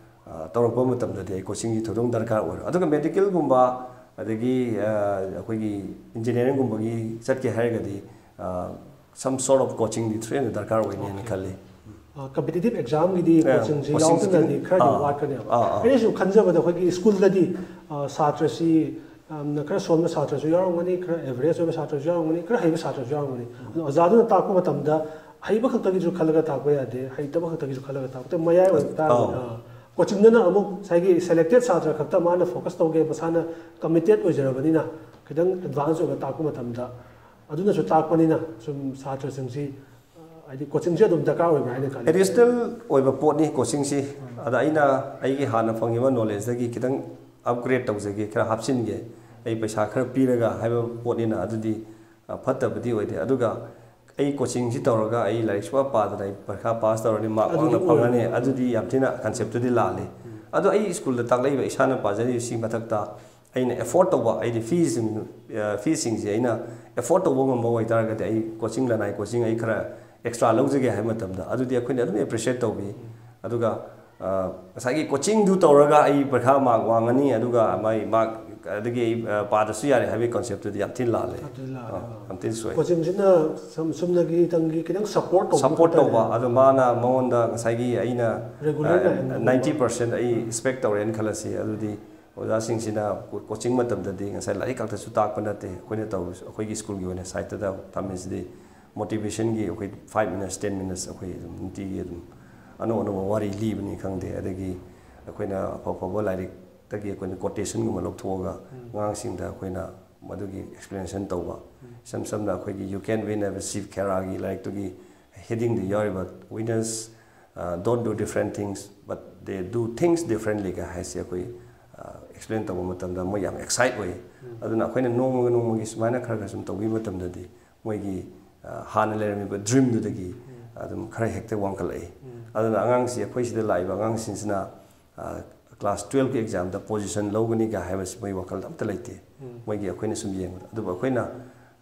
ꯑ, ꯇꯧꯔꯛꯄ ꯃꯇꯝꯗꯗꯤ ꯑꯩ ꯀꯣꯆꯤꯡꯒꯤ ꯊꯣꯏꯗꯣꯛꯅ ꯗꯔꯀꯥꯔ ꯑꯣꯏꯔꯣꯏ꯫ ꯑꯗꯨꯒ ꯃꯦꯗꯤꯀꯦꯜꯒꯨꯝꯕ ꯑꯗꯒꯤ, ꯑ, ꯑꯩꯈꯣꯏꯒꯤ ꯏꯟꯖꯤꯅꯤꯌꯥꯔꯤꯡꯒꯨꯝꯕꯒꯤ ꯆꯠꯀꯦ ꯍꯥꯏꯔꯒꯗꯤ, ꯑ, some sort of coaching ꯗꯤ ꯁꯣꯏꯗꯅ ꯗꯔꯀꯥꯔ ꯑꯣꯏꯅꯤ ꯍꯥꯏꯅ ꯈꯜꯂꯤ꯫ ꯀꯝꯄꯤꯇꯤꯇꯤꯞ ꯑꯦꯛꯖꯥꯝꯒꯤꯗꯤ ꯑ, ꯀꯣꯆꯤꯡꯁꯤ ꯀꯣꯆꯤꯡꯁꯤ ꯌꯥꯎꯗꯅꯗꯤ ꯈꯤꯇꯪ, ꯈꯔꯗꯤ ꯑꯥ, ꯋꯥꯠꯀꯅꯦꯕ꯫ ꯑꯥ, ꯑꯥ꯫ ꯑꯩꯅ ꯁꯨꯝ ꯈꯟꯖꯕꯗ ꯑꯩꯈꯣꯏꯒꯤ ꯁ꯭ꯀꯨꯜꯗꯗꯤ ꯑ, ꯁꯥꯇ꯭ꯔꯁꯤ ꯌꯥꯝꯅ ꯈꯔ ꯁꯣꯟꯕ ꯁꯥꯇ꯭ꯔꯁꯨ ꯌꯥꯎꯔꯝꯒꯅꯤ, ꯈꯔ ꯑꯦꯚꯔꯦꯖ ꯑꯣꯏꯕ ꯁꯥꯇ꯭ꯔꯁꯨ ꯌꯥꯎꯔꯝꯒꯅꯤ, ꯈꯔ ꯍꯩꯕ ꯁꯥꯇ꯭ꯔꯁꯨ ꯌꯥꯎꯔꯝꯒꯅꯤ꯫ ꯑꯗꯣ ꯑꯣꯖꯥꯗꯨꯅ ꯇꯥꯛꯄ ꯃꯇꯝꯗ ꯍꯩꯕ ꯈꯛꯇꯒꯤꯁꯨ ꯈꯜꯂꯒ ꯇꯥꯛꯄ ꯌꯥꯗꯦ, ꯍꯩꯇꯕ ꯈꯛꯇꯒꯤꯁꯨ ꯈꯜꯂꯒ ꯇꯥꯛꯄ ꯌꯥꯗꯦ꯫ ꯃꯌꯥꯏ ꯑꯣꯏꯕ ꯇꯥꯔꯒꯗꯤ, ꯑꯥ, ꯀꯣꯆꯤꯡꯗꯅ ꯑꯃꯨꯛ ꯉꯁꯥꯏꯒꯤ ꯁꯦꯂꯦꯛꯇꯦꯠ ꯁꯥꯇ꯭ꯔ ꯈꯛꯇ ꯃꯥꯅ ꯐꯣꯀꯁ ꯇꯧꯒꯦ, ꯃꯁꯥꯅ ꯀꯃꯤꯇꯦꯠ ꯑꯣꯏꯖꯔꯕꯅꯤꯅ ꯈꯤꯇꯪ ꯑꯦꯗꯚꯥꯟꯁ ꯑꯣꯏꯕ ꯇꯥꯛꯄ ꯃꯇꯝꯗ ꯑꯗꯨꯅꯁꯨ ꯇꯥꯛꯄꯅꯤꯅ ꯁꯨꯝ ꯁꯥꯇ꯭ꯔꯁꯤꯡꯁꯤ, ꯑ, ꯍꯥꯏꯗꯤ ꯀꯣꯆꯤꯡꯁꯦ ꯑꯗꯨꯝ ꯗꯔꯀꯥꯔ ꯑꯣꯏꯕ꯭ꯔꯥ ꯍꯥꯏꯅ ꯈꯜꯂꯤ꯫ ꯑꯦꯗꯤꯁꯅꯦꯜ ꯑꯣꯏꯕ ꯄꯣꯠꯅꯤ ꯀꯣꯆꯤꯡꯁꯤ꯫ ꯑꯗ ꯑꯩꯅ ꯑꯩꯒꯤ ꯍꯥꯟꯅ ꯐꯪꯉꯤꯕ ꯅꯣꯂꯦꯖꯇꯒꯤ ꯈꯤꯇꯪ ꯑꯞꯒ꯭ꯔꯦꯗ ꯇꯧꯖꯒꯦ, ꯈꯔ ꯍꯥꯞꯆꯤꯟꯒꯦ, ꯑꯩ ꯄꯩꯁꯥ ꯈꯔ ꯄꯤꯔꯒ ꯍꯥꯏꯕ ꯄꯣꯠꯅꯤꯅ ꯑꯗꯨꯗꯤ, ꯑ, ꯐꯠꯇꯕꯗꯤ ꯑꯣꯏꯗꯦ꯫ ꯑꯗꯨꯒ ꯑꯩ ꯀꯣꯆꯤꯡꯁꯤ ꯇꯧꯔꯒ ꯑꯩ ꯂꯥꯏꯔꯤꯛ ꯁꯨꯡꯄꯥ ꯄꯥꯗꯅ ꯑꯩ ꯄꯔꯤꯈꯥ ꯄꯥꯁ ꯇꯧꯔꯅꯤ, ꯃꯥꯔꯛ ꯑꯗꯨꯗꯤ ꯋꯥꯡꯅ ꯐꯪꯉꯅꯤ, ꯑꯣꯏꯔꯣꯏ꯫ ꯑꯗꯨꯗꯤ ꯌꯥꯝ ꯊꯤꯅ ꯀꯟꯁꯦꯞꯇꯨꯗꯤ ꯂꯥꯜꯂꯤ꯫ ꯑꯗꯣ ꯑꯩ ꯁ꯭ꯀꯨꯜꯗ ꯇꯥꯛꯂꯛꯏꯕ ꯏꯁꯥꯅ ꯄꯥꯖꯔꯤꯕꯁꯤ ꯃꯊꯛꯇ ꯑꯩꯅ ꯑꯦꯐꯣꯔꯗ ꯇꯧꯕ, ꯍꯥꯏꯗꯤ ꯐꯤꯁꯤꯡ, ꯑ, ꯐꯤꯁꯤꯡꯁꯦ ꯑꯩꯅ ꯑꯦꯐꯣꯔꯗ ꯇꯧꯕ ꯉꯝꯕ ꯑꯣꯏꯇꯥꯔꯒꯗꯤ ꯑꯩ ꯀꯣꯆꯤꯡ, ꯂꯅꯥꯏ ꯀꯣꯆꯤꯡ ꯑꯩ ꯈꯔ ꯑꯦꯛꯁꯇ꯭ꯔꯥ ꯂꯧꯖꯒꯦ ꯍꯥꯏꯕ ꯃꯇꯝꯗ ꯑꯗꯨꯗꯤ ꯑꯩꯈꯣꯏꯅ ꯑꯗꯨꯝ ꯑꯦꯄ꯭ꯔꯤꯁꯤꯌꯦꯠ ꯇꯧꯕꯤ꯫ ꯑꯗꯨꯒ, ꯑ, ꯉꯁꯥꯏꯒꯤ ꯀꯣꯆꯤꯡꯗꯨ ꯇꯧꯔꯒ ꯑꯩ ꯄꯔꯤꯈꯥ ꯃꯥꯔꯛ ꯋꯥꯡꯉꯅꯤ, ꯑꯗꯨꯒ ꯃꯥꯏ ꯃꯥꯔꯛ ꯑꯗꯒꯤ ꯑꯩ, ꯑ, ꯄꯥꯗ꯭ꯔꯁꯨ ꯌꯥꯔꯦ ꯍꯥꯏꯕꯒꯤ ꯀꯣꯟꯁꯦꯞꯇꯨꯗꯤ ꯌꯥꯝ ꯊꯤꯅ ꯂꯥꯜꯂꯦ꯫ ꯌꯥꯝ ꯊꯤꯅ ꯂꯥꯜꯂꯦ꯫ ꯑ, ꯌꯥꯝ ꯊꯤꯅ ꯁꯣꯏ꯫ ꯀꯣꯆꯤꯡꯁꯤꯅ ꯁꯨꯝ, ꯆꯨꯝꯅꯒꯤꯗꯪꯒꯤ ꯈꯤꯇꯪ ꯁꯞꯄꯣꯔꯠ ꯇꯧꯕ ꯁꯞꯄꯣꯔꯠ ꯈꯛꯇꯅꯦ꯫ ꯇꯧꯕ, ꯑꯗꯣ ꯃꯥꯅ ꯃꯉꯣꯟꯗ ꯉꯁꯥꯏꯒꯤ ꯑꯩꯅ, ꯔꯤꯒꯨꯂꯔ ꯑ, ꯅꯥꯏꯟꯇꯤ ꯄꯥꯔꯁꯦꯟ ꯑꯩ ꯑꯦꯛꯁꯄꯦꯛ ꯇꯧꯔꯦꯅ ꯈꯜꯂꯁꯤ꯫ ꯑꯗꯨꯗꯤ ꯑꯣꯖꯥꯁꯤꯡꯁꯤꯅ ꯀꯣ-, ꯀꯣꯆꯤꯡ ꯃꯇꯝꯗꯗꯤ ꯉꯁꯥꯏ ꯂꯥꯏꯔꯤꯛ ꯈꯛꯇꯁꯨ ꯇꯥꯛꯄ ꯅꯠꯇꯦ꯫ ꯑꯩꯈꯣꯏꯅ ꯇꯧꯔꯤꯁꯨ, ꯑꯩꯈꯣꯏꯒꯤ ꯁ꯭ꯀꯨꯜꯒꯤ ꯑꯣꯏꯅ ꯁꯥꯏꯠꯇꯗ ꯊꯝꯃꯤꯁꯤꯗꯤ ꯃꯣꯇꯤꯚꯦꯁꯟꯒꯤ ꯑꯩꯈꯣꯏ ꯐꯥꯏꯚ ꯃꯤꯅꯠꯁ, ꯇꯦꯟ ꯃꯤꯅꯠꯁ ꯑꯩꯈꯣꯏ ꯑꯗꯨꯝ ꯅꯨꯡꯇꯤꯒꯤ ꯑꯗꯨꯝ ꯑꯅꯧ ꯑꯅꯧꯕ ꯋꯥꯔꯤ ꯂꯤꯕꯅꯤ ꯈꯪꯗꯦ, ꯑꯗꯒꯤ ꯑꯩꯈꯣꯏꯅ ꯑꯐ ꯑꯐꯕ ꯂꯥꯏꯔꯤꯛꯇꯒꯤ ꯑꯩꯈꯣꯏꯅ ꯀꯣꯇꯦꯁꯟꯒꯨꯝꯕ ꯂꯧꯊꯣꯛꯑꯒ ꯑꯉꯥꯡꯁꯤꯡꯗ ꯑꯩꯈꯣꯏꯅ ꯃꯗꯨꯒꯤ ꯑꯦꯛꯁꯄ꯭ꯂꯦꯅꯦꯁꯟ ꯇꯧꯕ꯫ ꯏꯁꯝ ꯁꯝꯅ ꯑꯩꯈꯣꯏꯒꯤ You Can Win ꯍꯥꯏꯕ ꯁꯤꯚ ꯈꯦꯔꯥꯒꯤ ꯂꯥꯏꯔꯤꯛꯇꯨꯒꯤ ꯍꯦꯗꯤꯡꯗ ꯌꯥꯎꯔꯤꯕ, "Winners, uh, don't do different things, but they do things differently" ꯒ ꯍꯥꯏꯁꯦ ꯑꯩꯈꯣꯏ, ꯑ, ꯑꯦꯛꯁꯄ꯭ꯂꯦꯟ ꯇꯧꯕ ꯃꯇꯝꯗ ꯃꯣꯏ ꯌꯥꯝ ꯑꯦꯛꯁꯥꯏꯠ ꯑꯣꯏ꯫ ꯑꯗꯨꯅ ꯑꯩꯈꯣꯏꯅ ꯅꯣꯡꯃꯒꯤ ꯅꯣꯡꯃꯒꯤ ꯁꯨꯃꯥꯏꯅ ꯈꯔ ꯈꯔ ꯁꯨꯝ ꯇꯧꯕꯤꯕ ꯃꯇꯝꯗꯗꯤ ꯃꯣꯏꯒꯤ, ꯑ, ꯍꯥꯟꯅ ꯂꯩꯔꯝꯃꯤꯕ ꯗ꯭ꯔꯤꯝꯗꯨꯗꯒꯤ ꯑꯗꯨꯝ ꯈꯔ ꯍꯦꯛꯇ ꯋꯥꯡꯈꯠꯂꯛꯏ꯫ ꯑꯗꯨꯅ ꯑꯉꯥꯡꯁꯤ, ꯑꯩꯈꯣꯏ ꯁꯤꯗ ꯂꯥꯛꯏꯕ ꯑꯉꯥꯡꯁꯤꯡꯁꯤꯅ, ꯑ, ꯀ꯭ꯂꯥꯁ ꯇꯨꯌꯦꯜꯐꯀꯤ ꯑꯦꯛꯖꯥꯝꯗ ꯄꯣꯖꯤꯁꯟ ꯂꯧꯒꯅꯤꯒ ꯍꯥꯏꯕꯁꯤ ꯃꯣꯏ ꯋꯥꯈꯜꯗ ꯑꯝꯇ ꯂꯩꯇꯦ꯫ ꯃꯣꯏꯒꯤ ꯑꯩꯈꯣꯏꯅ ꯁꯨꯝ ꯌꯦꯡꯕꯗ꯫ ꯑꯗꯨꯕꯨ ꯑꯩꯈꯣꯏꯅ,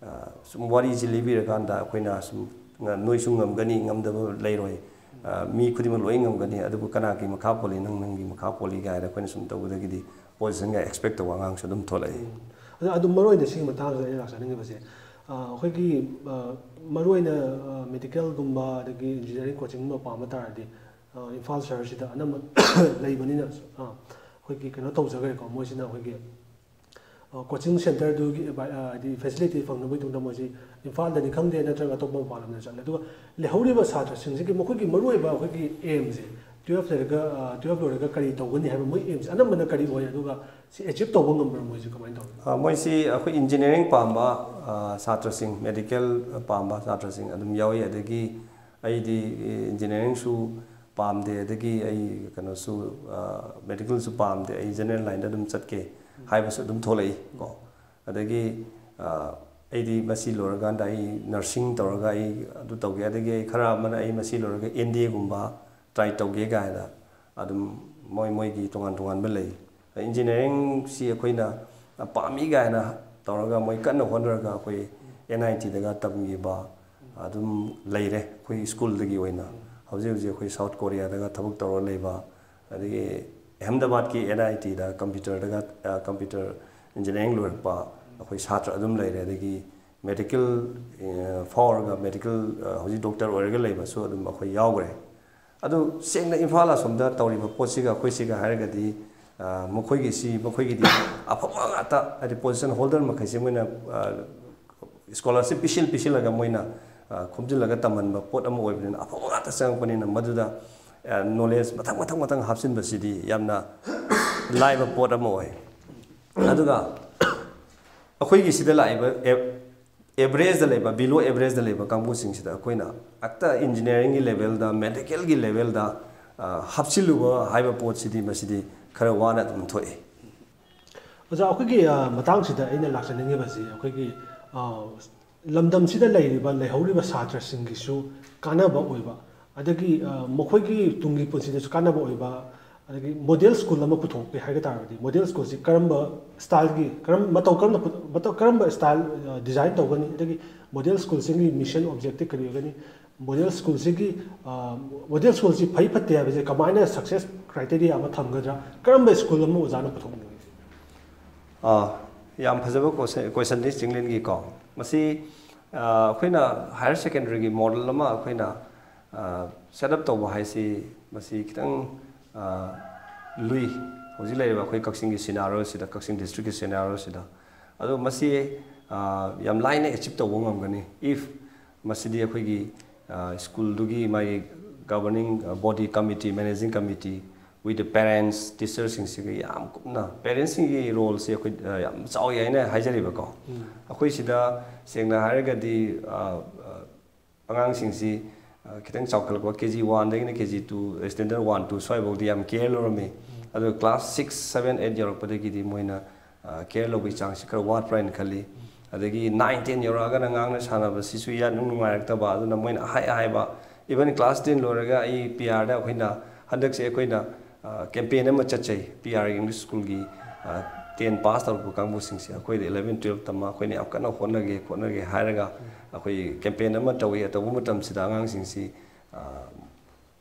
ꯑ, ꯁꯨꯝ ꯋꯥꯔꯤꯁꯤ ꯂꯤꯕꯤꯔꯀꯥꯟꯗ ꯑꯩꯈꯣꯏꯅ ꯁꯨꯝ, ꯉ-, "ꯅꯣꯏꯁꯨ ꯉꯝꯒꯅꯤ, ꯉꯝꯗꯕ ꯂꯩꯔꯣꯏ꯫ ꯑ, ꯃꯤ ꯈꯨꯗꯤꯡꯃꯛ ꯂꯣꯏ ꯉꯝꯒꯅꯤ, ꯑꯗꯨꯕꯨ ꯀꯅꯥꯒꯤ ꯃꯈꯥ ꯄꯣꯜꯂꯤ? ꯅꯪ, ꯅꯪꯒꯤ ꯃꯈꯥ ꯄꯣꯜꯂꯤ" ꯀꯥꯏꯅ ꯑꯩꯈꯣꯏꯅ ꯁꯨꯝ ꯇꯧꯕꯗꯒꯤꯗꯤ ꯄꯣꯖꯤꯁꯟꯒ ꯑꯦꯛꯁꯄꯦꯛ ꯇꯧꯕ ꯑꯉꯥꯡꯁꯨ ꯑꯗꯨꯝ ꯊꯣꯛꯂꯛꯏ꯫ ꯑꯗꯣ ꯑꯗꯨꯝ ꯃꯔꯨ ꯑꯣꯏꯅ ꯁꯤꯒꯤ ꯃꯇꯥꯡꯁꯤꯗ ꯑꯩꯅ ꯂꯥꯛꯆꯅꯤꯡꯉꯤꯕꯁꯦ, ꯑ, ꯑꯩꯈꯣꯏꯒꯤ, ꯑ, ꯃꯔꯨ ꯑꯣꯏꯅ, ꯑ, ꯃꯦꯗꯤꯀꯦꯜꯒꯨꯝꯕ ꯑꯗꯒꯤ ꯏꯟꯖꯤꯅꯤꯌꯥꯔꯤꯡ ꯀꯣꯆꯤꯡꯒꯨꯝꯕ ꯄꯥꯝꯕ ꯇꯥꯔꯗꯤ, ꯑ, ꯏꯝꯐꯥꯜ ꯁꯍꯔꯁꯤꯗ ꯑꯅꯝꯕ ꯂꯩꯕꯅꯤꯅ, ꯑ, ꯑꯩꯈꯣꯏꯒꯤ ꯀꯩꯅꯣ ꯇꯧꯖꯈ꯭ꯔꯦꯀꯣ, ꯃꯣꯏꯁꯤꯅ ꯑꯩꯈꯣꯏꯒꯤ, ꯀꯣꯆꯤꯡ ꯁꯦꯟꯇꯔꯗꯨꯒꯤ ꯍꯥꯏꯗꯤ ꯐꯦꯁꯤꯂꯤꯇꯤ ꯐꯪꯅꯕꯒꯤꯗꯃꯛꯇ ꯃꯣꯏꯁꯤ ꯏꯝꯐꯥꯜꯗꯅꯤ ꯈꯪꯗꯦ, ꯅꯠꯇ꯭ꯔꯒ ꯑꯇꯣꯞꯄ ꯃꯄꯥꯟ ꯂꯝꯗ ꯆꯠꯂꯦ꯫ ꯑꯗꯨꯒ ꯂꯩꯍꯧꯔꯤꯕ ꯁꯥꯇ꯭ꯔꯁꯤꯡꯁꯤꯒꯤ ꯃꯈꯣꯏꯒꯤ ꯃꯔꯨꯑꯣꯏꯕ ꯑꯩꯈꯣꯏꯒꯤ ꯑꯦꯝꯁꯦ, ꯇꯨꯌꯦꯜꯐ ꯂꯩꯔꯒ, ꯇꯨꯌꯦꯜꯐ ꯂꯣꯏꯔꯒ ꯀꯔꯤ ꯇꯧꯒꯅꯤ ꯍꯥꯏꯕ ꯃꯣꯏ ꯑꯦꯝꯁꯦ ꯑꯅꯝꯕꯅ ꯀꯔꯤ ꯑꯣꯏ, ꯑꯗꯨꯒ ꯁꯤ ꯑꯦꯆꯤꯞ ꯇꯧꯕ ꯉꯝꯕ꯭ꯔꯥ ꯃꯣꯏꯁꯦ ꯀꯃꯥꯏꯅ ꯇꯧꯏ? ꯑ, ꯃꯣꯏꯁꯤ ꯑꯩꯈꯣꯏ ꯏꯟꯖꯤꯅꯤꯌꯥꯔꯤꯡ ꯄꯥꯝꯕ, ꯑ, ꯁꯥꯇ꯭ꯔꯁꯤꯡ, ꯃꯦꯗꯤꯀꯦꯜ ꯄꯥꯝꯕ ꯁꯥꯇ꯭ꯔꯁꯤꯡ ꯑꯗꯨꯝ ꯌꯥꯎꯏ꯫ ꯑꯗꯒꯤ ꯑꯩꯗꯤ ꯏꯟꯖꯤꯅꯤꯌꯥꯔꯤꯡꯁꯨ ꯄꯥꯝꯗꯦ, ꯑꯗꯒꯤ ꯑꯩ ꯀꯩꯅꯣꯁꯨ, ꯑ, ꯃꯦꯗꯤꯀꯦꯜꯁꯨ ꯄꯥꯝꯗꯦ, ꯑꯩ ꯖꯦꯅꯔꯦꯜ ꯂꯥꯏꯟꯗ ꯑꯗꯨꯝ ꯆꯠꯀꯦ ꯍꯥꯏꯕꯁꯨ ꯑꯗꯨꯝ ꯊꯣꯛꯂꯛꯏ ꯀꯣ꯫ ꯑꯗꯒꯤ, ꯑ, ꯑꯩꯗꯤ ꯃꯁꯤ ꯂꯣꯏꯔꯀꯥꯟꯗ ꯑꯩ ꯅꯔꯁꯤꯡ ꯇꯧꯔꯒ ꯑꯩ ꯑꯗꯨ ꯇꯧꯒꯦ, ꯑꯗꯒꯤ ꯑꯩ ꯈꯔ ꯑꯃꯅ ꯑꯩ ꯃꯁꯤ ꯂꯣꯏꯔꯒ ꯑꯦꯟ ꯗꯤ ꯑꯦꯒꯨꯝꯕ ꯇ꯭ꯔꯥꯏ ꯇꯧꯒꯦ ꯀꯥꯏꯅ ꯑꯗꯨꯝ ꯃꯣꯏ ꯃꯣꯏꯒꯤ ꯇꯣꯉꯥꯟ ꯇꯣꯉꯥꯟꯕ ꯂꯩ꯫ ꯏꯟꯖꯤꯅꯤꯌꯥꯔꯤꯡꯁꯤ ꯑꯩꯈꯣꯏꯅ ꯄꯥꯝꯃꯤ ꯀꯥꯏꯅ ꯇꯧꯔꯒ ꯃꯣꯏ ꯀꯟꯅ ꯍꯣꯠꯅꯔꯒ ꯑꯩꯈꯣꯏ ꯑꯦꯟ ꯑꯥꯏ ꯇꯤꯗꯒ ꯇꯝꯈꯤꯕ ꯑꯗꯨꯝ ꯂꯩꯔꯦ꯫ ꯑꯩꯈꯣꯏ ꯁ꯭ꯀꯨꯜꯗꯒꯤ ꯑꯣꯏꯅ ꯍꯧꯖꯤꯛ ꯍꯧꯖꯤꯛ ꯑꯩꯈꯣꯏ ꯁꯥꯎꯠ ꯀꯣꯔꯤꯌꯥꯗꯒ ꯊꯕꯛ ꯇꯧꯔ ꯂꯩꯕ, ꯑꯗꯒꯤ ꯑꯍꯃꯗꯥꯕꯥꯗꯀꯤ ꯑꯦꯟ ꯑꯥꯏ ꯇꯤꯗ ꯀꯝꯄ꯭ꯌꯨꯇꯔꯗꯒ, ꯑ, ꯀꯝꯄ꯭ꯌꯨꯇꯔ ꯏꯟꯖꯤꯅꯤꯌꯥꯔꯤꯡ ꯂꯣꯏꯔꯛꯄ ꯑꯩꯈꯣꯏ ꯁꯥꯇ꯭ꯔ ꯑꯗꯨꯝ ꯂꯩꯔꯦ꯫ ꯑꯗꯒꯤ ꯃꯦꯗꯤꯀꯦꯜ, ꯑ, ꯐꯥꯎꯔꯒ ꯃꯦꯗꯤꯀꯦꯜ, ꯑ, ꯍꯧꯖꯤꯛ ꯗꯣꯛꯇꯔ ꯑꯣꯏꯔꯒ ꯂꯩꯕꯁꯨ ꯑꯗꯨꯝ ꯑꯩꯈꯣꯏ ꯌꯥꯎꯈ꯭ꯔꯦ꯫ ꯑꯗꯨ ꯁꯦꯡꯅ ꯏꯝꯐꯥꯜ ꯑꯁꯣꯝꯗ ꯇꯧꯔꯤꯕ ꯄꯣꯠꯁꯤꯒ ꯑꯩꯈꯣꯏꯁꯤꯒ ꯍꯥꯏꯔꯒꯗꯤ, ꯑ, ꯃꯈꯣꯏꯒꯤꯁꯤ, ꯃꯈꯣꯏꯒꯤꯗꯤ ꯑꯐꯕ ꯉꯥꯛꯇ, ꯍꯥꯏꯗꯤ ꯄꯣꯖꯤꯁꯟ ꯍꯣꯜꯗꯔ ꯃꯈꯩꯁꯤ ꯃꯣꯏꯅ, ꯑ, ꯁ꯭ꯀꯣꯂꯔꯁꯤꯞ ꯄꯤꯁꯤꯜ ꯄꯤꯁꯤꯜꯂꯒ ꯃꯣꯏꯅ, ꯑ, ꯈꯣꯝꯖꯤꯜꯂꯒ ꯇꯝꯍꯟꯕ ꯄꯣꯠ ꯑꯃ ꯑꯣꯏꯕꯅꯤꯅ, ꯑꯐꯕ ꯉꯥꯛꯇ ꯆꯪꯉꯛꯄꯅꯤꯅ ꯃꯗꯨꯗ, ꯑ, ꯅꯣꯂꯦꯖ ꯃꯊꯪ ꯃꯊꯪ ꯃꯊꯪ ꯍꯥꯞꯆꯤꯟꯕꯁꯤꯗꯤ ꯌꯥꯝꯅ ꯂꯥꯏꯕ ꯄꯣꯠ ꯑꯃ ꯑꯣꯏ꯫ ꯑꯗꯨꯒ ꯑꯩꯈꯣꯏꯒꯤ ꯁꯤꯗ ꯂꯥꯛꯏꯕ ꯑꯦ-, ꯑꯦꯚꯔꯦꯖꯇ ꯂꯩꯕ, ꯕꯤꯂꯣ ꯑꯦꯚꯔꯦꯖꯇ ꯂꯩꯕ ꯀꯥꯡꯕꯨꯁꯤꯡꯁꯤꯗ ꯑꯩꯈꯣꯏꯅ ꯍꯦꯛꯇ ꯏꯟꯖꯤꯅꯤꯌꯥꯔꯤꯡꯒꯤ ꯂꯦꯚꯦꯜꯗ, ꯃꯦꯗꯤꯀꯦꯜꯒꯤ ꯂꯦꯚꯦꯜꯗ, ꯑ, ꯍꯥꯞꯆꯤꯜꯂꯨꯕ ꯍꯥꯏꯕ ꯄꯣꯠꯁꯤꯗꯤ ꯃꯁꯤꯗꯤ ꯈꯔ ꯋꯥꯅ ꯑꯗꯨꯝ ꯊꯣꯛꯏ꯫ ꯑꯣꯖꯥ, ꯑꯩꯈꯣꯏꯒꯤ, ꯑ, ꯃꯇꯥꯡꯁꯤꯗ ꯑꯩꯅ ꯂꯥꯛꯆꯅꯤꯡꯉꯤꯕꯁꯤ, ꯑꯩꯈꯣꯏꯒꯤ, ꯑ, ꯂꯝꯗꯝꯁꯤꯗ ꯂꯩꯔꯤꯕ, ꯂꯩꯍꯧꯔꯤꯕ ꯁꯥꯇ꯭ꯔꯁꯤꯡꯒꯤꯁꯨ ꯀꯥꯟꯅꯕ ꯑꯣꯏꯕ, ꯑꯗꯒꯤ, ꯑ, ꯃꯈꯣꯏꯒꯤ ꯇꯨꯡꯒꯤ ꯄꯨꯟꯁꯤꯗꯁꯨ ꯀꯥꯟꯅꯕ ꯑꯣꯏꯕ, ꯑꯗꯒꯤ ꯃꯣꯗꯦꯜ ꯁ꯭ꯀꯨꯜ ꯑꯃ ꯄꯨꯊꯣꯛꯀꯦ ꯍꯥꯏꯕ ꯇꯥꯔꯒꯗꯤ, ꯃꯣꯗꯦꯜ ꯁ꯭ꯀꯨꯜꯁꯤ ꯀꯔꯝꯕ ꯁ꯭ꯇꯥꯏꯜꯒꯤ, ꯀꯔꯝ-, ꯃꯇꯧ ꯀꯔꯝꯅ ꯄꯨ-, ꯃꯇꯧ ꯀꯔꯝꯕ ꯁ꯭ꯇꯥꯏꯜ, ꯑ, ꯗꯤꯖꯥꯏꯟ ꯇꯧꯒꯅꯤ, ꯑꯗꯒꯤ ꯃꯣꯗꯦꯜ ꯁ꯭ꯀꯨꯜꯁꯤꯒꯤ ꯃꯤꯁꯟ ꯑꯣꯕꯖꯦꯛꯇꯤꯚ ꯀꯔꯤ ꯑꯣꯏꯒꯅꯤ, ꯃꯣꯗꯦꯜ ꯁ꯭ꯀꯨꯜꯁꯤꯒꯤ, ꯑ, ꯃꯣꯗꯦꯜ ꯁ꯭ꯀꯨꯜꯁꯤ ꯐꯩ ꯐꯠꯇꯦ ꯍꯥꯏꯕꯁꯦ ꯀꯃꯥꯏꯅ ꯁꯛꯁꯦꯁ ꯀ꯭ꯔꯥꯏꯇꯦꯔꯤꯌꯥ ꯑꯃ ꯊꯝꯒꯗ꯭ꯔꯥ, ꯀꯔꯝꯕ ꯁ꯭ꯀꯨꯜ ꯑꯃ ꯑꯣꯖꯥꯅ ꯄꯨꯊꯣꯛꯅꯤꯡꯉꯤ? ꯑꯥ, ꯌꯥꯝ ꯐꯖꯕ ꯀꯣꯏꯁꯟ-, ꯀꯣꯏꯁꯟꯅꯤ ꯆꯤꯡꯂꯦꯟꯒꯤꯀꯣ꯫ ꯃꯁꯤ, ꯑꯥ, ꯑꯩꯈꯣꯏꯅ ꯍꯥꯌꯔ ꯁꯦꯀꯦꯟꯗꯔꯤꯒꯤ ꯃꯣꯗꯦꯜ ꯑꯃ ꯑꯩꯈꯣꯏꯅ, ꯑꯥ, ꯁꯦꯠ ꯑꯞ ꯇꯧꯕ ꯍꯥꯏꯁꯤ ꯃꯁꯤ ꯈꯤꯇꯪ, ꯑꯥ, ꯂꯨꯏ꯫ ꯍꯧꯖꯤꯛ ꯂꯩꯔꯤꯕ ꯑꯩꯈꯣꯏ ꯀꯛꯆꯤꯡꯒꯤ ꯁꯤꯅꯥꯔꯤꯑꯣꯁꯤꯗ, ꯀꯛꯆꯤꯡ ꯗꯤꯁꯇ꯭ꯔꯤꯛꯀꯤ ꯁꯤꯅꯥꯔꯤꯑꯣꯁꯤꯗ꯫ ꯑꯗꯣ ꯃꯁꯤ, ꯑ, ꯌꯥꯝ ꯂꯥꯏꯅ ꯑꯦꯆꯤꯞ ꯇꯧꯕ ꯉꯝꯒꯅꯤ, if ꯃꯁꯤꯗꯤ ꯑꯩꯈꯣꯏꯒꯤ, ꯑ, ꯁ꯭ꯀꯨꯜꯗꯨꯒꯤ ꯃꯥꯒꯤ governing body committee, managing committee, with the parents, ꯇꯤꯆꯔꯁꯤꯡꯁꯤꯒ ꯌꯥꯝ ꯀꯨꯞꯅ, ꯄꯦꯔꯦꯟꯁꯁꯤꯡꯒꯤ ꯔꯣꯜꯁꯦ ꯑꯩꯈꯣꯏ, ꯑ, ꯌꯥꯝ ꯆꯥꯎꯏ ꯍꯥꯏꯅ ꯍꯥꯏꯖꯔꯤꯕꯀꯣ꯫ ꯑꯩꯈꯣꯏ ꯁꯤꯗ ꯁꯦꯡꯅ ꯍꯥꯏꯔꯒꯗꯤ, ꯑ, ꯑ, ꯑꯉꯥꯡꯁꯤꯡꯁꯤ, ꯑ, ꯈꯤꯇꯪ ꯆꯥꯎꯈꯠꯂꯛꯄ, ꯀꯦ ꯖꯤ ꯋꯥꯟꯗꯒꯤꯅ K G two, standard one, two ꯁ꯭ꯋꯥꯏꯐꯥꯎꯗꯤ ꯌꯥꯝ ꯀꯦꯌꯔ ꯂꯧꯔꯝꯃꯤ꯫ ꯑꯗꯣ ꯀ꯭ꯂꯥꯁ ꯁꯤꯛꯁ, ꯁꯚꯦꯟ, ꯑꯩꯠ ꯌꯧꯔꯛꯄꯗꯒꯤꯗꯤ ꯃꯣꯏꯅ, ꯑ, ꯀꯦꯌꯔ ꯂꯧꯕꯒꯤ ꯆꯥꯡꯁꯤ ꯈꯔ ꯋꯥꯠꯄ꯭ꯔꯥ ꯍꯥꯏꯅ ꯈꯜꯂꯤ꯫ ꯑꯗꯒꯤ ꯅꯥꯏꯟ, ꯇꯦꯟ ꯌꯧꯔꯛꯑꯒꯅ ꯉꯥꯡꯅ ꯁꯥꯟꯅꯕꯁꯤꯁꯨ ꯌꯥꯝ ꯅꯨꯡꯉꯥꯏꯔꯛꯇꯕ, ꯑꯗꯨꯅ ꯃꯣꯏꯅ ꯑꯍꯥꯏ ꯑꯍꯥꯏꯕ, even ꯀ꯭ꯂꯥꯁ ꯇꯦꯟ ꯂꯣꯏꯔꯒ ꯑꯩ ꯄꯤ ꯑꯥꯔꯗ ꯑꯩꯈꯣꯏꯅ, ꯍꯟꯗꯛꯁꯦ ꯑꯩꯈꯣꯏꯅ, ꯑ, ꯀꯦꯝꯄꯦꯟ ꯑꯃ ꯆꯠꯆꯩ, ꯄꯤ ꯑꯥꯔ ꯏꯪꯂꯤꯁ ꯁ꯭ꯀꯨꯜꯒꯤ, ꯑ, ꯇꯦꯟ ꯄꯥꯁ ꯇꯧꯔꯛꯄ ꯀꯥꯡꯕꯨꯁꯤꯡꯁꯦ, ꯑꯩꯈꯣꯏꯗ ꯏꯂꯚꯦꯟ, ꯇꯨꯌꯦꯜꯞ ꯇꯝꯕ ꯑꯩꯈꯣꯏꯅ ꯌꯥꯝ ꯀꯟꯅ ꯍꯣꯠꯅꯒꯦ, ꯈꯣꯠꯅꯒꯦ ꯍꯥꯏꯔꯒ ꯑꯩꯈꯣꯏ ꯀꯦꯝꯄꯦꯟ ꯑꯃ ꯇꯧꯏ꯫ ꯑ ꯇꯧꯕ ꯃꯇꯝꯁꯤꯗ ꯑꯉꯥꯡꯁꯤꯡꯁꯤ, ꯑ,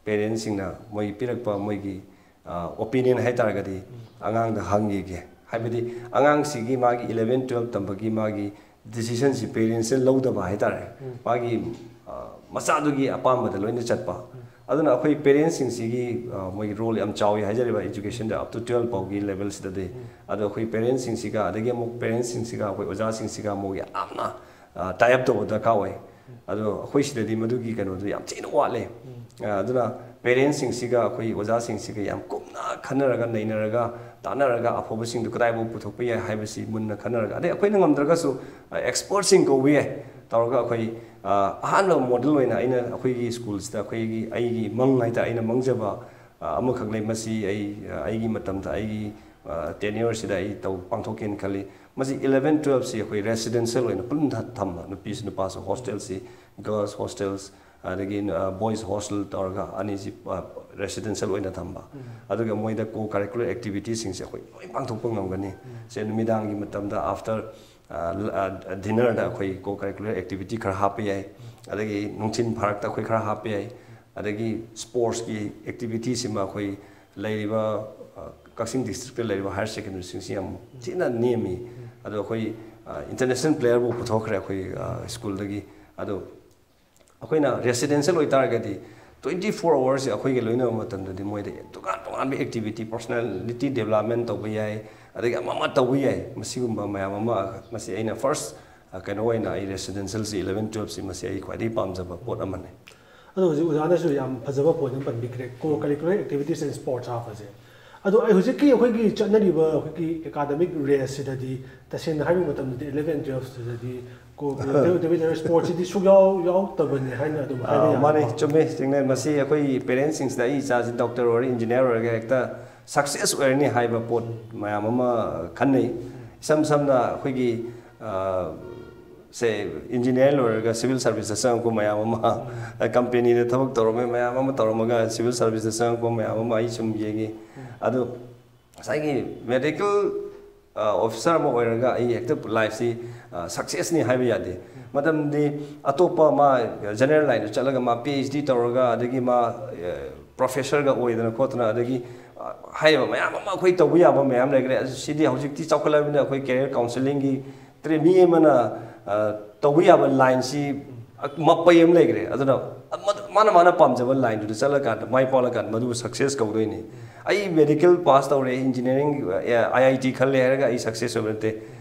ꯄꯦꯔꯦꯟꯁꯁꯤꯡꯅ ꯃꯣꯏ ꯄꯤꯔꯛꯄ ꯃꯣꯏꯒꯤ, ꯑ, ꯑꯣꯄꯤꯅꯤꯌꯟ ꯍꯥꯏ ꯇꯥꯔꯒꯗꯤ ꯑꯉꯥꯡꯗ ꯍꯪꯈꯤꯒꯦ꯫ ꯍꯥꯏꯕꯗꯤ ꯑꯉꯥꯡꯁꯤꯒꯤ ꯃꯥꯒꯤ ꯏꯂꯚꯦꯟ, ꯇꯨꯌꯦꯜꯞ ꯇꯝꯕꯒꯤ ꯃꯥꯒꯤ ꯗꯤꯁꯤꯖꯟꯁꯤ ꯄꯦꯔꯦꯟꯁꯁꯤꯅ ꯂꯧꯗꯕ ꯍꯥꯏ ꯇꯥꯔꯦ꯫ ꯃꯥꯒꯤ, ꯑ, ꯃꯆꯥꯗꯨꯒꯤ ꯑꯄꯥꯝꯕꯗ ꯂꯣꯏꯅ ꯆꯠꯄ꯫ ꯑꯗꯨꯅ ꯑꯩꯈꯣꯏ ꯄꯦꯔꯦꯟꯁꯁꯤꯡꯁꯤꯒꯤ, ꯑ, ꯃꯣꯏꯒꯤ ꯔꯣꯜ ꯌꯥꯝ ꯆꯥꯎꯏ ꯍꯥꯏꯖꯔꯤꯕ, ꯑꯦꯖꯨꯀꯦꯁꯟꯗ up to ꯇꯨꯌꯦꯜꯞ ꯐꯥꯎꯒꯤ ꯂꯦꯚꯦꯜꯁꯤꯗꯗꯤ꯫ ꯑꯗꯣ ꯑꯩꯈꯣꯏ ꯄꯦꯔꯦꯟꯁꯁꯤꯡꯁꯤꯒ, ꯑꯗꯒꯤ ꯑꯃꯨꯛ ꯄꯦꯔꯦꯟꯁꯁꯤꯡꯁꯤꯒ ꯑꯩꯈꯣꯏ ꯑꯣꯖꯥꯁꯤꯡꯁꯤꯒ ꯑꯃꯨꯛ ꯌꯥꯝꯅ, ꯑ, tie up ꯇꯧꯕ ꯗꯔꯀꯥꯔ ꯑꯣꯏ꯫ ꯑꯗꯣ ꯑꯩꯈꯣꯏ ꯁꯤꯗꯗꯤ ꯃꯗꯨꯒꯤ ꯀꯩꯅꯣꯗꯣ ꯌꯥꯝ ꯊꯤꯅ ꯋꯥꯠꯂꯦ꯫ ꯑ, ꯑꯗꯨꯅ ꯄꯦꯔꯦꯟꯁꯁꯤꯡꯁꯤꯒ ꯑꯩꯈꯣꯏ ꯑꯣꯖꯥꯁꯤꯡꯁꯤꯒ ꯌꯥꯝ ꯀꯨꯞꯅ ꯈꯟꯅꯔꯒ, ꯅꯩꯅꯔꯒ, ꯇꯥꯟꯅꯔꯒ ꯑꯐꯕꯁꯤꯡꯗꯨ ꯀꯗꯥꯏꯐꯥꯎ ꯄꯨꯊꯣꯛꯄ ꯌꯥꯏ ꯍꯥꯏꯕꯁꯤ ꯃꯨꯟꯅ ꯈꯟꯅꯔꯒ, ꯑꯗꯩ ꯑꯩꯈꯣꯏꯅ ꯉꯝꯗ꯭ꯔꯒꯁꯨ, ꯑ, ꯑꯦꯛꯁꯄꯔꯠꯁꯤꯡ ꯀꯧꯕ ꯌꯥꯏ꯫ ꯇꯧꯔꯒ ꯑꯩꯈꯣꯏ, ꯑ, ꯑꯍꯥꯟꯕ ꯃꯣꯗꯦꯜ ꯑꯣꯏꯅ ꯑꯩꯅ ꯑꯩꯈꯣꯏꯒꯤ ꯁ꯭ꯀꯨꯜꯁꯤꯗ ꯑꯩꯈꯣꯏꯒꯤ, ꯑꯩꯒꯤ ꯃꯪ ꯍꯥꯏꯇꯥꯔꯦ, ꯑꯩꯅ ꯃꯪꯖꯕ, ꯑ, ꯑꯃꯈꯛ ꯂꯩ꯫ ꯃꯁꯤ ꯑꯩ, ꯑ, ꯑꯩꯒꯤ ꯃꯇꯝꯗ, ꯑꯩꯒꯤ, ꯑ, ꯇꯦꯅ꯭ꯌꯨꯔꯁꯤꯗ ꯑꯩ ꯇꯧ-, ꯄꯥꯡꯊꯣꯛꯀꯦꯅ ꯈꯜꯂꯤ꯫ ꯃꯁꯤ ꯏꯂꯚꯦꯟ, ꯇꯨꯌꯦꯜꯞꯁꯤ ꯑꯩꯈꯣꯏ ꯔꯦꯁꯤꯗꯦꯟꯁꯤꯌꯦꯜ ꯑꯣꯏꯅ ꯄꯨꯟꯅ ꯊ-, ꯊꯝꯕ, ꯅꯨꯄꯤꯁꯨ ꯅꯨꯄꯥꯁꯨ ꯍꯣꯁꯇꯦꯜꯁꯤ, ꯒꯔꯜꯁ ꯍꯣꯁꯇꯦꯜꯁ, ꯑꯗꯒꯤ, ꯑ, ꯕꯣꯏꯁ ꯍꯣꯁꯇꯦꯜ ꯇꯧꯔꯒ ꯑꯅꯤꯁꯤ, ꯑ, ꯔꯦꯁꯤꯗꯦꯟꯁꯤꯌꯦꯜ ꯑꯣꯏꯅ ꯊꯝꯕ꯫ ꯑꯗꯨꯒ ꯃꯣꯏꯗ ꯀꯣ ꯀꯔꯤꯀꯨꯂꯔ ꯑꯦꯛꯇꯤꯚꯤꯇꯤꯁꯤꯡꯁꯦ ꯑꯩꯈꯣꯏ ꯂꯣꯏ ꯄꯥꯡꯊꯣꯛꯄ ꯉꯝꯒꯅꯤ꯫ ꯁꯦ ꯅꯨꯃꯤꯗꯥꯡꯒꯤ ꯃꯇꯝꯗ ꯑꯥꯐꯇꯔ, ꯑ, ꯂ-, ꯑ, ꯗꯤꯅꯔꯗ ꯑꯩꯈꯣꯏ ꯀꯣ ꯀꯔꯤꯀꯨꯂꯔ ꯑꯦꯛꯇꯤꯚꯤꯇꯤ ꯈꯔ ꯍꯥꯞꯄ ꯌꯥꯏ, ꯑꯗꯒꯤ ꯅꯨꯡꯊꯤꯜ ꯐꯔꯛꯇ ꯑꯩꯈꯣꯏ ꯈꯔ ꯍꯥꯞꯄ ꯌꯥꯏ, ꯑꯗꯒꯤ ꯁ꯭ꯄꯣꯔꯠꯁꯀꯤ ꯑꯦꯛꯇꯤꯚꯤꯇꯤꯁꯤꯃ ꯑꯩꯈꯣꯏ ꯂꯩꯔꯤꯕ, ꯑ, ꯀꯛꯆꯤꯡ ꯗꯤꯁꯇ꯭ꯔꯤꯛꯇ ꯂꯩꯔꯤꯕ ꯍꯥꯌꯔ ꯁꯦꯀꯦꯟꯗꯔꯤꯁꯤꯡꯁꯤ ꯌꯥꯝ ꯊꯤꯅ ꯅꯦꯝꯃꯤ꯫ ꯑꯗꯣ ꯑꯩꯈꯣꯏ, ꯑ, ꯏꯟꯇꯔꯅꯦꯁꯅꯦꯜ ꯄ꯭ꯂꯦꯌꯔꯕꯨ ꯄꯨꯊꯣꯛꯈ꯭ꯔꯦ ꯑꯩꯈꯣꯏ, ꯑ, ꯁ꯭ꯀꯨꯜꯗꯒꯤ꯫ ꯑꯗꯣ ꯑꯩꯈꯣꯏꯅ ꯔꯦꯁꯤꯗꯦꯟꯁꯤꯌꯦꯜ ꯑꯣꯏꯇꯥꯔꯒꯗꯤ ꯇ꯭ꯋꯦꯟꯇꯤ ꯐꯣꯔ ꯑꯋꯥꯔꯁꯦ ꯑꯩꯈꯣꯏꯒ ꯂꯣꯏꯅꯕ ꯃꯇꯝꯗꯗꯤ ꯃꯣꯏꯗ ꯇꯣꯉꯥꯟ ꯇꯣꯉꯥꯟꯕ ꯑꯦꯛꯇꯤꯚꯤꯇꯤ, ꯄꯔꯁꯣꯅꯦꯂꯤꯇꯤ ꯗꯦꯕꯂꯞꯃꯦꯟ ꯇꯧꯕ ꯌꯥꯏ, ꯑꯗꯒꯤ ꯑꯃ ꯑꯃ ꯇꯧꯕ ꯌꯥꯏ꯫ ꯃꯁꯤꯒꯨꯝꯕ ꯃꯌꯥꯝ ꯑꯃ ꯃꯁꯤ ꯑꯩꯅ ꯐꯥꯔꯁ ꯀꯩꯅꯣ ꯑꯣꯏꯅ ꯑꯩ ꯔꯦꯁꯤꯗꯦꯟꯁꯤꯌꯦꯜꯁꯤ ꯏꯂꯚꯦꯟ ꯇꯨꯌꯦꯜꯞꯁꯤ ꯃꯁꯤ ꯑꯩ ꯈ꯭ꯋꯥꯏꯗꯒꯤ ꯄꯥꯝꯖꯕ ꯄꯣꯠ ꯑꯃꯅꯤ꯫ ꯑꯗꯣ ꯍꯧꯖꯤꯛ ꯑꯣꯖꯥꯅꯁꯨ ꯌꯥꯝ ꯐꯖꯕ ꯄꯣꯏꯟꯠ ꯑꯃ ꯄꯟꯕꯤꯈ꯭ꯔꯦ, ꯀꯣ ꯀꯔꯤꯀꯨꯂꯔ ꯑꯦꯛꯇꯤꯚꯤꯇꯤꯁ ꯑꯦꯟ ꯁ꯭ꯄꯣꯔꯠꯁ ꯍꯥꯞꯄꯁꯦ꯫ ꯑꯗꯣ ꯑꯩ ꯍꯧꯖꯤꯛꯀꯤ ꯑꯩꯈꯣꯏꯒꯤ ꯆꯠꯅꯔꯤꯕ ꯑꯩꯈꯣꯏꯒꯤ ꯑꯦꯀꯥꯗꯃꯤꯛ ꯔꯦꯁꯁꯤꯗꯗꯤ ꯇꯁꯦꯡꯅ ꯍꯥꯏꯕ ꯃꯇꯝꯗꯗꯤ ꯏꯂꯚꯦꯟ ꯇꯨꯌꯦꯜꯐꯁꯤꯗꯗꯤ ꯀꯣ ꯀꯔꯤꯀꯨꯂꯔ ꯁ꯭ꯄꯣꯔꯠꯁꯤꯗꯤ ꯁꯨꯛꯌꯥꯎ ꯌꯥꯎꯗꯕꯅꯤ ꯍꯥꯏꯅ ꯑꯗꯨꯝ ꯍꯥꯏꯕ ꯑꯥ, ꯃꯥꯅꯦ, ꯌꯥꯏꯀꯣ꯫ ꯆꯨꯝꯃꯦ ꯆꯤꯡꯅꯦ꯫ ꯃꯁꯤ ꯑꯩꯈꯣꯏ ꯄꯦꯔꯦꯟꯁꯁꯤꯡꯁꯤꯗ ꯑꯩ ꯏꯆꯥꯁꯤ ꯗꯣꯛꯇꯔ ꯑꯣꯏꯔ ꯏꯟꯖꯤꯅꯤꯌꯥꯔ ꯑꯣꯏꯔꯒ ꯍꯦꯛꯇ ꯁꯛꯁꯦꯁ ꯑꯣꯏꯔꯅꯤ ꯍꯥꯏꯕ ꯄꯣꯠ ꯃꯌꯥꯝ ꯑꯃ ꯈꯟꯅꯩ꯫ ꯏꯁꯝ ꯁꯝꯅ ꯑꯩꯈꯣꯏꯒꯤ ꯑꯥ, ꯁꯦ ꯏꯟꯖꯤꯅꯤꯌꯥꯔ ꯂꯣꯏꯔꯒ ꯁꯤꯚꯤꯜ ꯁꯥꯔꯚꯤꯁꯇ ꯆꯪꯉꯛꯄ ꯃꯌꯥꯝ ꯑꯃ, ꯀꯝꯄꯦꯅꯤꯗ ꯊꯕꯛ ꯇꯧꯔꯝꯃꯦ ꯃꯌꯥꯝ ꯑꯃ ꯇꯧꯔꯝꯃꯒ ꯁꯤꯚꯤꯜ ꯁꯥꯔꯚꯤꯁꯇ ꯆꯪꯉꯛꯄ ꯃꯌꯥꯝ ꯑꯃ ꯑꯩ ꯁꯨꯝ ꯌꯦꯡꯉꯤ꯫ ꯑꯗꯣ ꯉꯁꯥꯏꯒꯤ ꯃꯦꯗꯤꯀꯦꯜ ꯑꯣꯐꯤꯁꯥꯔ ꯑꯃ ꯑꯣꯏꯔꯒ ꯑꯩ ꯍꯦꯛꯇ ꯂꯥꯏꯐꯁꯤ ꯁꯛꯁꯦꯁꯅꯤ ꯍꯥꯏꯕ ꯌꯥꯗꯦ꯫ ꯃꯇꯝꯗꯤ ꯑꯇꯣꯞꯄ ꯃꯥ ꯖꯦꯅꯔꯦꯜ ꯂꯥꯏꯟꯗ ꯆꯠꯂꯒ ꯃꯥ ꯄꯤ ꯑꯩꯆ ꯗꯤ ꯇꯧꯔꯒ ꯑꯗꯒꯤ ꯃꯥ ꯄ꯭ꯔꯣꯐꯦꯁꯔꯒ ꯑꯣꯏꯗꯅ ꯈꯣꯠꯇꯅ ꯑꯗꯒꯤ ꯍꯥꯏꯔꯤꯕ ꯃꯌꯥꯝ ꯑꯃ ꯑꯩꯈꯣꯏ ꯇꯧꯕ ꯌꯥꯕ ꯃꯌꯥꯝ ꯂꯩꯈ꯭ꯔꯦ꯫ ꯑꯗꯨ ꯁꯤꯗꯤ ꯍꯧꯖꯤꯛꯇꯤ ꯆꯥꯎꯈꯠꯂꯕꯅꯤꯅ ꯑꯩꯈꯣꯏ ꯀꯦꯔꯤꯌꯔ ꯀꯥꯎꯟꯁꯤꯂꯤꯡꯒꯤ ꯇ꯭ꯔꯦ-, ꯃꯤ ꯑꯃꯅ ꯇꯧꯕ ꯌꯥꯕ ꯂꯥꯏꯟꯁꯤ ꯃꯄꯩ ꯑꯃ ꯂꯩꯈ꯭ꯔꯦ꯫ ꯑꯗꯨꯅ ꯃꯥꯅ ꯃꯥꯅ ꯄꯥꯝꯖꯕ ꯂꯥꯏꯟꯗꯨꯗ ꯆꯠꯂꯀꯥꯟꯗ ꯃꯥꯏ ꯄꯥꯛꯂꯀꯥꯟꯗ ꯃꯗꯨꯕꯨ ꯁꯛꯁꯦꯁ ꯀꯧꯗꯣꯏꯅꯤ꯫ ꯑꯩ ꯃꯦꯗꯤꯀꯦꯜ ꯄꯥꯁ ꯇꯧꯔꯦ, ꯏꯟꯖꯤꯅꯤꯌꯥꯔꯤꯡ ꯑꯥꯏ ꯑꯥꯏ ꯇꯤ ꯈꯜꯂꯦ ꯍꯥꯏꯔꯒ ꯑꯩ ꯁꯛꯁꯦꯁ ꯑꯣꯏꯕ ꯅꯠꯇꯦ꯫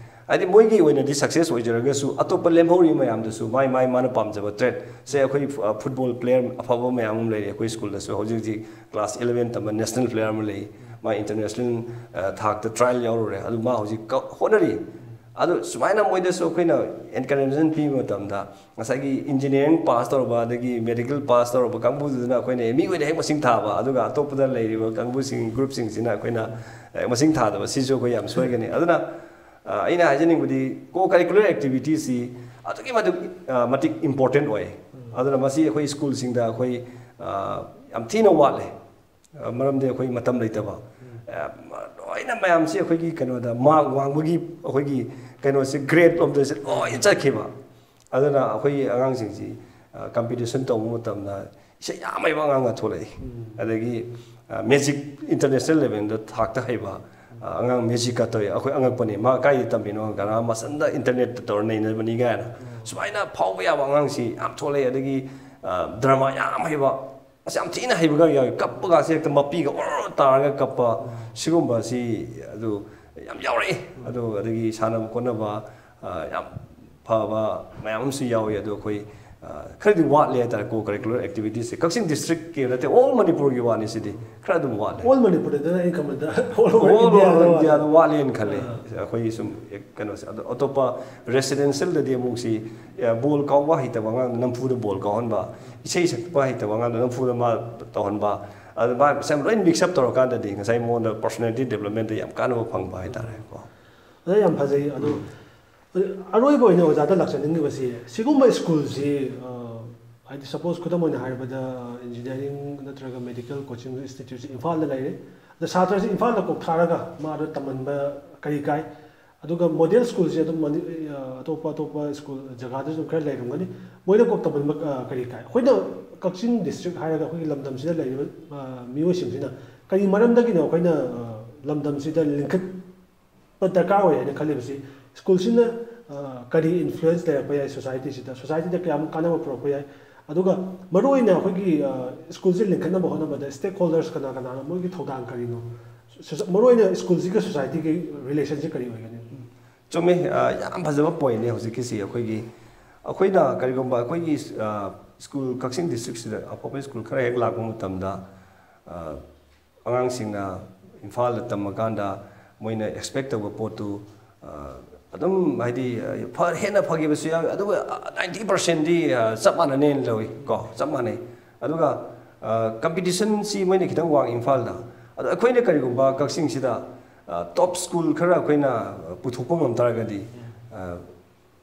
ꯍꯥꯏꯗꯤ ꯃꯣꯏꯒꯤ ꯑꯣꯏꯅꯗꯤ ꯁꯛꯁꯦꯁ ꯑꯣꯏꯖꯔꯒꯁꯨ ꯑꯇꯣꯞꯄ ꯂꯦꯝꯍꯧꯔꯤꯕ ꯃꯌꯥꯝꯗꯨꯁꯨ ꯃꯥꯏ ꯃꯥꯏ ꯃꯥꯅ ꯄꯥꯝꯖꯕ ꯇ꯭ꯔꯦꯠ꯫ ꯁꯦ ꯑꯩꯈꯣꯏ ꯐꯨꯠꯕꯣꯜ ꯄ꯭ꯂꯦꯌꯔ ꯑꯐꯕ ꯃꯌꯥꯝ ꯑꯃ ꯂꯩꯔꯤ ꯑꯩꯈꯣꯏ ꯁ꯭ꯀꯨꯜꯗꯁꯨ꯫ ꯍꯧꯖꯤꯛ ꯍꯧꯖꯤꯛ ꯀ꯭ꯂꯥꯁ ꯏꯂꯚꯦꯟ ꯇꯝꯕ ꯅꯦꯁꯅꯦꯜ ꯄ꯭ꯂꯦꯌꯔ ꯑꯃ ꯂꯩ, ꯃꯥ ꯏꯟꯇꯔꯅꯦꯁꯅꯦꯜ ꯊꯥꯛꯇ ꯇ꯭ꯔꯥꯏꯌꯦꯜ ꯌꯥꯎꯔꯨꯔꯦ꯫ ꯑꯗꯨ ꯃꯥ ꯍꯧꯖꯤꯛ ꯍꯣꯠꯅꯔꯤ꯫ ꯑꯗꯨ ꯁꯨꯃꯥꯏꯅ ꯃꯣꯏꯗꯁꯨ ꯑꯩꯈꯣꯏꯅ ꯑꯦꯟꯀꯔꯦꯖꯃꯦꯟ ꯄꯤꯕ ꯃꯇꯝꯗ ꯉꯁꯥꯏꯒꯤ ꯏꯟꯖꯤꯅꯤꯌꯥꯔꯤꯡ ꯄꯥꯁ ꯇꯧꯔꯕ ꯑꯗꯒꯤ ꯃꯦꯗꯤꯀꯦꯜ ꯄꯥꯁ ꯇꯧꯔꯕ ꯀꯥꯡꯕꯨꯗꯨꯅ ꯑꯩꯈꯣꯏꯅ ꯑꯦꯝ ꯏ ꯑꯣꯏꯅ ꯍꯦꯛ ꯃꯁꯤꯡ ꯊꯥꯕ, ꯑꯗꯨꯒ ꯑꯇꯣꯞꯄꯗ ꯂꯩꯔꯤꯕ ꯀꯥꯡꯕꯨꯁꯤꯡ, ꯒ꯭ꯔꯨꯞꯁꯤꯡꯁꯤꯅ ꯑꯩꯈꯣꯏꯅ ꯃꯁꯤꯡ ꯊꯥꯗꯕ, ꯁꯤꯁꯨ ꯑꯩꯈꯣꯏ ꯌꯥꯝ ꯁꯣꯏꯒꯅꯤ꯫ ꯑꯗꯨꯅ ꯑꯩꯅ ꯍꯥꯏꯖꯅꯤꯡꯕꯗꯤ ꯀꯣ ꯀꯔꯤꯀꯨꯂꯔ ꯑꯦꯛꯇꯤꯚꯤꯇꯤꯁꯤ ꯑꯗꯨꯛꯀꯤ ꯃꯇꯤꯛ ꯃꯇꯤꯛ ꯏꯝꯄꯣꯔꯇꯦꯟ ꯑꯣꯏ꯫ ꯑꯗꯨꯅ ꯃꯁꯤ ꯑꯩꯈꯣꯏ ꯁ꯭ꯀꯨꯜꯁꯤꯡꯗ ꯑꯩꯈꯣꯏ ꯌꯥꯝ ꯊꯤꯅ ꯋꯥꯠꯂꯦ꯫ ꯃꯔꯝꯗꯤ ꯑꯩꯈꯣꯏ ꯃꯇꯝ ꯂꯩꯇꯕ꯫ ꯂꯣꯏꯅ ꯃꯌꯥꯝꯁꯤ ꯑꯩꯈꯣꯏꯒꯤ ꯀꯩꯅꯣꯗ ꯃꯥꯔꯛ ꯋꯥꯡꯕꯒꯤ ꯑꯩꯈꯣꯏꯒꯤ ꯀꯩꯅꯣꯁꯤ ꯒ꯭ꯔꯦꯗ ꯂꯣꯝꯗꯁꯦ ꯂꯣꯏ ꯆꯠꯈꯤꯕ꯫ ꯑꯗꯨꯅ ꯑꯩꯈꯣꯏꯒꯤ ꯑꯉꯥꯡꯁꯤꯡꯁꯤ ꯀꯝꯄꯤꯇꯤꯁꯟ ꯇꯧꯕ ꯃꯇꯝꯗ ꯏꯁꯩ ꯌꯥꯝ ꯍꯩꯕ ꯑꯉꯥꯡꯒ ꯊꯣꯛꯂꯛꯏ꯫ ꯑꯗꯒꯤ ꯃ꯭ꯌꯨꯖꯤꯛ ꯏꯟꯇꯔꯅꯦꯁꯅꯦꯜ ꯂꯦꯚꯦꯜꯗ ꯊꯥꯛꯇ ꯍꯩꯕ ꯑꯉꯥꯡ ꯃ꯭ꯌꯨꯖꯤꯛꯀ ꯇꯧꯏ꯫ ꯑꯩꯈꯣꯏ ꯑꯉꯛꯄꯅꯤ, ꯃꯥ ꯀꯥꯏꯗ ꯇꯝꯃꯤꯅꯣ? ꯀꯅꯥ ꯃꯁꯟꯗ ꯏꯟꯇꯔꯅꯦꯠꯇ ꯇꯧꯔ ꯅꯩꯅꯕꯅꯤ ꯀꯥꯏꯅ꯫ ꯁꯨꯃꯥꯏꯅ ꯐꯥꯎꯕ ꯌꯥꯕ ꯑꯉꯥꯡꯁꯤ ꯌꯥꯝ ꯊꯣꯛꯂꯛꯑꯦ꯫ ꯑꯗꯒꯤ ꯗ꯭ꯔꯃꯥ ꯌꯥꯝ ꯍꯩꯕ, ꯑꯁ, ꯌꯥꯝ ꯊꯤꯅ ꯍꯩꯕꯒ ꯌꯥꯎꯏ, ꯀꯞꯄꯒꯁꯦ ꯍꯦꯛꯇ ꯃꯄꯤꯒ ꯑꯣꯔ ꯇꯥꯔꯒ ꯀꯞꯄ, ꯁꯤꯒꯨꯝꯕꯁꯤ ꯑꯗꯨ ꯌꯥꯝ ꯌꯥꯎꯔꯛꯏ꯫ ꯑꯗꯨ ꯑꯗꯒꯤ ꯁꯥꯟꯅꯕ ꯈꯣꯠꯅꯕ, ꯑ, ꯌꯥꯝ ꯐꯕ ꯃꯌꯥꯝ ꯑꯃꯁꯨ ꯌꯥꯎꯏ꯫ ꯑꯗꯣ ꯑꯩꯈꯣꯏ, ꯑ, ꯈꯔꯗꯤ ꯋꯥꯠꯂꯤ ꯍꯥꯏꯇꯥꯔꯦ, co curricular activitiesꯁꯦ꯫ ꯀꯛꯆꯤꯡ districtꯀꯤ ꯅꯠꯇꯦ, all ꯃꯅꯤꯄꯨꯔꯒꯤ ꯋꯥꯅꯤ ꯁꯤꯗꯤ, ꯈꯔ ꯑꯗꯨꯝ ꯋꯥꯠꯂꯦ꯫ All ꯃꯅꯤꯄꯨꯔꯗ ꯑꯩ ꯈꯟꯕꯗ all over Indiaꯗ ꯋꯥꯠꯂꯦ꯫ Indiaꯗ ꯋꯥꯠꯂꯦꯅ ꯈꯜꯂꯦ꯫ ꯑꯥ꯫ ꯑꯩꯈꯣꯏꯒꯤ ꯁꯨꯝ, ꯑꯦ, ꯀꯩꯅꯣꯁꯦ꯫ ꯑꯗꯣ ꯑꯇꯣꯞꯄ residentialꯗꯗꯤ ꯑꯃꯨꯛ ꯁꯤ, ꯑꯦ, ꯕꯣꯜ ꯀꯥꯎꯕ ꯍꯩꯇꯕ ꯑꯉꯥꯡꯗ ꯅꯝꯐꯨꯗ ꯕꯣꯜ ꯀꯥꯎꯍꯟꯕ, ꯏꯁꯩ ꯁꯛꯄ ꯍꯩꯇꯕ ꯑꯉꯥꯡꯗ ꯅꯝꯐꯨꯗ ꯃꯥ ꯇꯧꯍꯟꯕ, ꯑꯗꯨ ꯃꯥ ꯃꯁꯦ ꯂꯣꯏ mix up ꯇꯧꯔꯀꯥꯟꯗꯗꯤ ꯉꯁꯥꯏ ꯃꯉꯣꯟꯗ personality developmentꯇ ꯌꯥꯝ ꯀꯥꯟꯅꯕ ꯐꯪꯕ ꯍꯥꯏꯇꯥꯔꯦꯀꯣ꯫ ꯑꯗ ꯌꯥꯝ ꯐꯖꯩ꯫ ꯑꯗꯣ ꯑꯔꯣꯏꯕ ꯑꯣꯏꯅ ꯑꯣꯖꯥꯗ ꯂꯥꯛꯆꯅꯤꯡꯉꯤꯕꯁꯤ, ꯁꯤꯒꯨꯝꯕ ꯁ꯭ꯀꯨꯜꯁꯤ, ꯑ, ꯍꯥꯏꯗꯤ, suppose, ꯈꯨꯗꯝ ꯑꯣꯏꯅ ꯍꯥꯏꯔꯕꯗ, engineering ꯅꯠꯇ꯭ꯔꯒ medical coaching instituteꯁꯤ ꯏꯝꯐꯥꯜꯗ ꯂꯩꯔꯦ, ꯑꯗ ꯁꯥꯇ꯭ꯔꯁꯤ ꯏꯝꯐꯥꯜꯗ ꯀꯣꯛ ꯊꯥꯔꯒ ꯃꯥꯗꯣ ꯇꯝꯍꯟꯕ ꯀꯔꯤ ꯀꯥꯏ? ꯑꯗꯨꯒ model ꯁ꯭ꯀꯨꯜꯁꯤ ꯑꯗꯨꯝ ꯃꯅꯤ-, ꯑ, ꯑꯇꯣꯞꯄ ꯑꯇꯣꯞꯄ ꯁ꯭ꯀꯨꯜ ꯖꯒꯥꯗꯁꯨ ꯑꯗꯨꯝ ꯈꯔ ꯂꯩꯔꯝꯒꯅꯤ, ꯃꯣꯏꯅ ꯀꯣꯛ ꯇꯝꯍꯟꯕ, ꯑ, ꯀꯔꯤ ꯀꯥꯏ? ꯑꯩꯈꯣꯏꯅ ꯀꯛꯆꯤꯡ district ꯍꯥꯏꯔꯒ ꯑꯩꯈꯣꯏꯒꯤ ꯂꯝꯗꯝꯁꯤꯗ ꯂꯩꯔꯤꯕ, ꯑ, ꯃꯤꯑꯣꯏꯁꯤꯡꯁꯤꯅ ꯀꯔꯤ ꯃꯔꯝꯗꯒꯤꯅꯣ ꯑꯩꯈꯣꯏꯅ, ꯑ, ꯂꯝꯗꯝꯁꯤꯗ ꯂꯤꯡꯈꯠ ꯗꯔꯀꯥꯔ ꯑꯣꯏ ꯍꯥꯏꯅ ꯈꯜꯂꯤꯕꯁꯤ, ꯁ꯭ꯀꯨꯜꯁꯤꯅ, ꯑ, ꯀꯔꯤ influence ꯂꯩꯔꯛꯄ ꯌꯥꯏ societyꯁꯤꯗ, societyꯗ ꯀꯌꯥꯃꯨꯛ ꯀꯥꯟꯅꯕ ꯄꯨꯔꯛꯄ ꯌꯥꯏ? ꯑꯗꯨꯒ ꯃꯔꯨꯑꯣꯏꯅ ꯑꯩꯈꯣꯏꯒꯤ, ꯑ, ꯁ꯭ꯀꯨꯜꯁꯤ ꯂꯤꯡꯈꯠꯅꯕ ꯍꯣꯠꯅꯕꯗ stakeholders ꯀꯅꯥ ꯀꯅꯥꯅꯣ, ꯃꯣꯏꯒꯤ ꯊꯧꯗꯥꯡ ꯀꯔꯤꯅꯣ? ꯁꯣꯁ-, ꯃꯔꯨꯑꯣꯏꯅ ꯁ꯭ꯀꯨꯜꯁꯤꯒ societyꯒꯤ relationꯁꯤ ꯀꯔꯤ ꯑꯣꯏꯒꯅꯤ? ꯆꯨꯝꯃꯤ, ꯑ, ꯌꯥꯝ ꯐꯖꯕ pointꯅꯤ ꯍꯧꯖꯤꯛꯀꯤꯁꯤ꯫ ꯑꯩꯈꯣꯏꯒꯤ, ꯑꯩꯈꯣꯏꯅ ꯀꯔꯤꯒꯨꯝꯕ ꯑꯩꯈꯣꯏꯒꯤ, ꯑ, ꯁ꯭ꯀꯨꯜ, ꯀꯛꯆꯤꯡ districtꯁꯤꯗ ꯑꯐꯕ ꯁ꯭ꯀꯨꯜ ꯈꯔ ꯍꯦꯛ ꯂꯥꯛꯄ ꯃꯇꯝꯗ, ꯑ, ꯑꯉꯥꯡꯁꯤꯡꯅ ꯏꯝꯐꯥꯜꯗ ꯇꯝꯃꯀꯥꯟꯗ ꯃꯣꯏꯅ expect ꯇꯧꯕ ꯄꯣꯠꯇꯨ, ꯑ, ꯑꯗꯨꯝ, ꯍꯥꯏꯗꯤ, ꯑ, ꯐ-, ꯍꯦꯟꯅ ꯐꯈꯤꯕꯁꯨ ꯌꯥꯎꯏ, ꯑꯗꯨꯒ, ꯑ, ninety percentꯗꯤ, ꯑ, ꯆꯞ ꯃꯥꯟꯅꯅꯦꯅ ꯂꯧꯏ ꯀꯣ, ꯆꯞ ꯃꯥꯟꯅꯩ꯫ ꯑꯗꯨꯒ, ꯑ, competitionꯁꯤ ꯃꯣꯏꯅ ꯈꯤꯇꯪ ꯋꯥꯡꯉꯤ ꯏꯝꯐꯥꯜꯗ꯫ ꯑꯗꯣ ꯑꯩꯈꯣꯏꯅ ꯀꯔꯤꯒꯨꯝꯕ ꯀꯛꯆꯤꯡꯁꯤꯗ, ꯑ, top ꯁ꯭ꯀꯨꯜ ꯈꯔ ꯑꯩꯈꯣꯏꯅ ꯄꯨꯊꯣꯛꯄ ꯉꯝ ꯇꯥꯔꯒꯗꯤ, ꯑ,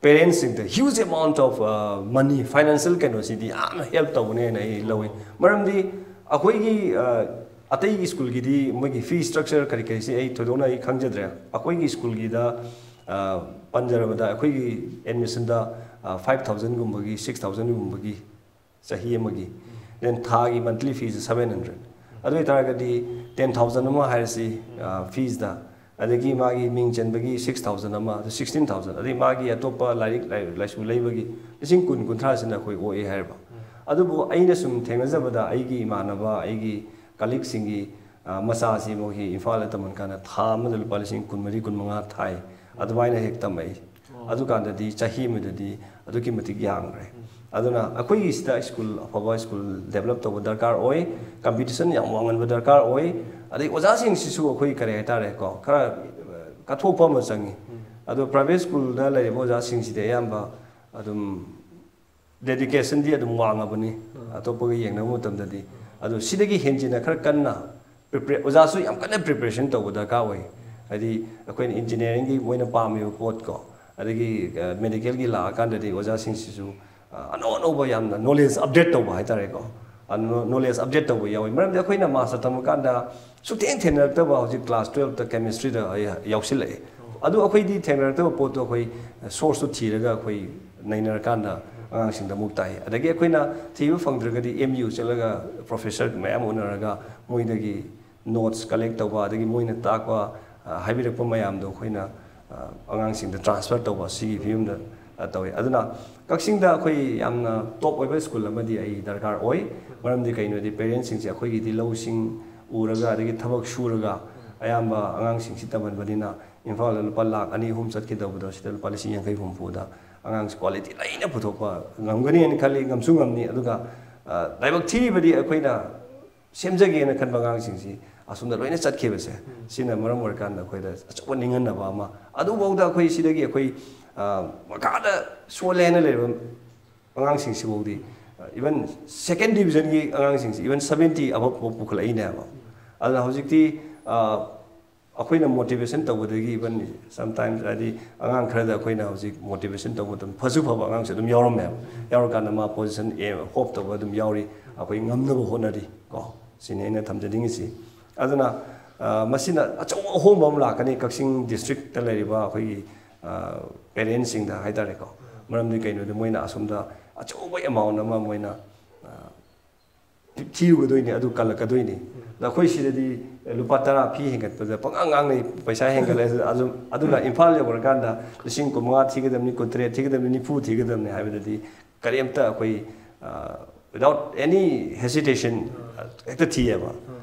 parentsꯁꯤꯡꯗ huge amount of, ꯑ, money, financial ꯀꯩꯅꯣꯁꯤꯗꯤ ꯌꯥꯝꯅ help ꯇꯧꯒꯅꯤ ꯍꯥꯏꯅ ꯑꯩ ꯂꯧꯏ꯫ ꯃꯔꯝꯗꯤ ꯑꯩꯈꯣꯏꯒꯤ, ꯑ, ꯑꯇꯩꯒꯤ ꯁ꯭ꯀꯨꯜꯒꯤꯗꯤ ꯃꯣꯏꯒꯤ fee structure ꯀꯔꯤ ꯀꯔꯤꯁꯤ ꯑꯩ ꯊꯣꯏꯗꯣꯛꯅ ꯑꯩ ꯈꯪꯖꯗ꯭ꯔꯦ꯫ ꯑꯩꯈꯣꯏꯒꯤ ꯁ꯭ꯀꯨꯜꯒꯤꯗ, ꯑ, ꯄꯟꯖꯔꯕꯗ ꯑꯩꯈꯣꯏꯒꯤ admissionꯗ, ꯑ, five thousandꯒꯨꯝꯕꯒꯤ, six thousandꯒꯨꯝꯕꯒꯤ ꯆꯍꯤ ꯑꯃꯒꯤ, then ꯊꯥꯒꯤ monthly feeꯁꯦ seven hundred꯫ ꯑꯗꯨ ꯑꯣꯏꯇꯥꯔꯒꯗꯤ ten thousand ꯑꯃ ꯍꯥꯏꯔꯁꯤ, ꯑ, feesꯇ, ꯑꯗꯒꯤ ꯃꯥꯒꯤ ꯃꯤꯡ ꯆꯟꯕꯒꯤ six thousand ꯑꯃ, ꯑꯗꯨ sixteen thousand, ꯑꯗꯩ ꯃꯥꯒꯤ ꯑꯇꯣꯞꯄ ꯂꯥꯏꯔꯤꯛ ꯂꯥꯏ-, ꯂꯥꯏꯁꯨ ꯂꯩꯕꯒꯤ ꯂꯤꯁꯤꯡ ꯀꯨꯟ, ꯀꯨꯟꯊ꯭ꯔꯥꯁꯤꯅ ꯑꯩꯈꯣꯏ ꯑꯣꯛꯑꯦ ꯍꯥꯏꯔꯕ꯫ ꯑꯗꯨꯕꯨ ꯑꯩꯅ ꯁꯨꯝ ꯊꯦꯡꯅꯖꯕꯗ, ꯑꯩꯒꯤ ꯏꯃꯥꯟꯅꯕ, ꯑꯩꯒꯤ ꯀꯂꯤꯛꯁꯤꯡꯒꯤ ꯃꯆꯥꯁꯤ ꯃꯣꯏꯒꯤ ꯏꯝꯐꯥꯜꯗ ꯇꯝꯍꯟꯀꯥꯟꯗ ꯊꯥ ꯑꯃꯗ ꯂꯨꯄꯥ ꯂꯤꯁꯤꯡ ꯀꯨꯟꯃꯔꯤ, ꯀꯨꯟꯃꯉꯥ ꯊꯥꯏ, ꯑꯗꯨꯃꯥꯏꯅ ꯍꯦꯛ ꯇꯝꯃꯛꯏ꯫ ꯑꯗꯨꯀꯥꯟꯗꯗꯤ ꯆꯍꯤ ꯑꯃꯗꯗꯤ ꯑꯗꯨꯛꯀꯤ ꯃꯇꯤꯛ ꯌꯥꯝꯈ꯭ꯔꯦ꯫ ꯑꯗꯨꯅ ꯑꯩꯈꯣꯏꯒꯤ ꯁꯤꯗ ꯁ꯭ꯀꯨꯜ, ꯑꯐꯕ ꯁ꯭ꯀꯨꯜ ꯗꯦꯕꯂꯞ ꯇꯧꯕ ꯗꯔꯀꯥꯔ ꯑꯣꯏ, ꯀꯝꯄꯤꯇꯤꯁꯟ ꯌꯥꯝ ꯋꯥꯡꯍꯟꯕ ꯗꯔꯀꯥꯔ ꯑꯣꯏ, ꯑꯗꯩ ꯑꯣꯖꯥꯁꯤꯡꯁꯤꯁꯨ ꯑꯩꯈꯣꯏ ꯀꯔꯤ ꯍꯥꯏꯇꯥꯔꯦꯀꯣ, ꯈꯔ ꯀꯠꯊꯣꯛꯄ ꯑꯃ ꯆꯪꯉꯤ꯫ ꯑꯗꯣ ꯄ꯭ꯔꯥꯏꯚꯦꯠ ꯁ꯭ꯀꯨꯜꯗ ꯂꯩꯔꯤꯕ ꯑꯣꯖꯥꯁꯤꯡꯁꯤꯗꯤ ꯑꯌꯥꯝꯕ ꯑꯗꯨꯝ ꯗꯦꯗꯤꯀꯦꯁꯟꯗꯤ ꯑꯗꯨꯝ ꯋꯥꯡꯉꯕꯅꯤ ꯑꯇꯣꯞꯄꯒ ꯌꯦꯡꯅꯕ ꯃꯇꯝꯗꯗꯤ꯫ ꯑꯗꯣ ꯁꯤꯗꯒꯤ ꯍꯦꯟꯖꯤꯟꯅ ꯈꯔ ꯀꯟꯅ ꯄ꯭ꯔꯤꯄꯦ-, ꯑꯣꯖꯥꯁꯨ ꯌꯥꯝ ꯀꯟꯅ ꯄ꯭ꯔꯤꯄꯦꯔꯦꯁꯟ ꯇꯧꯕ ꯗꯔꯀꯥꯔ ꯑꯣꯏ꯫ ꯍꯥꯏꯗꯤ ꯑꯩꯈꯣꯏꯅ ꯏꯟꯖꯤꯅꯤꯌꯥꯔꯤꯡꯒꯤ ꯃꯣꯏꯅ ꯄꯥꯝꯃꯤꯕ ꯄꯣꯠꯀꯣ, ꯑꯗꯒꯤ ꯃꯦꯗꯤꯀꯦꯜꯒꯤ ꯂꯥꯛꯑꯀꯥꯟꯗꯗꯤ ꯑꯣꯖꯥꯁꯤꯡꯁꯤꯁꯨ ꯑꯅꯧ ꯑꯅꯧꯕ ꯌꯥꯝꯅ ꯅꯣꯂꯦꯖ ꯑꯞꯗꯦꯠ ꯇꯧꯕ ꯍꯥꯏꯇꯥꯔꯦꯀꯣ꯫ ꯅꯣꯂꯦꯖ ꯑꯞꯗꯦꯠ ꯇꯧꯕ ꯌꯥꯎꯏ꯫ ꯃꯔꯝꯗꯤ ꯑꯩꯈꯣꯏꯅ ꯃꯥꯁꯇꯔ ꯇꯝꯃꯀꯥꯟꯗ ꯁꯨꯛꯊꯦꯡ ꯊꯦꯡꯅꯔꯛꯇꯕ ꯍꯧꯖꯤꯛ ꯀ꯭ꯂꯥꯁ ꯇꯨꯌꯦꯜꯞꯇ ꯀꯦꯃꯤꯁꯇ꯭ꯔꯤꯗ ꯌꯥꯎꯁꯤꯜꯂꯛꯑꯦ꯫ ꯑꯗꯨ ꯑꯩꯈꯣꯏꯗꯤ ꯊꯦꯡꯅꯔꯛꯇꯕ ꯄꯣꯠꯇꯣ ꯑꯩꯈꯣꯏ ꯁꯣꯔꯁꯇꯨ ꯊꯤꯔꯒ ꯑꯩꯈꯣꯏ ꯅꯩꯅꯔꯀꯥꯟꯗ ꯑꯉꯥꯡꯁꯤꯡꯗ ꯑꯃꯨꯛ ꯇꯥꯛꯏ꯫ ꯑꯗꯒꯤ ꯑꯩꯈꯣꯏꯅ ꯊꯤꯕ ꯐꯪꯗ꯭ꯔꯒꯗꯤ ꯑꯦꯝ ꯌꯨ ꯆꯠꯂꯒ ꯄ꯭ꯔꯣꯐꯦꯁꯔ ꯃꯌꯥꯝ ꯎꯅꯔꯒ ꯃꯣꯏꯗꯒꯤ ꯅꯣꯠꯁ ꯀꯂꯦꯛ ꯇꯧꯕ, ꯑꯗꯒꯤ ꯃꯣꯏꯅ ꯇꯥꯛꯄ, ꯑ, ꯍꯥꯏꯕꯤꯔꯛꯄ ꯃꯌꯥꯝꯗꯣ ꯑꯩꯈꯣꯏꯅ, ꯑ, ꯑꯉꯥꯡꯁꯤꯡꯗ ꯇ꯭ꯔꯥꯟꯁꯐꯔ ꯇꯧꯕ, ꯁꯤꯒꯤ ꯐꯤꯕꯝꯗ, ꯑ, ꯇꯧꯏ꯫ ꯑꯗꯨꯅ ꯀꯛꯆꯤꯡꯗ ꯑꯩꯈꯣꯏ ꯌꯥꯝꯅ ꯇꯣꯞ ꯑꯣꯏꯕ ꯁ꯭ꯀꯨꯜ ꯑꯃꯗꯤ ꯑꯩ ꯗꯔꯀꯥꯔ ꯑꯣꯏ꯫ ꯃꯔꯝꯗꯤ ꯀꯩꯅꯣꯗꯤ ꯄꯦꯔꯦꯟꯁꯁꯤꯡꯁꯦ ꯑꯩꯈꯣꯏꯒꯤꯗꯤ ꯂꯧꯁꯤꯡ ꯎꯔꯒ, ꯑꯗꯒꯤ ꯊꯕꯛ ꯁꯨꯔꯒ ꯑꯌꯥꯝꯕ ꯑꯉꯥꯡꯁꯤꯡꯁꯤ ꯇꯝꯍꯟꯕꯅꯤꯅ, ꯏꯝꯐꯥꯜꯗ ꯂꯨꯄꯥ ꯂꯥꯛ ꯑꯅꯤ ꯑꯍꯨꯝ ꯆꯠꯀꯗꯧꯕꯗꯣ ꯁꯤꯗ ꯂꯨꯄꯥ ꯂꯤꯁꯤꯡ ꯌꯥꯡꯈꯩ ꯍꯨꯝꯐꯨꯗ ꯑꯉꯥꯡꯁꯤ ꯀ꯭ꯋꯥꯂꯤꯇꯤ ꯂꯩꯅ ꯄꯨꯊꯣꯛꯄ ꯉꯝꯒꯅꯤ ꯍꯥꯏꯅ ꯈꯜꯂꯤ, ꯉꯝꯁꯨ ꯉꯝꯅꯤ꯫ ꯑꯗꯨꯒ, ꯑ, ꯂꯥꯏꯕꯛ ꯊꯤꯔꯤꯕꯗꯤ ꯑꯩꯈꯣꯏꯅ ꯁꯦꯝꯖꯒꯦꯅ ꯈꯟꯕ ꯑꯉꯥꯡꯁꯤꯡꯁꯤ ꯑꯁꯣꯝꯗ ꯂꯣꯏꯅ ꯆꯠꯈꯤꯕꯁꯦ, ꯁꯤꯅ ꯃꯔꯝ ꯑꯣꯏꯔꯀꯥꯟꯗ ꯑꯩꯈꯣꯏꯗ ꯑꯆꯧꯕ ꯅꯤꯡꯍꯟꯅꯕ ꯑꯃ꯫ ꯑꯗꯨꯐꯥꯎꯗ ꯑꯩꯈꯣꯏ ꯁꯤꯗꯒꯤ ꯑꯩꯈꯣꯏ, ꯑ, ꯃꯈꯥꯗ ꯁꯣꯜꯂꯦ ꯍꯥꯏꯅ ꯂꯩꯔꯤꯕ ꯑꯉꯥꯡꯁꯤꯡꯁꯤꯐꯥꯎꯗꯤ, ꯏꯚꯟ ꯁꯦꯀꯦꯟ ꯗꯤꯕꯤꯖꯟꯒꯤ ꯑꯉꯥꯡꯁꯤꯡꯁꯤ ꯏꯚꯟ ꯁꯕꯦꯟꯇꯤ ꯑꯕꯞ ꯐꯥꯎ ꯄꯨꯈꯠꯂꯛꯏꯅꯦꯕ꯫ ꯑꯗꯨꯅ ꯍꯧꯖꯤꯛꯇꯤ, ꯑ, ꯑꯩꯈꯣꯏꯅ ꯃꯣꯇꯤꯚꯦꯁꯟ ꯇꯧꯕꯗꯒꯤ ꯏꯚꯟ ꯁꯝꯇꯥꯏꯝꯁ ꯍꯥꯏꯗꯤ ꯑꯉꯥꯡ ꯈꯔꯗ ꯑꯩꯈꯣꯏꯅ ꯍꯧꯖꯤꯛ ꯃꯣꯇꯤꯚꯦꯁꯟ ꯇꯧꯕ ꯃꯇꯝ ꯐꯁꯨ ꯐꯕ ꯑꯉꯥꯡꯁꯨ ꯑꯗꯨꯝ ꯌꯥꯎꯔꯝꯃꯦꯕ꯫ ꯌꯥꯎꯔꯀꯥꯟꯗ ꯃꯥ ꯄꯣꯖꯤꯁꯟ ꯑꯦ ꯍꯣꯞ ꯇꯧꯕ ꯑꯗꯨꯝ ꯌꯥꯎꯔꯤ꯫ ꯑꯩꯈꯣꯏ ꯉꯝꯅꯕ ꯍꯣꯠꯅꯔꯤ ꯀꯣ꯫ ꯁꯤꯅꯤ ꯑꯩꯅ ꯊꯝꯖꯅꯤꯡꯉꯤꯁꯤ꯫ ꯑꯗꯨꯅ, ꯑ, ꯃꯁꯤꯅ ꯑꯆꯧꯕ ꯑꯍꯣꯡꯕ ꯑꯃ ꯂꯥꯛꯀꯅꯤ ꯀꯛꯆꯤꯡ ꯗꯤꯁꯇ꯭ꯔꯤꯛꯇ ꯂꯩꯔꯤꯕ ꯑꯩꯈꯣꯏꯒꯤ, ꯑ, ꯄꯦꯔꯦꯟꯁꯁꯤꯡꯗ ꯍꯥꯏꯇꯥꯔꯦꯀꯣ꯫ ꯃꯔꯝꯗꯤ ꯀꯩꯅꯣꯗꯤ ꯃꯣꯏꯅ ꯑꯁꯣꯝꯗ ꯑꯆꯧꯕ ꯑꯦꯃꯥꯎꯟ ꯑꯃ ꯃꯣꯏꯅ, ꯑ, ꯊꯤꯔꯨꯒꯗꯣꯏꯅꯤ, ꯑꯗꯨ ꯀꯜꯂꯛꯀꯗꯣꯏꯅꯤ꯫ ꯑꯗ ꯑꯩꯈꯣꯏ ꯁꯤꯗꯗꯤ ꯂꯨꯄꯥ ꯇꯔꯥ ꯐꯤ ꯍꯦꯟꯒꯠꯄꯗ ꯄꯪꯉꯥꯡ ꯉꯥꯡꯅꯩ, ꯄꯩꯁꯥ ꯍꯦꯟꯒꯠꯂꯦ꯫ ꯑꯗꯨ, ꯑꯗꯨ, ꯑꯗꯨꯅ ꯏꯝꯐꯥꯜ ꯌꯧꯔꯀꯥꯟꯗ ꯂꯤꯁꯤꯡ ꯀꯨꯟꯃꯉꯥ ꯊꯤꯒꯗꯕꯅꯤ, ꯀꯨꯟꯇꯔꯦꯠ ꯊꯤꯒꯗꯕꯅꯤ, ꯅꯤꯐꯨ ꯊꯤꯒꯗꯕꯅꯤ ꯍꯥꯏꯕꯗꯗꯤ ꯀꯔꯤꯝꯇ ꯑꯩꯈꯣꯏ, ꯑ, Without any hesitation ꯍꯦꯛꯇ ꯊꯤꯌꯦꯕ꯫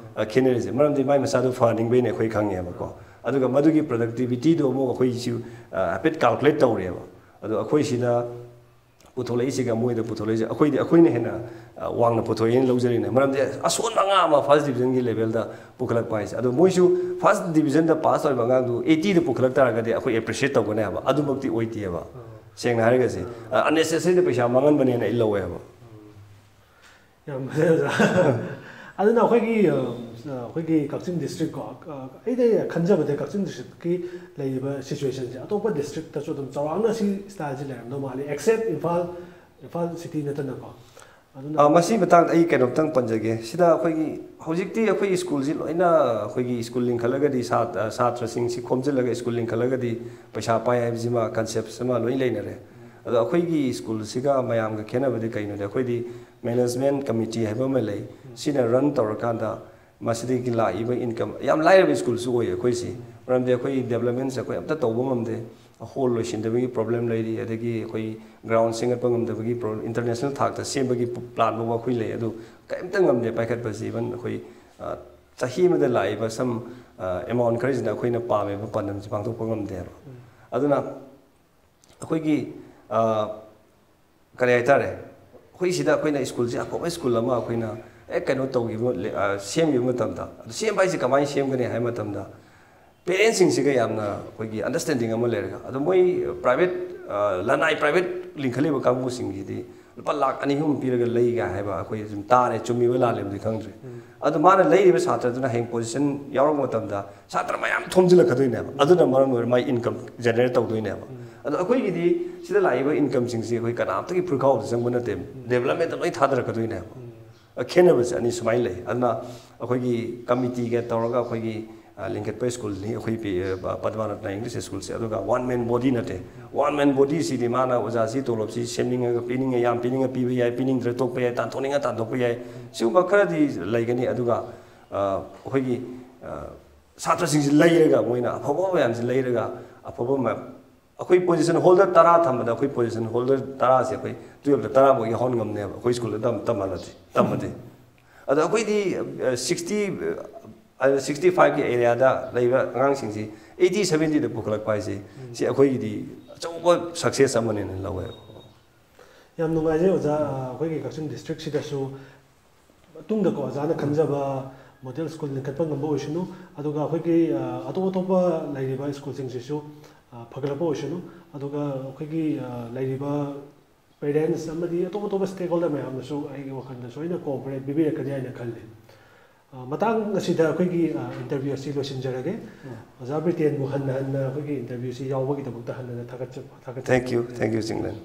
ꯈꯦꯠꯅꯔꯤꯁꯦ ꯃꯔꯝꯗꯤ ꯃꯥꯏ ꯃꯆꯥꯗꯨ ꯐꯍꯟꯅꯤꯡꯕꯩꯅꯦ ꯑꯩꯈꯣꯏ ꯈꯪꯉꯦꯕꯀꯣ꯫ ꯑꯗꯨꯒ ꯃꯗꯨꯒꯤ productivity ꯗꯣ ꯑꯃꯨꯛ ꯑꯩꯈꯣꯏꯁꯨ ꯍꯥꯏꯐꯦꯠ calculate ꯇꯧꯔꯦꯕ꯫ ꯑꯗꯣ ꯑꯩꯈꯣꯏ ꯁꯤꯗ ꯄꯨꯊꯣꯛꯂꯛꯏꯁꯤꯒ ꯃꯣꯏꯗ ꯄꯨꯊꯣꯛꯂꯛꯏꯁꯦ, ꯑꯩꯈꯣꯏꯗꯤ ꯑꯩꯈꯣꯏꯅ ꯍꯦꯟꯅ ꯋꯥꯡꯅ ꯄꯨꯊꯣꯛꯑꯦꯅ ꯂꯧꯖꯔꯤꯅꯦ꯫ ꯃꯔꯝꯗꯤ ꯑꯁꯣꯟꯕ ꯑꯉꯥꯡ ꯑꯃ first division ꯒꯤ level ꯗ ꯄꯨꯈꯠꯂꯛꯄ ꯍꯥꯏꯁꯦ꯫ ꯑꯗꯣ ꯃꯣꯏꯁꯨ first division ꯗ pass ꯇꯧꯔꯤꯕ ꯑꯉꯥꯡꯗꯨ eighty ꯗ ꯄꯨꯈꯠꯂꯛ ꯇꯥꯔꯒꯗꯤ ꯑꯩꯈꯣꯏ appreciate ꯇꯧꯒꯅꯦꯕ꯫ ꯑꯗꯨꯃꯛꯇꯤ ꯑꯣꯏꯗꯦꯕ꯫ ꯁꯦꯡꯅ ꯍꯥꯏꯔꯒꯁꯦ, unnecessary ꯗ ꯄꯩꯁꯥ ꯃꯥꯡꯍꯟꯕꯅꯦꯅ ꯑꯩ ꯂꯧꯋꯦꯕ꯫ ꯌꯥꯝ ꯐꯖꯩ ꯑꯣꯖꯥ꯫ ꯑꯗꯨꯅ ꯑꯩꯈꯣꯏꯒꯤ ꯑꯩꯈꯣꯏꯒꯤ ꯀꯛꯆꯤꯡ district ꯀꯣ, ꯑꯩꯅ ꯈꯟꯖꯕꯗ ꯀꯛꯆꯤꯡ district ꯀꯤ ꯂꯩꯔꯤꯕ situation ꯁꯦ ꯑꯇꯣꯞꯄ district ꯇꯁꯨ ꯑꯗꯨꯝ ꯆꯥꯎꯔꯥꯛꯅ ꯁꯤ style ꯁꯦ ꯂꯩꯔꯝꯗꯧ ꯃꯥꯜꯂꯤ, except ꯏꯝꯐꯥꯜ, ꯏꯝꯐꯥꯜ city ꯅꯠꯇꯅꯀꯣ꯫ ꯑꯗꯨꯅ ꯃꯁꯤ ꯃꯇꯥꯡꯗ ꯑꯩ ꯀꯩꯅꯣꯝꯇꯪ ꯄꯟꯖꯒꯦ꯫ ꯁꯤꯗ ꯑꯩꯈꯣꯏꯒꯤ ꯍꯧꯖꯤꯛꯇꯤ ꯑꯩꯈꯣꯏ school ꯁꯤ ꯂꯣꯏꯅ ꯑꯩꯈꯣꯏꯒꯤ school ꯂꯤꯡꯈꯠꯂꯒꯗꯤ ꯁꯥꯇ꯭ꯔꯁꯤꯡꯁꯤ ꯈꯣꯝꯖꯤꯜꯂꯒ school ꯂꯤꯡꯈꯠꯂꯒꯗꯤ ꯄꯩꯁꯥ ꯄꯥꯏ ꯍꯥꯏꯕꯁꯤꯃ concept ꯑꯃ ꯂꯣꯏ ꯂꯩꯅꯔꯦ꯫ ꯑꯗꯣ ꯑꯩꯈꯣꯏꯒꯤ school ꯁꯤꯒ ꯃꯌꯥꯝꯒ ꯈꯦꯠꯅꯕꯗꯤ ꯀꯩꯅꯣꯗꯤ, ꯑꯩꯈꯣꯏꯗꯤ management committee ꯍꯥꯏꯕ ꯑꯃ ꯂꯩ꯫ ꯁꯤꯅ run ꯇꯧꯔꯀꯥꯟꯗ ꯃꯁꯤꯗꯒꯤ ꯂꯥꯛꯏꯕ income, ꯌꯥꯝ ꯂꯥꯏꯔꯕ school ꯁꯨ ꯑꯣꯏꯌꯦ ꯑꯩꯈꯣꯏꯁꯤ꯫ ꯃꯔꯝꯗꯤ ꯑꯩꯈꯣꯏ development ꯁꯦ ꯑꯩꯈꯣꯏ ꯑꯝꯇ ꯇꯧꯕ ꯉꯝꯗꯦ꯫ Hall ꯂꯣꯏꯁꯤꯟꯗꯕꯒꯤ problem ꯂꯩꯔꯤ, ꯑꯗꯒꯤ ꯑꯩꯈꯣꯏ ground ꯁꯦꯝꯒꯠꯄ ꯉꯝꯗꯕꯒꯤ problem, international ꯊꯥꯛꯇ ꯁꯦꯝꯕꯒꯤ plan ꯐꯥꯎꯕ ꯑꯩꯈꯣꯏ ꯂꯩ꯫ ꯑꯗꯨ ꯀꯔꯤꯝꯇ ꯉꯝꯗꯦ ꯄꯥꯏꯈꯠꯄꯁꯤ꯫ Even ꯑꯩꯈꯣꯏ ꯆꯍꯤ ꯑꯃꯗ ꯂꯥꯛꯏꯕ some amount ꯈꯔꯁꯤꯅ ꯑꯩꯈꯣꯏꯅ ꯄꯥꯝꯃꯤꯕ ꯄꯥꯟꯗꯝꯁꯤ ꯄꯥꯡꯊꯣꯛꯄ ꯉꯝꯗꯦꯕ꯫ ꯑꯗꯨꯅ ꯑꯩꯈꯣꯏꯒꯤ ꯀꯔꯤ ꯍꯥꯏꯇꯥꯔꯦ, ꯑꯩꯈꯣꯏ ꯁꯤꯗ ꯑꯩꯈꯣꯏꯅ school ꯁꯦ ꯑꯐꯕ school ꯑꯃ ꯑꯩꯈꯣꯏꯅ ꯍꯦꯛ ꯀꯩꯅꯣ ꯇꯧꯈꯤꯕ, ꯁꯦꯝꯈꯤꯕ ꯃꯇꯝꯗ, ꯑꯗꯨ ꯁꯦꯝꯕ ꯍꯥꯏꯁꯦ ꯀꯃꯥꯏꯅ ꯁꯦꯝꯒꯅꯤ ꯍꯥꯏꯕ ꯃꯇꯝꯗ, parents ꯁꯤꯡꯁꯤꯒ ꯌꯥꯝꯅ ꯑꯩꯈꯣꯏꯒꯤ understanding ꯑꯃ ꯂꯩꯔꯒ, ꯑꯗꯣ ꯃꯣꯏ private, ꯂꯅꯥꯏ private ꯂꯤꯡꯈꯠꯂꯤꯕ ꯀꯥꯡꯕꯨꯁꯤꯡꯁꯤꯗꯤ ꯂꯨꯄꯥ ꯂꯥꯛ ꯑꯅꯤ ꯑꯍꯨꯝ ꯄꯤꯔꯒ ꯂꯩꯒ ꯍꯥꯏꯕ ꯑꯩꯈꯣꯏ ꯁꯨꯝ ꯇꯥꯔꯦ, ꯆꯨꯝꯃꯤꯕ ꯂꯥꯜꯂꯤꯕꯗꯤ ꯈꯪꯗ꯭ꯔꯦ꯫ ꯑꯗꯣ ꯃꯥꯅ ꯂꯩꯔꯤꯕ ꯁꯥꯇ꯭ꯔꯗꯨꯅ ꯍꯌꯦꯡ position ꯌꯥꯎꯔꯛꯄ ꯃꯇꯝꯗ ꯁꯥꯇ꯭ꯔ ꯃꯌꯥꯝ ꯊꯣꯝꯖꯤꯜꯂꯛꯀꯗꯣꯏꯅꯦꯕ꯫ ꯑꯗꯨꯅ ꯃꯔꯝ ꯑꯣꯏꯔꯒ ꯃꯥꯏ income generate ꯇꯧꯗꯣꯏꯅꯦꯕ꯫ ꯑꯗꯣ ꯑꯩꯈꯣꯏꯒꯤꯗꯤ ꯁꯤꯗ ꯂꯥꯛꯏꯕ income ꯁꯤꯡꯁꯤ ꯑꯩꯈꯣꯏ ꯀꯅꯥꯝꯇꯒꯤ ꯐꯨꯔꯤꯈꯥꯎꯗ ꯆꯪꯕ ꯅꯠꯇꯦ, development ꯇ ꯂꯣꯏ ꯊꯥꯗꯔꯛꯀꯗꯣꯏꯅꯦꯕ꯫ ꯈꯦꯠꯅꯕꯁꯦ ꯑꯅꯤ ꯁꯨꯃꯥꯏꯅ ꯂꯩ꯫ ꯑꯗꯨꯅ ꯑꯩꯈꯣꯏꯒꯤ committee ꯒ ꯇꯧꯔꯒ ꯑꯩꯈꯣꯏꯒꯤ ꯂꯤꯡꯈꯠꯄ school ꯅꯤ ꯑꯩꯈꯣꯏ ꯄꯤ-, ꯄꯗꯃꯥꯅꯇꯅ English School ꯁꯦ꯫ ꯑꯗꯨꯒ one man body ꯅꯠꯇꯦ꯫ One man body ꯁꯤꯗꯤ ꯃꯥꯅ ꯑꯣꯖꯥꯁꯤ ꯇꯣꯂꯣꯞꯁꯤ ꯁꯦꯝꯅꯤꯡꯉꯒ ꯄꯤꯅꯤꯡꯉꯦ, ꯌꯥꯝ ꯄꯤꯅꯤꯡꯉ ꯄꯤꯕ ꯌꯥꯏ, ꯄꯤꯅꯤꯡꯗ꯭ꯔ ꯇꯣꯛꯄ ꯌꯥꯏ, ꯇꯥꯟꯊꯣꯛꯅꯤꯡꯉ ꯇꯥꯟꯊꯣꯛꯄ ꯌꯥꯏ꯫ ꯁꯤꯒꯨꯝꯕ ꯈꯔꯗꯤ ꯂꯩꯒꯅꯤ꯫ ꯑꯗꯨꯒ ꯑꯩꯈꯣꯏꯒꯤ ꯁꯥꯇ꯭ꯔꯁꯤꯡꯁꯤ ꯂꯩꯔꯒ, ꯃꯣꯏꯅ ꯑꯐꯕ ꯃꯌꯥꯝꯁꯤ ꯂꯩꯔꯒ ꯑꯐꯕ ꯃ-, ꯑꯩꯈꯣꯏ position holder ꯇꯔꯥ ꯊꯝꯕꯗ ꯑꯩꯈꯣꯏ position holder ꯇꯔꯥꯁꯦ ꯑꯩꯈꯣꯏ twelveꯇ ꯇꯔꯥꯐꯥꯎ ꯌꯥꯎꯍꯟ ꯉꯝꯅꯦꯕ, ꯑꯩꯈꯣꯏ schoolꯗ ꯇꯝ ꯇꯝꯍꯜꯂꯗꯤ ꯇꯝꯃꯗꯤ꯫ ꯑꯗꯣ ꯑꯩꯈꯣꯏꯗꯤ sixty sixty fiveꯀꯤ areaꯗ ꯂꯩꯕ ꯑꯉꯥꯡꯁꯤꯡꯁꯤ eighty seventyꯗ ꯄꯨꯈꯠꯂꯛꯄ ꯍꯥꯏꯁꯦ, ꯁꯤ ꯑꯩꯈꯣꯏꯒꯤꯗꯤ ꯑꯆꯧꯕ success ꯑꯃꯅꯦꯅ ꯂꯧꯋꯦꯕ꯫ ꯌꯥꯝ ꯅꯨꯡꯉꯥꯏꯖꯩ ꯑꯣꯖꯥ꯫ ꯑꯩꯈꯣꯏꯒꯤ ꯀꯛꯆꯤꯡ districtꯁꯤꯗꯁꯨ ꯃꯇꯨꯡꯗꯀꯣ ꯑꯣꯖꯥꯅ ꯈꯟꯖꯕ model school ꯂꯤꯡꯈꯠꯄ ꯉꯝꯕ ꯑꯣꯏꯁꯅꯨ꯫ ꯑꯗꯨꯒ ꯑꯩꯈꯣꯏꯒꯤ ꯑꯇꯣꯞ ꯑꯇꯣꯞꯄ ꯂꯩꯔꯤꯕ schoolꯁꯤꯡꯁꯤꯁꯨ ꯐꯒꯠꯂꯛꯄ ꯑꯣꯏꯁꯅꯨ꯫ ꯑꯗꯨꯒ ꯑꯩꯈꯣꯏꯒꯤ ꯂꯩꯔꯤꯕ parents ꯑꯃꯗꯤ ꯑꯇꯣꯞ ꯑꯇꯣꯞꯄ stakeholder ꯃꯌꯥꯝꯅꯁꯨ ꯑꯩꯒꯤ ꯋꯥꯈꯜꯗꯁꯨ ꯑꯩꯅ cooperate ꯄꯤꯕꯤꯔꯛꯀꯅꯤ ꯍꯥꯏꯅ ꯈꯜꯂꯤ꯫ ꯃꯇꯥꯡ ꯑꯁꯤꯗ ꯑꯩꯈꯣꯏꯒꯤ interview ꯑꯁꯤ ꯂꯣꯏꯁꯤꯟꯖꯔꯒꯦ꯫ ꯑꯣꯖꯥ ꯕ꯭ꯔꯤꯇꯦꯟꯕꯨ ꯍꯟꯅ ꯍꯟꯅ ꯑꯩꯈꯣꯏꯒꯤ interviewꯁꯤ ꯌꯥꯎꯕꯒꯤꯗꯃꯛꯇ ꯍꯟꯅ ꯍꯟꯅ ꯊꯥꯒꯠꯆ ꯊꯥꯒꯠꯆꯔꯤ꯫ Thank you, thank you, Chinglen.